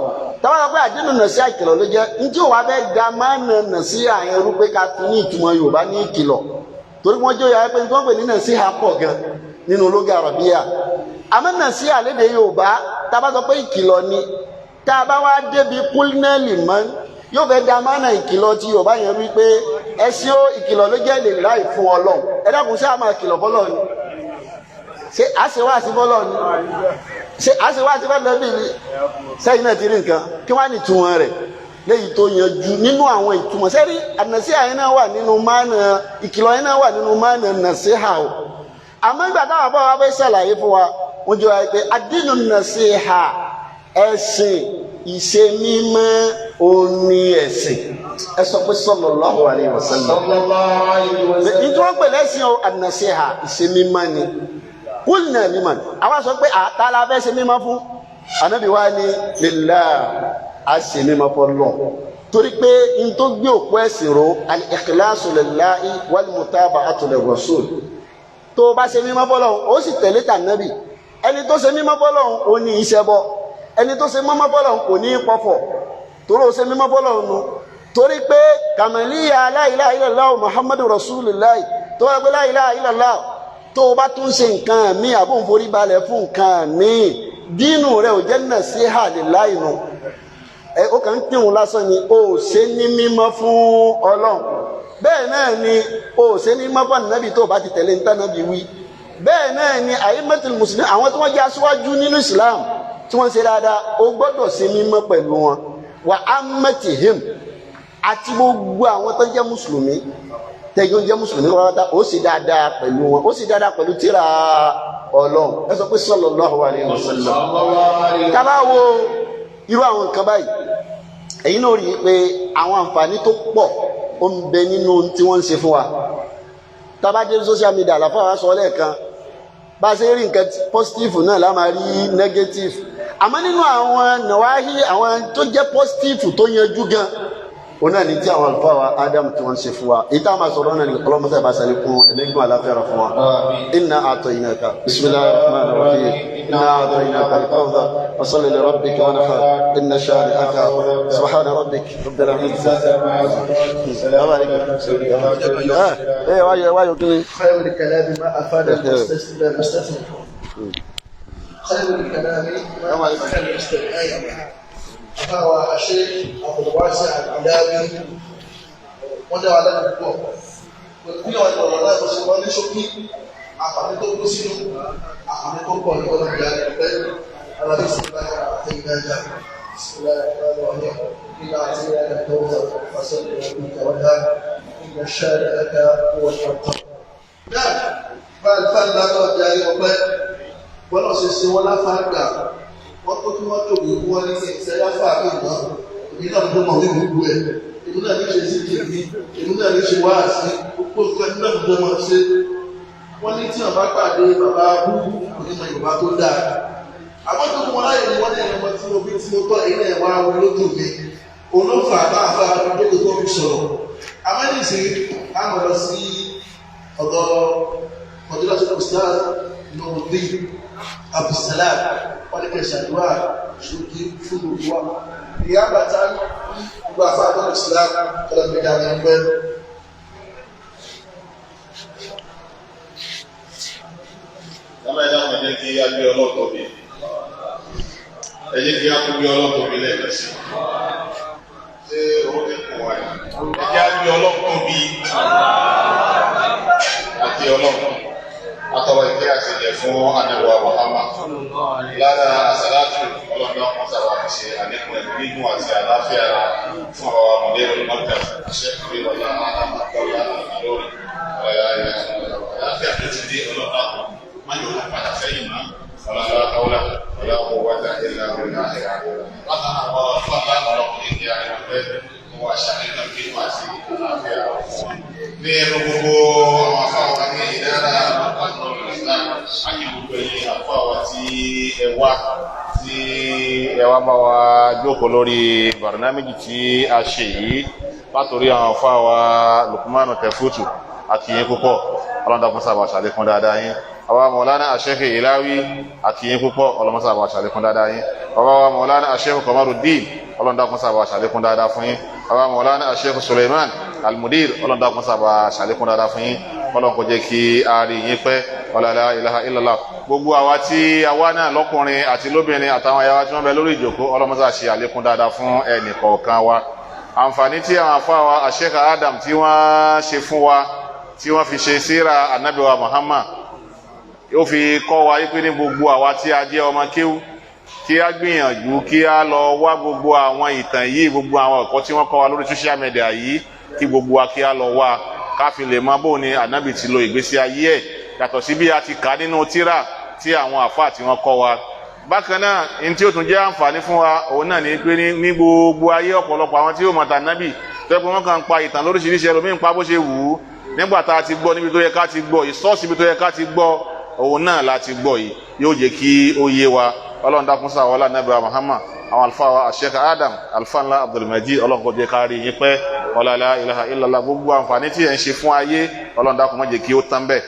Táwọn sọ pé àdínú nasiha ìkìlọ̀ ló jẹ́, ntí òwà fẹ́ da máa nà nasiha yẹn rú pé ká tún ní ìtumọ̀ Yorùbá ní ìkìlọ̀, torí wọ́n jẹ́ òyà pé tí wọ́n pè ní nasiha pọ̀ gan nínú lóga àràbíyà. Àmọ́ nasiha lédè Yorùbá, tá a bá sọ pé ìkìlọ̀ ni, tá a bá wá débi kúlínẹ́ẹ̀lì mọ́, yóò fẹ́ da máa nà ìkìlọ̀ tí Yorùbá yẹn rú pé ẹ̀sìn ó ìkìlọ̀ ló jẹ́ lè láì fún Ọlọ́run. Ẹ dákun, ṣé a máa kìlọ̀ fọlọ́run ni? Ṣé a ṣe wá sí fọlọ́run ni? Ṣé a ṣe wá sí fọlọ́run ni? Sẹ́yìn náà ti rí nǹkan kí wọ́n á ní ìtumọ̀ rẹ̀ léyìí tó yanjú nínú àwọn ìtumọ̀. Sẹ́rí ànàsíhà yẹn náà wà nínú máàna ìkìlọ̀ yẹn náà wà nínú máàna nàṣíhà o. Àmọ́ ìgbà táwọn àbọ̀ wa fẹ́ ṣàlàyé fún wa, wọ́n jọ pé àdínú nàṣíhà ẹ̀sìn ìṣe mímọ́ òní ẹ̀sìn. Ẹ sọ pé sallallahu alaihi wasallam. Ìtú wọn pè lẹ́sìn o ànàṣíhà ìṣe mímọ́ ni. Kulna liman, àwa sọ pé àtàlà fẹ́ ṣe mímọ́ fún. Ànábì wa ní lillah, a ṣe mímọ́ fọlọ́. Torí pé n tó gbé òkú ẹ̀sìn ro al-ikhlasu lillahi wal mutaba'atu lirrasul. Tó o bá ṣe mímọ́ fọlọ́, ó sì tẹ̀lé tànábì. Ẹni tó ṣe mímọ́ fọlọ́, ó ní iṣẹ́ bọ́. Ẹni tó ṣe mímọ́ fọ́lọ́run kò ní í pọ̀fọ̀, torí ó ṣe mímọ́ fọ́lọ́run nu, torí pé kàmẹ́líyà la ilaha illallah Muhammadu Rasulullah tó wá pé la ilaha illallah, tó o bá tún ṣe nǹkan mi àbò ń forí balẹ̀ fún nǹkan mi, dínú rẹ ò jẹ́ nasiha lillahi nù. Ẹ ó kàn ń kírun lásán ni, o ò ṣe ní mímọ́ fún Ọlọ́run. Bẹ́ẹ̀ náà ni o ò ṣe ní mímọ́ fún ànábì tó o bá ti tẹ̀lé ní tànábì wí. Bẹ́ẹ̀ náà ni àyímẹ́tìlì mùsùlùmí, àwọn tí wọ́n jẹ́ aṣíwájú nínú Islam tí wọ́n ṣe dáadáa, o gbọ́dọ̀ ṣe mímọ́ pẹ̀lú wọn. Wà á mẹ́tì him àti gbogbo àwọn tó ń jẹ́ mùsùlùmí, tẹ́jú ń jẹ́ mùsùlùmí pátá, ó sì dáadáa pẹ̀lú wọn, ó sì dáadáa pẹ̀lú tírà Ọlọ́run. Ẹ sọ pé sallallahu alaihi wasallam. Tá bá wo irú àwọn nǹkan báyìí, èyí náà rí i pé àwọn àǹfààní tó pọ̀ ó ń bẹ nínú ohun tí wọ́n ń ṣe fún wa. Tá bá dé social media, àlàfo àwọn sọ lẹ́ẹ̀kan, bá a ṣe rí nǹkan positive náà la máa rí negative. Àmọ́ nínú àwọn nàwáhí, àwọn tó jẹ́ positive tó yanjú gan, òun náà ní tí àwọn àlùfáà wa Adam tí wọ́n ń ṣe fún wa. Èyí tá a máa sọ̀rọ̀ náà ní ọlọ́mọṣẹ́ bá ṣàlékún ẹ̀mẹ́gbọ̀n àlàáfíà rẹ̀ fún wa. Inna a'tainaka bismillahir rahmanir rahim inna a'tainaka al-kawthar fasalli li rabbika wanhar inna shani'aka subhana rabbika rabbil izzati. Ẹ wáyọ wáyọ kí ni.
خير الكلام ما أفاد المستثمر. خير الكلام ما أفاد المستثمر. فهو الشيخ أبو الواسع العلاوي wọ́n dá wa lẹ́nu púpọ̀ pẹ̀lú bí ọ̀rọ̀ ọ̀rọ̀ náà ṣe wọ́n ní ṣókí, àǹfààní tó kú sínú, àǹfààní tó pọ̀ ní ọlọ́run ìyá rẹ̀ pẹ́ alábí sí báyà àti ìdájà sílẹ̀ ọ̀rọ̀ nígbà tí ẹ̀rọ tó ń sọ fásitì ìjọba ìgbà ṣẹ́rẹ̀ ẹ̀ka wọ́n ṣọ̀tọ̀. Náà báyìí fáńdà náà di ayé ọpẹ́ bọ́lá ṣe ṣe wọ́n láfáàgbà wọ́n tó kí wọ́n tóbi wọ́n ní ìṣẹ́ láfáàgbà náà, èmi náà tó mọ̀ wí gbogbo ẹ̀, èmi náà ní ṣe sí kìíní, èmi náà ní ṣe wáàsí gbogbo nǹkan, èmi náà tó mọ̀ ṣe. Wọ́n ní tí wọ́n bá pàdé bàbá búburú onímọ̀ Yorùbá tó dáa, àmọ́ tó kún wọn láyè ni wọ́n ní ẹ̀rọ tí mo bí tí mo tọ́ èyí náà wá wọn lójú mi, òun ló fà á bá àfa lóko tó fi sọ̀rọ̀. Àmọ́ nísìnyí a mọ̀ lọ sí ọ̀dọ̀ ọ̀dọ́lá Ustaz Nurudeen Abdulsalam, wọ́n ní kẹ́ ṣàdúrà ṣókí fún gbogbo wa. Ìyá bàtà gbogbo afá àtọ́nà Islam kọ́lá gbẹ̀dá ní ọgbẹ́.
Lábẹ́ ẹ̀dá kan jẹ́ kí á gbé ọlọ́tọ̀ mi. Ẹ jẹ́ kí á tún gbé ọlọ́tọ̀ mi lẹ́ẹ̀kan sí. Ṣé owó ti kù wáyé? Ẹ jẹ́ á gbé ọlọ́tọ̀ mi àti ọlọ́run. Atọ́rọ ìkẹ́ àti ìjẹ fún Anáwó Muhammad. Lára àsàlátù ọlọ́run náà wọ́n sábà fi ṣe àlékún ẹ̀mí gígùn àti àlàáfíà fún àwọn ọmọdé olùmọ̀ọ́kà ṣe ìwé ọ̀la àtọ́lá lórí àlàáfíà tó ti dé ọlọ́run náà má yóò wọ́n padà sẹ́yìn mọ́. Ọlọ́run àwọlá ọlọ́run wájà ìlà ìlà ìlà. Látara àwọn ọlọ́run ọlọ́run ní àwọn ọ̀fẹ́ wọn wá ṣàlékún gígùn àti àlàáfíà fún wọn. Ní ẹnu gbogbo àwọn afáwa ní ìdára àtọ́nà Islam, àti gbogbo ẹ̀yin afáwa tí ẹ wá tí ẹ wá bá wa jókòó lórí barnamiji tí a ṣe yìí, látòrí àwọn afáwa Lukmanu Tefutu àti yín púpọ̀, ọlọ́dàkùn sábà ṣàlékún dáadáa yín. Àwa Mọ̀lánà Àṣẹ́fẹ̀ Ìláwí àti yín púpọ̀, ọlọ́mọsábà ṣàlékún dáadáa yín. Bàbá wa Mọ̀lánà Àṣẹ́fẹ̀ Kọmárùdín, ọlọ́dàkùn sábà ṣàlékún dáadáa fún yín. Bàbá Mọ̀lánà Àṣẹ́fẹ̀ Suleiman Almudir, ọlọ́dàkùn sábà ṣàlékún dáadáa fún yín. Ọlọ́run kó jẹ́ kí a rí yín pẹ́. Ọlọ́lá ilaha illallah. Gbogbo àwa tí a wá náà lọ́kùnrin àti lóbìnrin àtàwọn ayáwa tí wọ́n bẹ lórí ìjòkó, ọlọ́mọsá ṣe àlékún dáadáa fún ẹnì kọ̀ọ̀kan wa. Àǹfààní tí àwọn afá wa Àṣẹ́kà Adam tí wọ́n ṣe fún wa, tí wọ́n fi ṣe síra Ànábì wa Muhammad, ó fi kọ́ wa yí pé ní gbogbo àwa tí a jẹ́ ọmọ kéwú, kí a gbìyànjú kí a lọ wá gbogbo àwọn ìtàn yìí, gbogbo àwọn ẹ̀kọ́ tí wọ́n kọ́ wa lórí social media yìí, kí gbogbo wa kí a lọ wá, ká fi lè mọ bóun ni Ànábì ti lo ìgbésí ayé ẹ̀, yàtọ̀ sí bí a ti kà nínú tírà tí àwọn àfáà tí wọ́n kọ́ wa. Bákan náà, ní tí ó tún jẹ́ àǹfààní fún wa, òun náà ní pé ní gbogbo ayé, ọ̀pọ̀lọpọ̀ àwọn tí yóò mọ̀ tà Ànábì tó yẹ pé wọ́n kàn ń pa ìtàn lóríṣiríṣi, ẹlòmíín pa bó ṣe wù ú. Nígbà tá a ti gbọ́ níbi tó yẹ ká ti gbọ́, ìsọ́ọ̀sì ibi tó yẹ ká ti gbọ́, òun náà la ti gbọ́ yìí, yóò jẹ́ kí ó yé wa. Ọlọ́run dákun sáà wọlé Ànábì wa Muhammad, àwọn àlùfáà wa Sheikh Adam àlùfáà ńlá Abdulmajid, ọlọ́run kó jẹ́ ká rí yín pẹ́. Ọlá la ilaha illallah. Gbogbo àǹfààní tí ẹ̀ ń ṣe fún ayé, ọlọ́run dákun má jẹ́ kí ó tán bẹ́ẹ̀.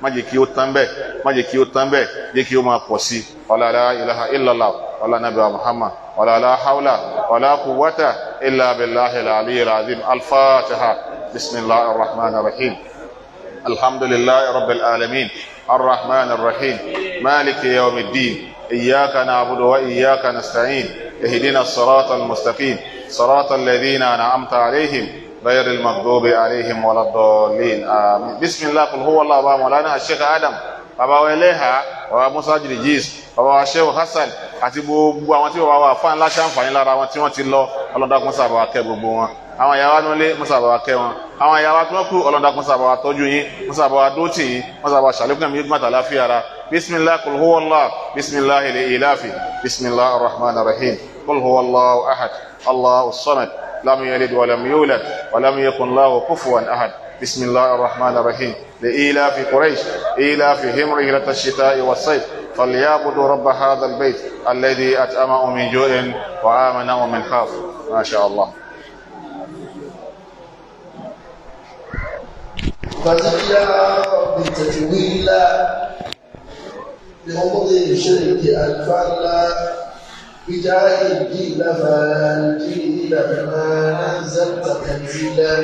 Má jẹ́ kí ó tán bẹ́ẹ̀, má jẹ́ kí ó tán bẹ́ẹ̀, jẹ́ kí ó máa pọ̀ sí. Wala la ilaha illallah, wala nabi Muhammad, wala la hawla wala quwwata illa billahi al-aliyyil azim. Al-Fatiha. Bismillahir rahmanir rahim. Alhamdulillahi rabbil alamin, arrahmanir rahim, maliki yawmiddin, iyyaka na'budu wa iyyaka nasta'in, ihdina as-siratal mustaqim, siratal ladhina an'amta alayhim, غير المغضوب عليهم ولا الضالين، آمين. بسم الله، قل هو الله. بابا مولانا الشيخ آدم، bàbá wa ẹlẹ́hà, bàbá Musa Jirijis, bàbá wa Sheikh Hassan àti gbogbo àwọn tí bàbá wa fáwọn ńlá ṣàǹfààní lára wọn tí wọ́n ti lọ, ọlọ́dàkùn sábà wa kẹ́ gbogbo wọn. Àwọn ìyá wa nulẹ̀, musa bá wa kẹ́ wọn. Àwọn ìyá wa tí wọ́n kú, ọlọ́dàkùn sábà wa tọ́jú yín, musa bá wa dóòtì yín, musa bá wa ṣàlékún ẹ̀mí gbọ́n àtàláfíà ara. Bisimilah, qul huwa Allah, bisimilah ilẹ̀ ìlàfi, bisimilah arrahman arrahim, qul huwa Allahu ahad, Allahu samad, lam yalid walam yulad walam yakun lahu kufuwan ahad. بسم الله الرحمن الرحيم. لإيلاف قريش إيلافهم رحلة الشتاء والصيف، فليعبدوا رب هذا البيت الذي أطعمهم من جوع وآمنهم من خوف. ما شاء الله.
فتحيا بتجويلا لأمض الشرك ألفا بجاه الجيل فالجيل بما نزلت تنزيلا.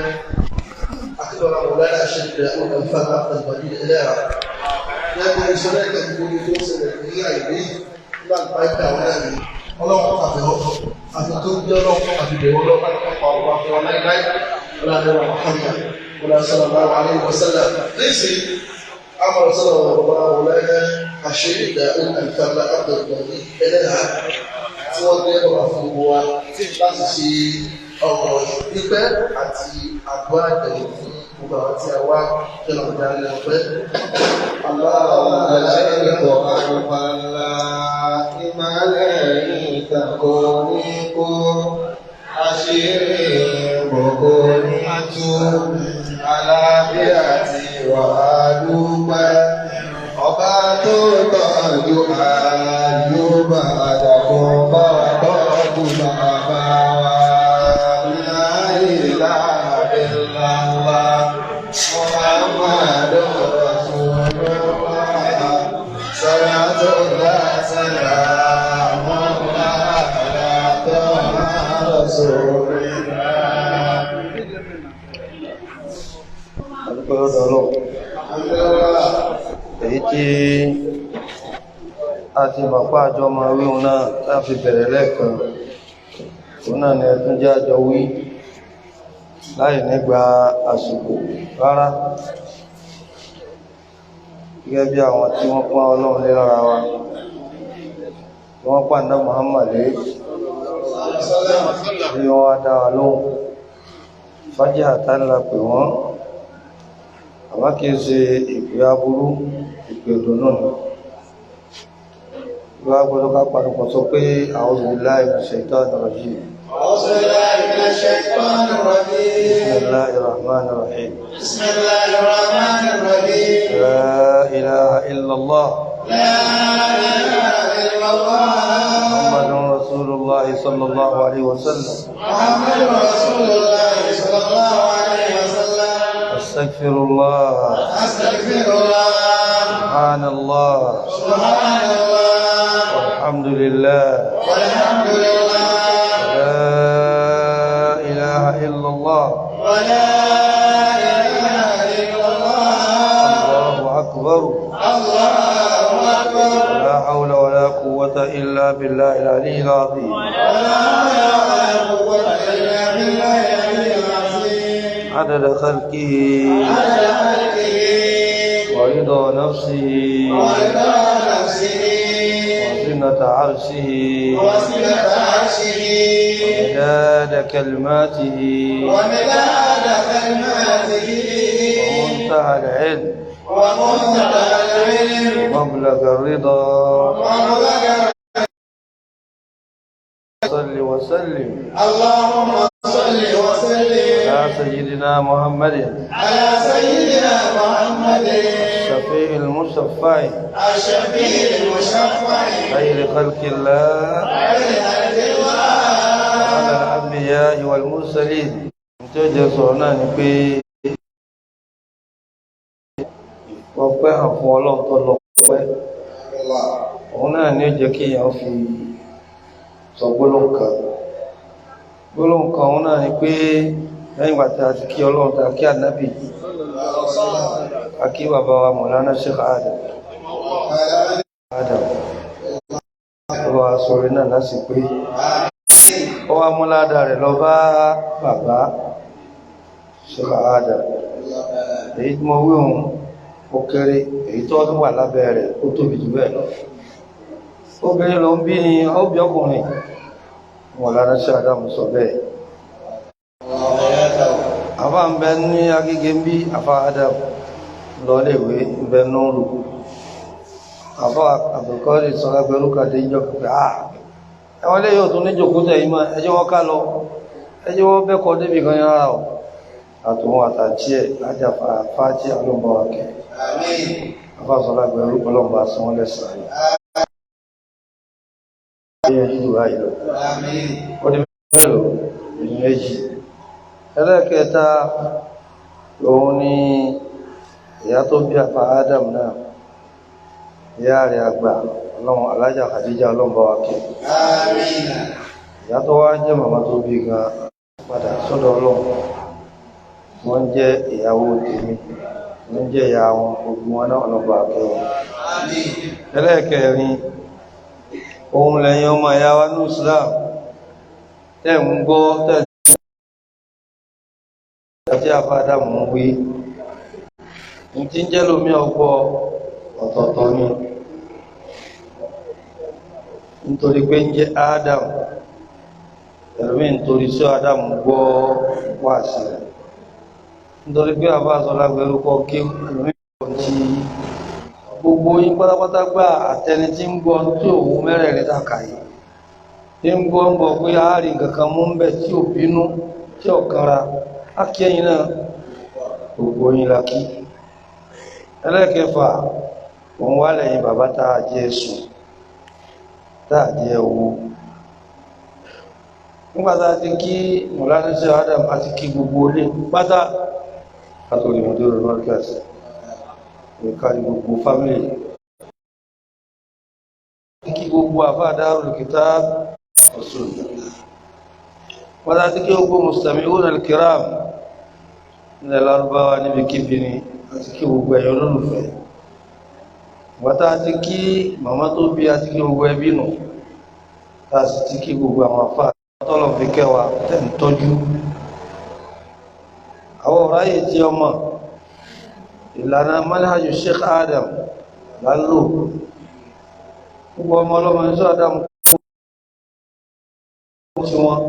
أكبر مولانا الشيخ داود الفهم عبد المجيد إلهة lẹ́gbẹ̀ẹ́ ìṣẹ́lẹ̀ ìgbòho tó ṣẹlẹ̀ ní àìrí lágbàáyé àwọn ẹ̀rí ọlọ́run àfihàn àti tó ń jẹ́ ọlọ́run àti ìbẹ̀wò ọlọ́run àti ọ̀pọ̀ àwọn àfihàn láíláí ọlọ́run Muhammad ọlọ́run sallallahu alaihi wasallam. Nísìnyí àmọ̀ sọ̀rọ̀ bàbá Mawlana Sheikh Daud Al-Fahmi Abdul-Ghani Eleha tí wọ́n gbé ọ̀rọ̀ fún gbogbo wa láti ṣe ọ̀rọ̀ pípẹ́ àti àdúrà ìbẹ̀wò fún gbogbo àwọn tí a wá jọlọ ìdarí ọ̀pẹ́.
Àṣírí gbogbo ní tú, àlàáfíà ti wà dúpẹ́. Ọba tó tọ́jú àyùbá àdàkùn bá wa tọ́jú bàbá wa. La ilaha illallah, Muhammadur Rasulullah. Salatullah salamullah ala Taha Rasulillah.
Adúpẹ́ lọ́dọ̀ Ọlọ́run. Èyí tí a ti mọ̀ pé àjọ máa wí òun náà tá a fi bẹ̀rẹ̀ lẹ́ẹ̀kan, òun náà ni ẹtún jẹ́ àjọ wí láì nígbà àsìkò rárá. Gẹ́gẹ́ bí àwọn tí wọ́n pọ́n Ọlọ́run lé lára wa, tí wọ́n pàǹdà Muhammad lé, tí wọ́n wá dá wa lóhùn. Fájíhà tá ńlá pè wọ́n, àmọ́ kìí ṣe ìpè aburú, ìpè ìdùnnú ni. Ìwà gbọ́dọ̀ ká panupọ̀ sọ pé a'udhu billahi minash shaitanir rajim.
أعوذ بالله من الشيطان الرجيم.
Bismillahir rahmanir rahim.
بسم الله الرحمن الرحيم.
La ilaha illallah.
لا إله إلا الله.
Muhammadun rasulullah sallallahu alaihi wasallam.
محمد رسول الله صلى الله عليه وسلم.
Astaghfirullah.
أستغفر الله.
Subhanallah.
سبحان الله.
Walhamdulillah.
والحمد لله.
La ilaha illallah.
ولا إله إلا الله.
Allahu akbar.
الله أكبر.
لا حول ولا قوة إلا بالله العلي العظيم.
ولا حول ولا قوة إلا بالله العلي العظيم.
عدد خلقه
عدد خلقه
ورضا نفسه
ورضا نفسه
وزنة عرشه
وزنة عرشه
ومداد كلماته
ومداد كلماته
ومنتهى العلم
ومنتهى العلم
ومبلغ الرضا.
ومبلغ
صل وسلم
اللهم صل وسلم
على سيدنا محمد
على سيدنا محمد
الشفيع المشفع
الشفيع المشفع
خير خلق الله
خير خلق الله
وعلى الأنبياء والمرسلين. Tí ó jẹ́ sọ̀rọ̀ náà ni pé wọ́n ọpẹ́ hàn fún Ọlọ́run tó lọ pẹ́. Òun náà ní ó jẹ́ kí èèyàn fi sọ gbólóhùn kan. Gbólóhùn kan òun náà ni pé lẹ́yìn ìgbà tí a ti kí Ọlọ́run ta kí Ànábì, a kí bàbá wa Mọ̀lánà Sheikh Adam. Adam. Ọba sọ̀rọ̀ náà láti pé ó wá mú ládàá rẹ̀ lọ bá bàbá Sheikh Adam. Èyí tí mo wí òun ó kéré, èyí tó wà lábẹ́ rẹ̀ ó tóbi jù bẹ́ẹ̀ lọ. Obìnrin ló ń bí ni ó bí ọkùnrin. Mọ̀lánà Sheikh Adam sọ bẹ́ẹ̀. Àfá ń bẹ ní Agége ń bí àfá Adam lọ léèwé ń bẹ Nóòrù. Àfá Abdulkadir Sọlágbẹrú kàdé ìjọ pẹ̀pẹ̀ àà. Ẹwọ́n lé yóò tún ní jòkó tẹ̀ yìí mọ́, ẹjọ́ wọ́n ká lọ, ẹjọ́ wọ́n bẹ́kọ̀ débi kan yára ọ̀. Àtòun àtàjí ẹ̀ lájà fàájì ọlọ́mọ akẹ́. Àfá Sọlágbẹrú ọlọ́mọ asán wọn lẹ́sàn-án. Ẹyẹ yìí wà yìí lọ. Ó di mélòó? Méjì. Ẹlẹ́ẹ̀kẹta òun ni ìyá tó bí àfá Adam náà, ìyá rẹ̀ àgbà ọlọ́run Alájà Khadija ọlọ́run bá wa kẹ́. Ìyá tó wá jẹ́ màmá tó bí gan padà sọ́dọ̀ Ọlọ́run, wọ́n jẹ́ ìyàwó tèmi, wọ́n jẹ́ ìyá wọn, gbogbo wọn náà ọlọ́run bá wa kẹ́ wọn. Ẹlẹ́ẹ̀kẹrin òun lẹ́yìn ọmọ ìyá wa ní Islam tẹ́ ń gbọ́ tẹ́ àti àfáàdàmù ń wí ní tí ń jẹ́ lómi ọgbọ́ ọ̀tọ̀ọ̀tọ̀ ni, nítorí pé ń jẹ́ Adam, ẹ̀lómi nítorí sí Adam gbọ́ wà sí rẹ̀, nítorí pé àfáàsọ́lágbẹ̀rú kọ́ kí ẹlòmí kọ́ tí gbogbo yín pátápátá gbà àtẹni tí ń gbọ́ tí òun mẹ́rẹ̀ẹ̀rin tàkà yìí tí ń gbọ́ ń gbọ́ pé àárín kankan mú ń bẹ̀ tí ò bínú tí ò kanra á kí ẹ̀yin náà gbogbo yín la kí. Ẹlẹ́kẹfà òun wá lẹ́yìn bàbá tá a jẹ sùn tá a jẹ owó. Nígbà tá a ti kí Mọ̀lánà Sheikh Adam àti kí gbogbo ilé pátá látòrí mọ̀dúró Markaz ìkárí gbogbo fámílì, kí gbogbo àfáà Darul Kitab wa Sunnah, wọ́n ti kí gbogbo mustami'un al-kiram nílẹ̀ Lárúbáwá níbi kíbi ni àti kí gbogbo ẹ̀yọ́ olólùfẹ́. Wọ́n ti kí màmá tó bí àti kí gbogbo ẹbí nù, tá a sì ti kí gbogbo àwọn àfáà tọ́lọ̀ fi kẹwàá tẹ̀ ń tọ́jú. Àwọn ọ̀rọ̀ ayé tí ọmọ ìlànà manhaju Sheikh Adam là ń lò. Gbogbo ọmọ ọlọ́mọ ní sọ Adam kó tí wọn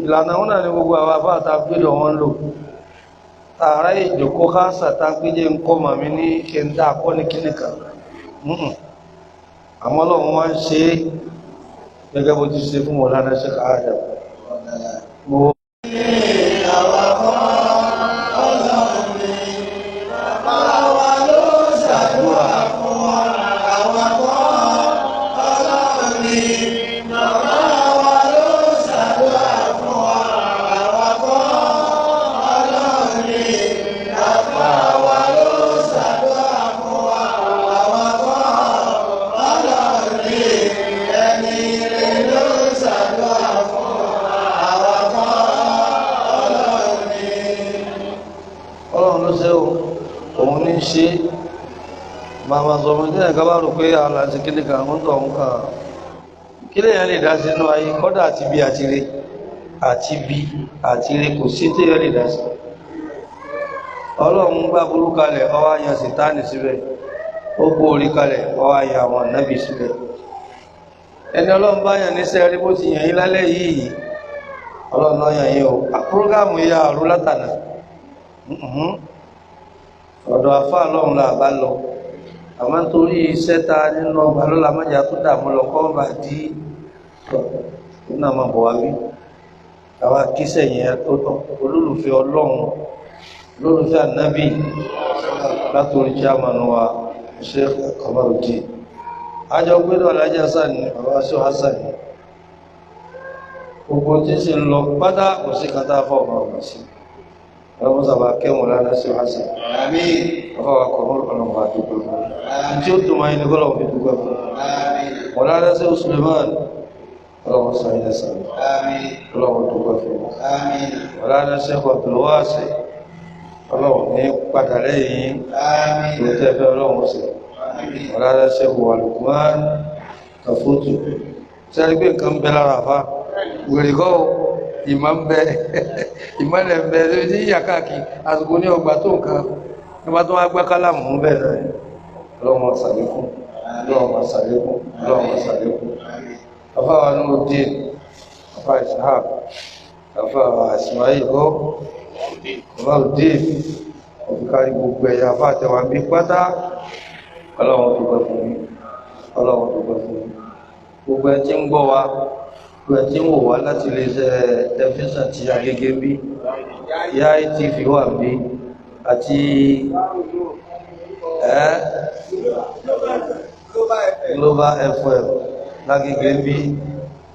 ìlànà wọn náà ní gbogbo àwọn afáàtà gbélé wọn lò. Tààrà ìjòkó káàsà tá gbéjé ń kọ́ màmí ní kí n dá akọ́ ní kíní kan. Àmọ́ Ọlọ́run wá ń ṣe é gẹ́gẹ́ bó ti ṣe fún Mọ̀lánà Sheikh Adam. Ṣe màmá sọ fún tí ẹ̀ka bá rò pé àlàsì kí ní kan ń tọ̀ ń kàn kí lè yẹn lè dá sí inú ayé kọ́dà àti bí àti re àti bí àti re kò sí tí yẹn lè dá sí. Ọlọ́run gbá burú kalẹ̀ ó wá yan Sàtánì síbẹ̀, ó gbó orí kalẹ̀ ó wá yan àwọn ànábì síbẹ̀. Ẹni Ọlọ́run bá yàn níṣẹ́ rí bó ti yàn yín lálẹ́ yìí, Ọlọ́run ló yàn yín o. Prógámù ya àrùn látànà ọ̀dọ̀ àfáà lọ́run là bá lọ, àmọ́ nítorí iṣẹ́ ta nínú ọgbà lọ́la mọ́jà tó dààmú lọ kọ́ bá dí tọ̀ nínú àmọ́ bọ̀ wá bí àwa kíṣẹ̀ yẹn olólùfẹ́ Ọlọ́run olólùfẹ́ ànábì látòrí chairman wa Sheikh Kamarudin àjọ gbẹ́dọ̀ Alhaji Hasan ní bàbá Sheikh Hasan ní gbogbo tí ń sì ń lọ pátá kò sí kan tá a fọ́ ọmọ ọmọ sí. Ọlọ́run sábà kẹ́wọ̀n lánàá sí wáṣẹ. Afáwa kọ̀ọ̀mọ́ ọlọ́run bá dúpẹ́ fún. Tí ó dùn máa ń ní kọ́lọ́run fi dúpẹ́ fún. Mọ̀lánà sí Suleiman ọlọ́run sọ ilẹ̀ sàn. Ọlọ́run dúpẹ́ fún. Mọ̀lánà sí Abdulwasi ọlọ́run ní padà lẹ́yìn tó tẹ́fẹ́ ọlọ́run sí. Mọ̀lánà sí Lukman Kafutu. Sẹ́ni pé nǹkan ń bẹ lára àfa? Wèrè kọ́ ìmọ̀ ń bẹ, ìmọ̀lẹ̀ ń bẹ lórí tí yíyà káàkiri àsìkò ní ọgbà tó nǹkan nígbà tó wá gbá kálámù ń bẹ̀ náà. Ọlọ́run máa ṣàlékún, Ọlọ́run máa ṣàlékún, Ọlọ́run máa ṣàlékún. Afáwa Nuruddin, afá Ishaq, afáwa Ismail kọ́, Nuruddin, òfin kárí gbogbo ẹ̀yà afá àtẹwà ń bí pátá. Ọlọ́run dúpẹ́ fún mi, Ọlọ́run dúpẹ́ fún mi. Gbogbo ẹ tí ń gbọ́ wa, gbogbo ẹ tí ń wò wá láti iléeṣẹ́ tẹlifíṣàn ti Agége bí, Yai TV wà bí, àti Global FM lágége bí,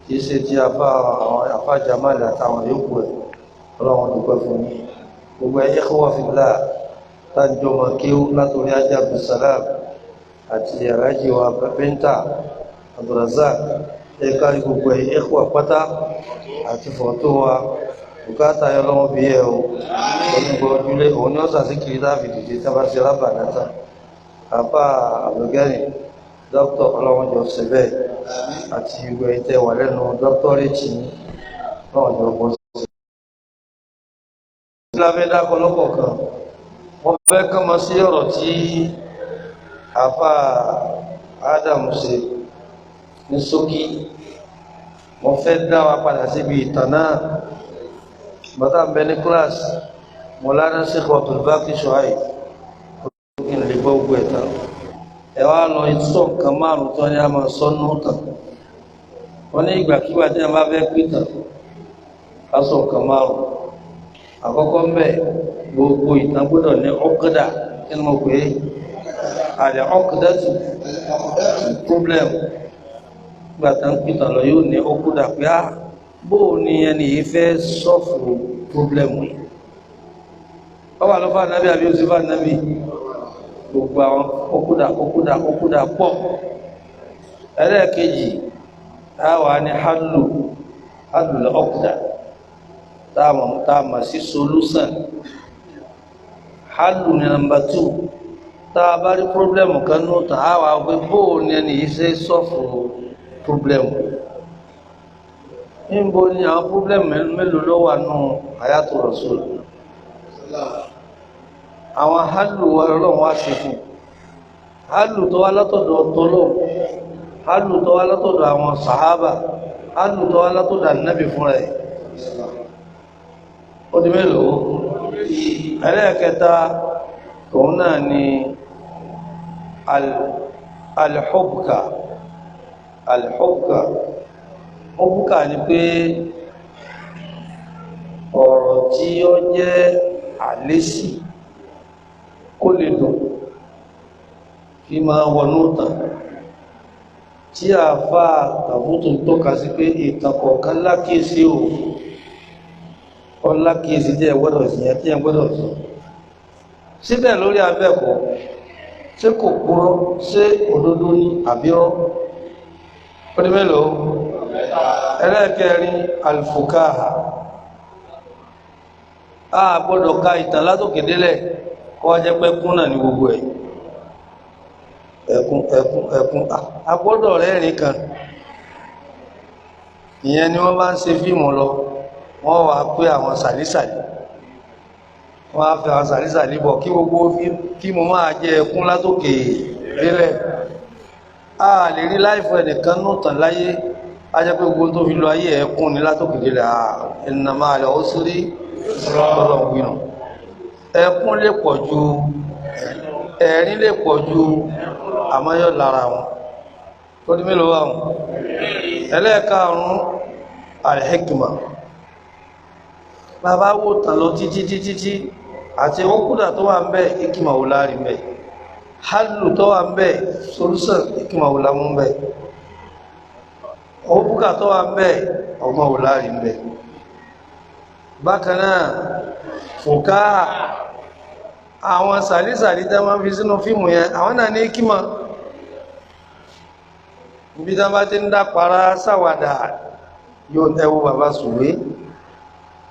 kì í ṣe ti afá àwọn afá Jamal àtàwọn yòókù ẹ̀. Ọlọ́run dúpẹ́ fún yín. Gbogbo ẹ ikhwa fillah tájọ́ mọ̀ kéwú látòrí ajá Abdulsalam àti Alhaji wa Bẹ́ńtà Abdulrazak, ẹ kárí gbogbo ẹ ikhwa pátá àti fọ̀tò wa bùkátà yọ lọ́wọ́ bí ẹ o. Onígbọ̀ ojúlé òun ni ó sàṣíkiri láàfi dìde tábà sí rábà náà. Àbá Abdulgani dókítà ọlọ́wọ́n jọ ṣe bẹ́ẹ̀ àti ìwé tẹ wà lẹ́nu dókítọ́rẹ́tì náà jọ bọ́ sí. Lábẹ́ dákọ̀ lọ́kọ̀ọ̀kan, wọ́n fẹ́ kán mọ sí ọ̀rọ̀ tí àfa Adam ṣe ní ṣókí. Wọ́n fẹ́ dá wa padà síbi ìtàn náà. Bàtà ń bẹ ní kíláàsì, Mọ̀lánà Sheikh Abdulbaki Shuaib, kí n lè gbọ́ gbogbo ẹ̀ tán. Ẹ wá lọ sọ nǹkan márùn-ún tó ní a máa sọ nù tàn. Wọ́n ní ìgbàkigbà tí a bá fẹ́ pín tàn, ká sọ nǹkan márùn-ún. Àkọ́kọ́ ń bẹ, gbogbo ìtàn gbọ́dọ̀ ní ọ́kọ́dà. Kí ni mo pè é? Àlẹ́ ọ́kọ́dà tù problem. Nígbà tá ń pín tàn lọ yóò ní ọ́kọ́dà pé á bó o ní ẹni yìí fẹ́ sọ́ọ̀fù problem yìí. Ọwọ́ àlọ́fà nàbí àbí òsínfà nàbí gbogbo àwọn ọ́kọ́dà ọ́kọ́dà ọ́kọ́dà pọ̀. Ẹlẹ́ẹ̀kejì táwa ní hálù hálù lọ́kọ́dà táàmà sí solution. Hálù ní nàmbà 2. Tá a bá rí pírọ́blẹ̀mù kan ní ọ̀tàn á wà pé bóò ní ẹni yìí ṣe sọ́ọ̀fù pírọ́blẹ̀mù. Níbo ni àwọn pírọ́blẹ̀mù mélòó ló wà nù Hayatu Rasul? Àwọn hálù ọlọ́run wá sí fún. Hálù tó wá látọ̀dọ̀ ọ̀tọ́lọ́, hálù tó wá látọ̀dọ̀ àwọn sàhábà, hálù tó wá látọ̀dọ̀ ànábì fúnra ẹ̀. Ó di mélòó? Ẹlẹ́ẹ̀kẹta òun náà ni alhubka. Alhubka hubka ni pé ọ̀rọ̀ tí ó jẹ́ àlésì kó lè dùn kí máa wọnú tàn tí àáfà tàbútù tọ́ka sí pé ìtàn kọ̀ọ̀kan lákìísí o, ọlá kìí tí ẹ gbọ́dọ̀ sí ẹ tí ẹ gbọ́dọ̀ sọ síbẹ̀ lórí abẹ́ẹ̀kọ́. Ṣé kò purọ́? Ṣé òdodo ní àbírọ́? Ó ní mélòó? Ẹlẹ́ẹ̀kẹrin alfukaha. A gbọ́dọ̀ ka ìtàn látòkè délẹ̀ kó wá jẹ́ pé kún náà ní gbogbo ẹ̀. Ẹkún ẹkún ẹkún. A gbọ́dọ̀ rẹ́rìn kan. Ìyẹn ni wọ́n bá ń ṣe fíìmù lọ, wọ́n wá pé àwọn sàlísàlí, wọ́n á fẹ́ àwọn sàlísàlí bọ̀ kí gbogbo fíìmù máa jẹ́ ẹkún látòkè délẹ̀. A lè rí láìfọ ẹnìkan nù tàn láyé, a jẹ́ pé gbogbo tó fi lọ ayé ẹkún ní látòkè délẹ̀. Inna ma'al usri ọlọ́run wínú. Ẹkún lè pọ̀ ju ẹ̀rín lè pọ̀ ju àmọ́yọ́ lára wọn. Tó di mélòó àwọn? Ẹlẹ́ẹ̀karùn-ún al-hikma. Bàbá wò tàn lọ títí títí tí àti ókúdà tó wà ń bẹ hikma wò láàrin bẹ, hálù tó wà ń bẹ solution hikma wò lámú ń bẹ, òbúkà tó wà ń bẹ ọgbọ́n wò láàrin bẹ. Bákan náà fòká àwọn sàlísàlí tẹ́ máa ń fi sínú fíìmù yẹn, àwọn náà ní kímọ̀ ibi tí wọ́n bá ti ń dápara sáwàdà yóò. Ẹ wo bàbá Sùwé,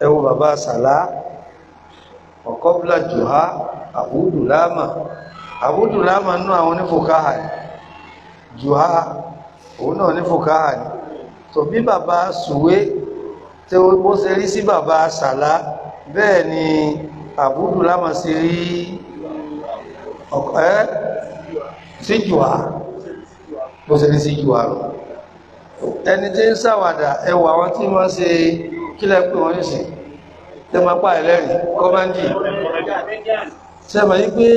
ẹ wo bàbá Sàlá, ọ̀kọ́bílà jùhá, àbúdùlámà. Àbúdùlámà nínú àwọn onífòkáhà ni jùhá, òun náà onífòkáhà ni. Tó bí bàbá Sùwé tí ó ṣe rí sí bàbá Sàlá, bẹ́ẹ̀ ni àbúdùlámà ṣe rí ẹ́ sí jùhá, bó ṣe rí sí jùhá rọ̀. Ẹni tí ń ṣàwàdà, ẹwà àwọn tí wọ́n ṣe kílẹ̀ pé wọ́n ṣe tẹ́ máa pa ẹlẹ́rìí kọ́mándì ṣe mọ̀ yí pé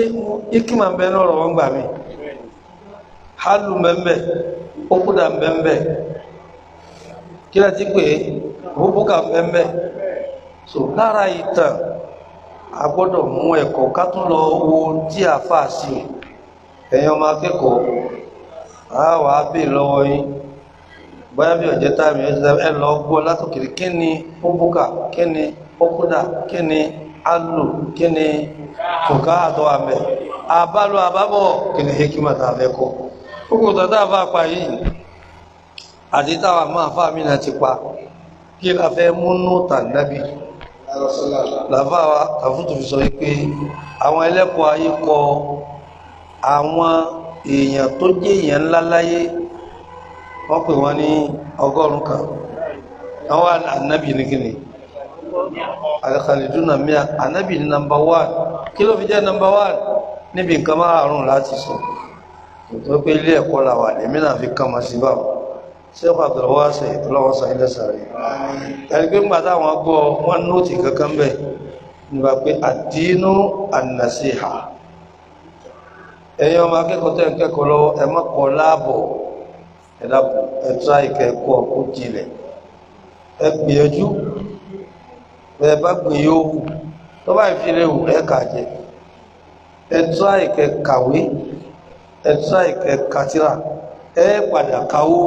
ikima ń bẹ ní ọ̀rọ̀ wọn gbà mí, hálù mbẹ́mbẹ́, ókúdà mbẹ́mbẹ́, kílẹ̀ tí pé húbúkà mbẹ́mbẹ́. So lára ìtàn a gbọ́dọ̀ mú ẹ̀kọ́ ká tún lọ wo tí a fà sí. Ẹ̀yin ọmọ akẹ́kọ̀ọ́, a wà á bè lọ́wọ́ yín bóyá bí ọ̀jẹ́ táàmì ẹ lọ gbọ́ látòkèrè kí ni húbúkà, kí ni ókúdà, kí ni alù, kí ni fòká àtọ́ àmẹ́ àbálò àbábọ̀, kí ni hekima tá a fẹ́ kọ́. Gbogbo tàtà àfa pa yìí àti táwa máa fà mí náà ti pa, kí la fẹ́ múnú tànàbí làfà wa tàfútù fi sọ pé àwọn ẹlẹ́kọ̀ọ́ ayé kọ àwọn èèyàn tó jẹ́ èèyàn ńlá láyé, wọ́n pè wọ́n ní 100. Àwọn ànábì ní kíni alìkàlìdúnà mìí, ànábì ní nàmbà 1. Kí ló fi jẹ́ nàmbà 1? Níbi nǹkan márùn-ún láti sọ tó pé ilé ẹ̀kọ́ la wà, èmi náà fi kàn máa sí báwọn sẹ́kọ̀ àbẹ̀rẹ̀wáṣẹ̀ ọlọ́wọ́sàn ilẹ̀ sàárè ẹni pé ńgbà táwọn gbọ́ wọn nóòtì kankan bẹ̀ nígbà pé àdínú ànàṣíhà. Ẹ̀yin ọmọ akẹ́kọ̀ọ́ tẹ́ ń kẹ́kọ̀ọ́ lọ́wọ́, ẹ má kọ́ láàbọ̀, ẹ dákun, ẹ tíra ìkẹ́kọ̀ọ́ kó jinlẹ̀, ẹ gbìyànjú. Bẹ́ẹ̀ bá gbìn yóò hù, tó bá ìfilẹ̀ hù ẹ kà jẹ. Ẹ tíra ìkẹ́ kàwé, ẹ tíra ìkẹ́ kàtírà, ẹ padà kàwó.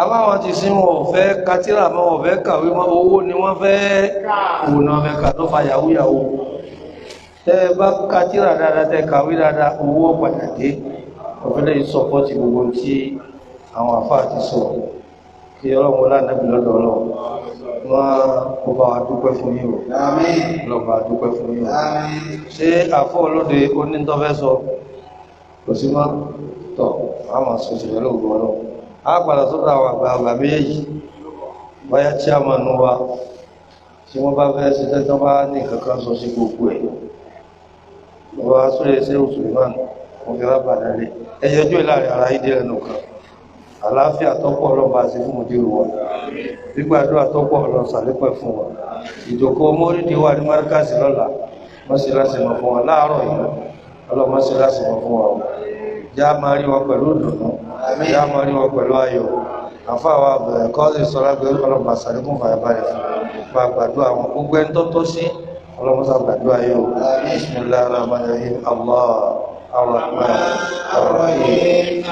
Àbáwọn ti sin wọn ò fẹ́ kàtírà mọ́, wọn ò fẹ́ kàwé mọ́, owó ni wọ́n fẹ́, òun náà fẹ́ kà tó fa yahoo yahoo. Tẹ́ ẹ bá kàtírà dáadáa, tẹ́ kàwé dáadáa, owó padà dé. Òfin lè sọpọ́tì gbogbo tí àwọn àfáà ti sọ. Kí Ọlọ́run lánàbì lọ́dọ̀ Ọlọ́run wọ́n kó bá wa dúpẹ́ fún yín o, Ọlọ́run bá wa dúpẹ́ fún yín o. Ṣé àfọ́ olóde onítọ́fẹ́ sọ kò sí mọ́ tọ̀, àwọn sọ̀tì pẹ̀lú ògùn Ọlọ́run. Á padà sọ́dọ̀ àwọn àgbààgbà méjèèjì, báyá chairman wa tí wọ́n bá fẹ́ ṣe tẹ́tọ́ bá ní kankan sọ sí gbogbo ẹ̀. Bàbá sóyè ṣé Usman mo fi rábà lálẹ́ ẹyẹjú ìlàrin ara yìí dé ẹnu kan. Àlàáfíà tọ́pọ̀ Ọlọ́run bá ṣe fún mùdírù wa, gbígbàdúrà tọ́pọ̀ Ọlọ́run ṣàlékún fún wa. Ìjókòó mọ́rídìí wà ní márkàsì lọ́la, wọ́n sì láti mọ̀ fún wa láàárọ̀ yìí. Ọlọ́run wọ́n sì láti mọ̀ fún wa o. Já máa rí wọn pẹ̀lú ìdùnnú, já máa rí wọn pẹ̀lú ayọ̀. Àfáà wa bẹ̀rẹ̀ kọ́sì sọlá pé Ọlọ́run bá ṣàlékún fàyàbalẹ̀ fún wa, gbàdúrà wọn gbogbo ẹni tó tó sí Ọlọ́run sá gbàdúrà yìí o. Bismillahir rahmanir rahim. Allah ar-Rahman ar-Rahim.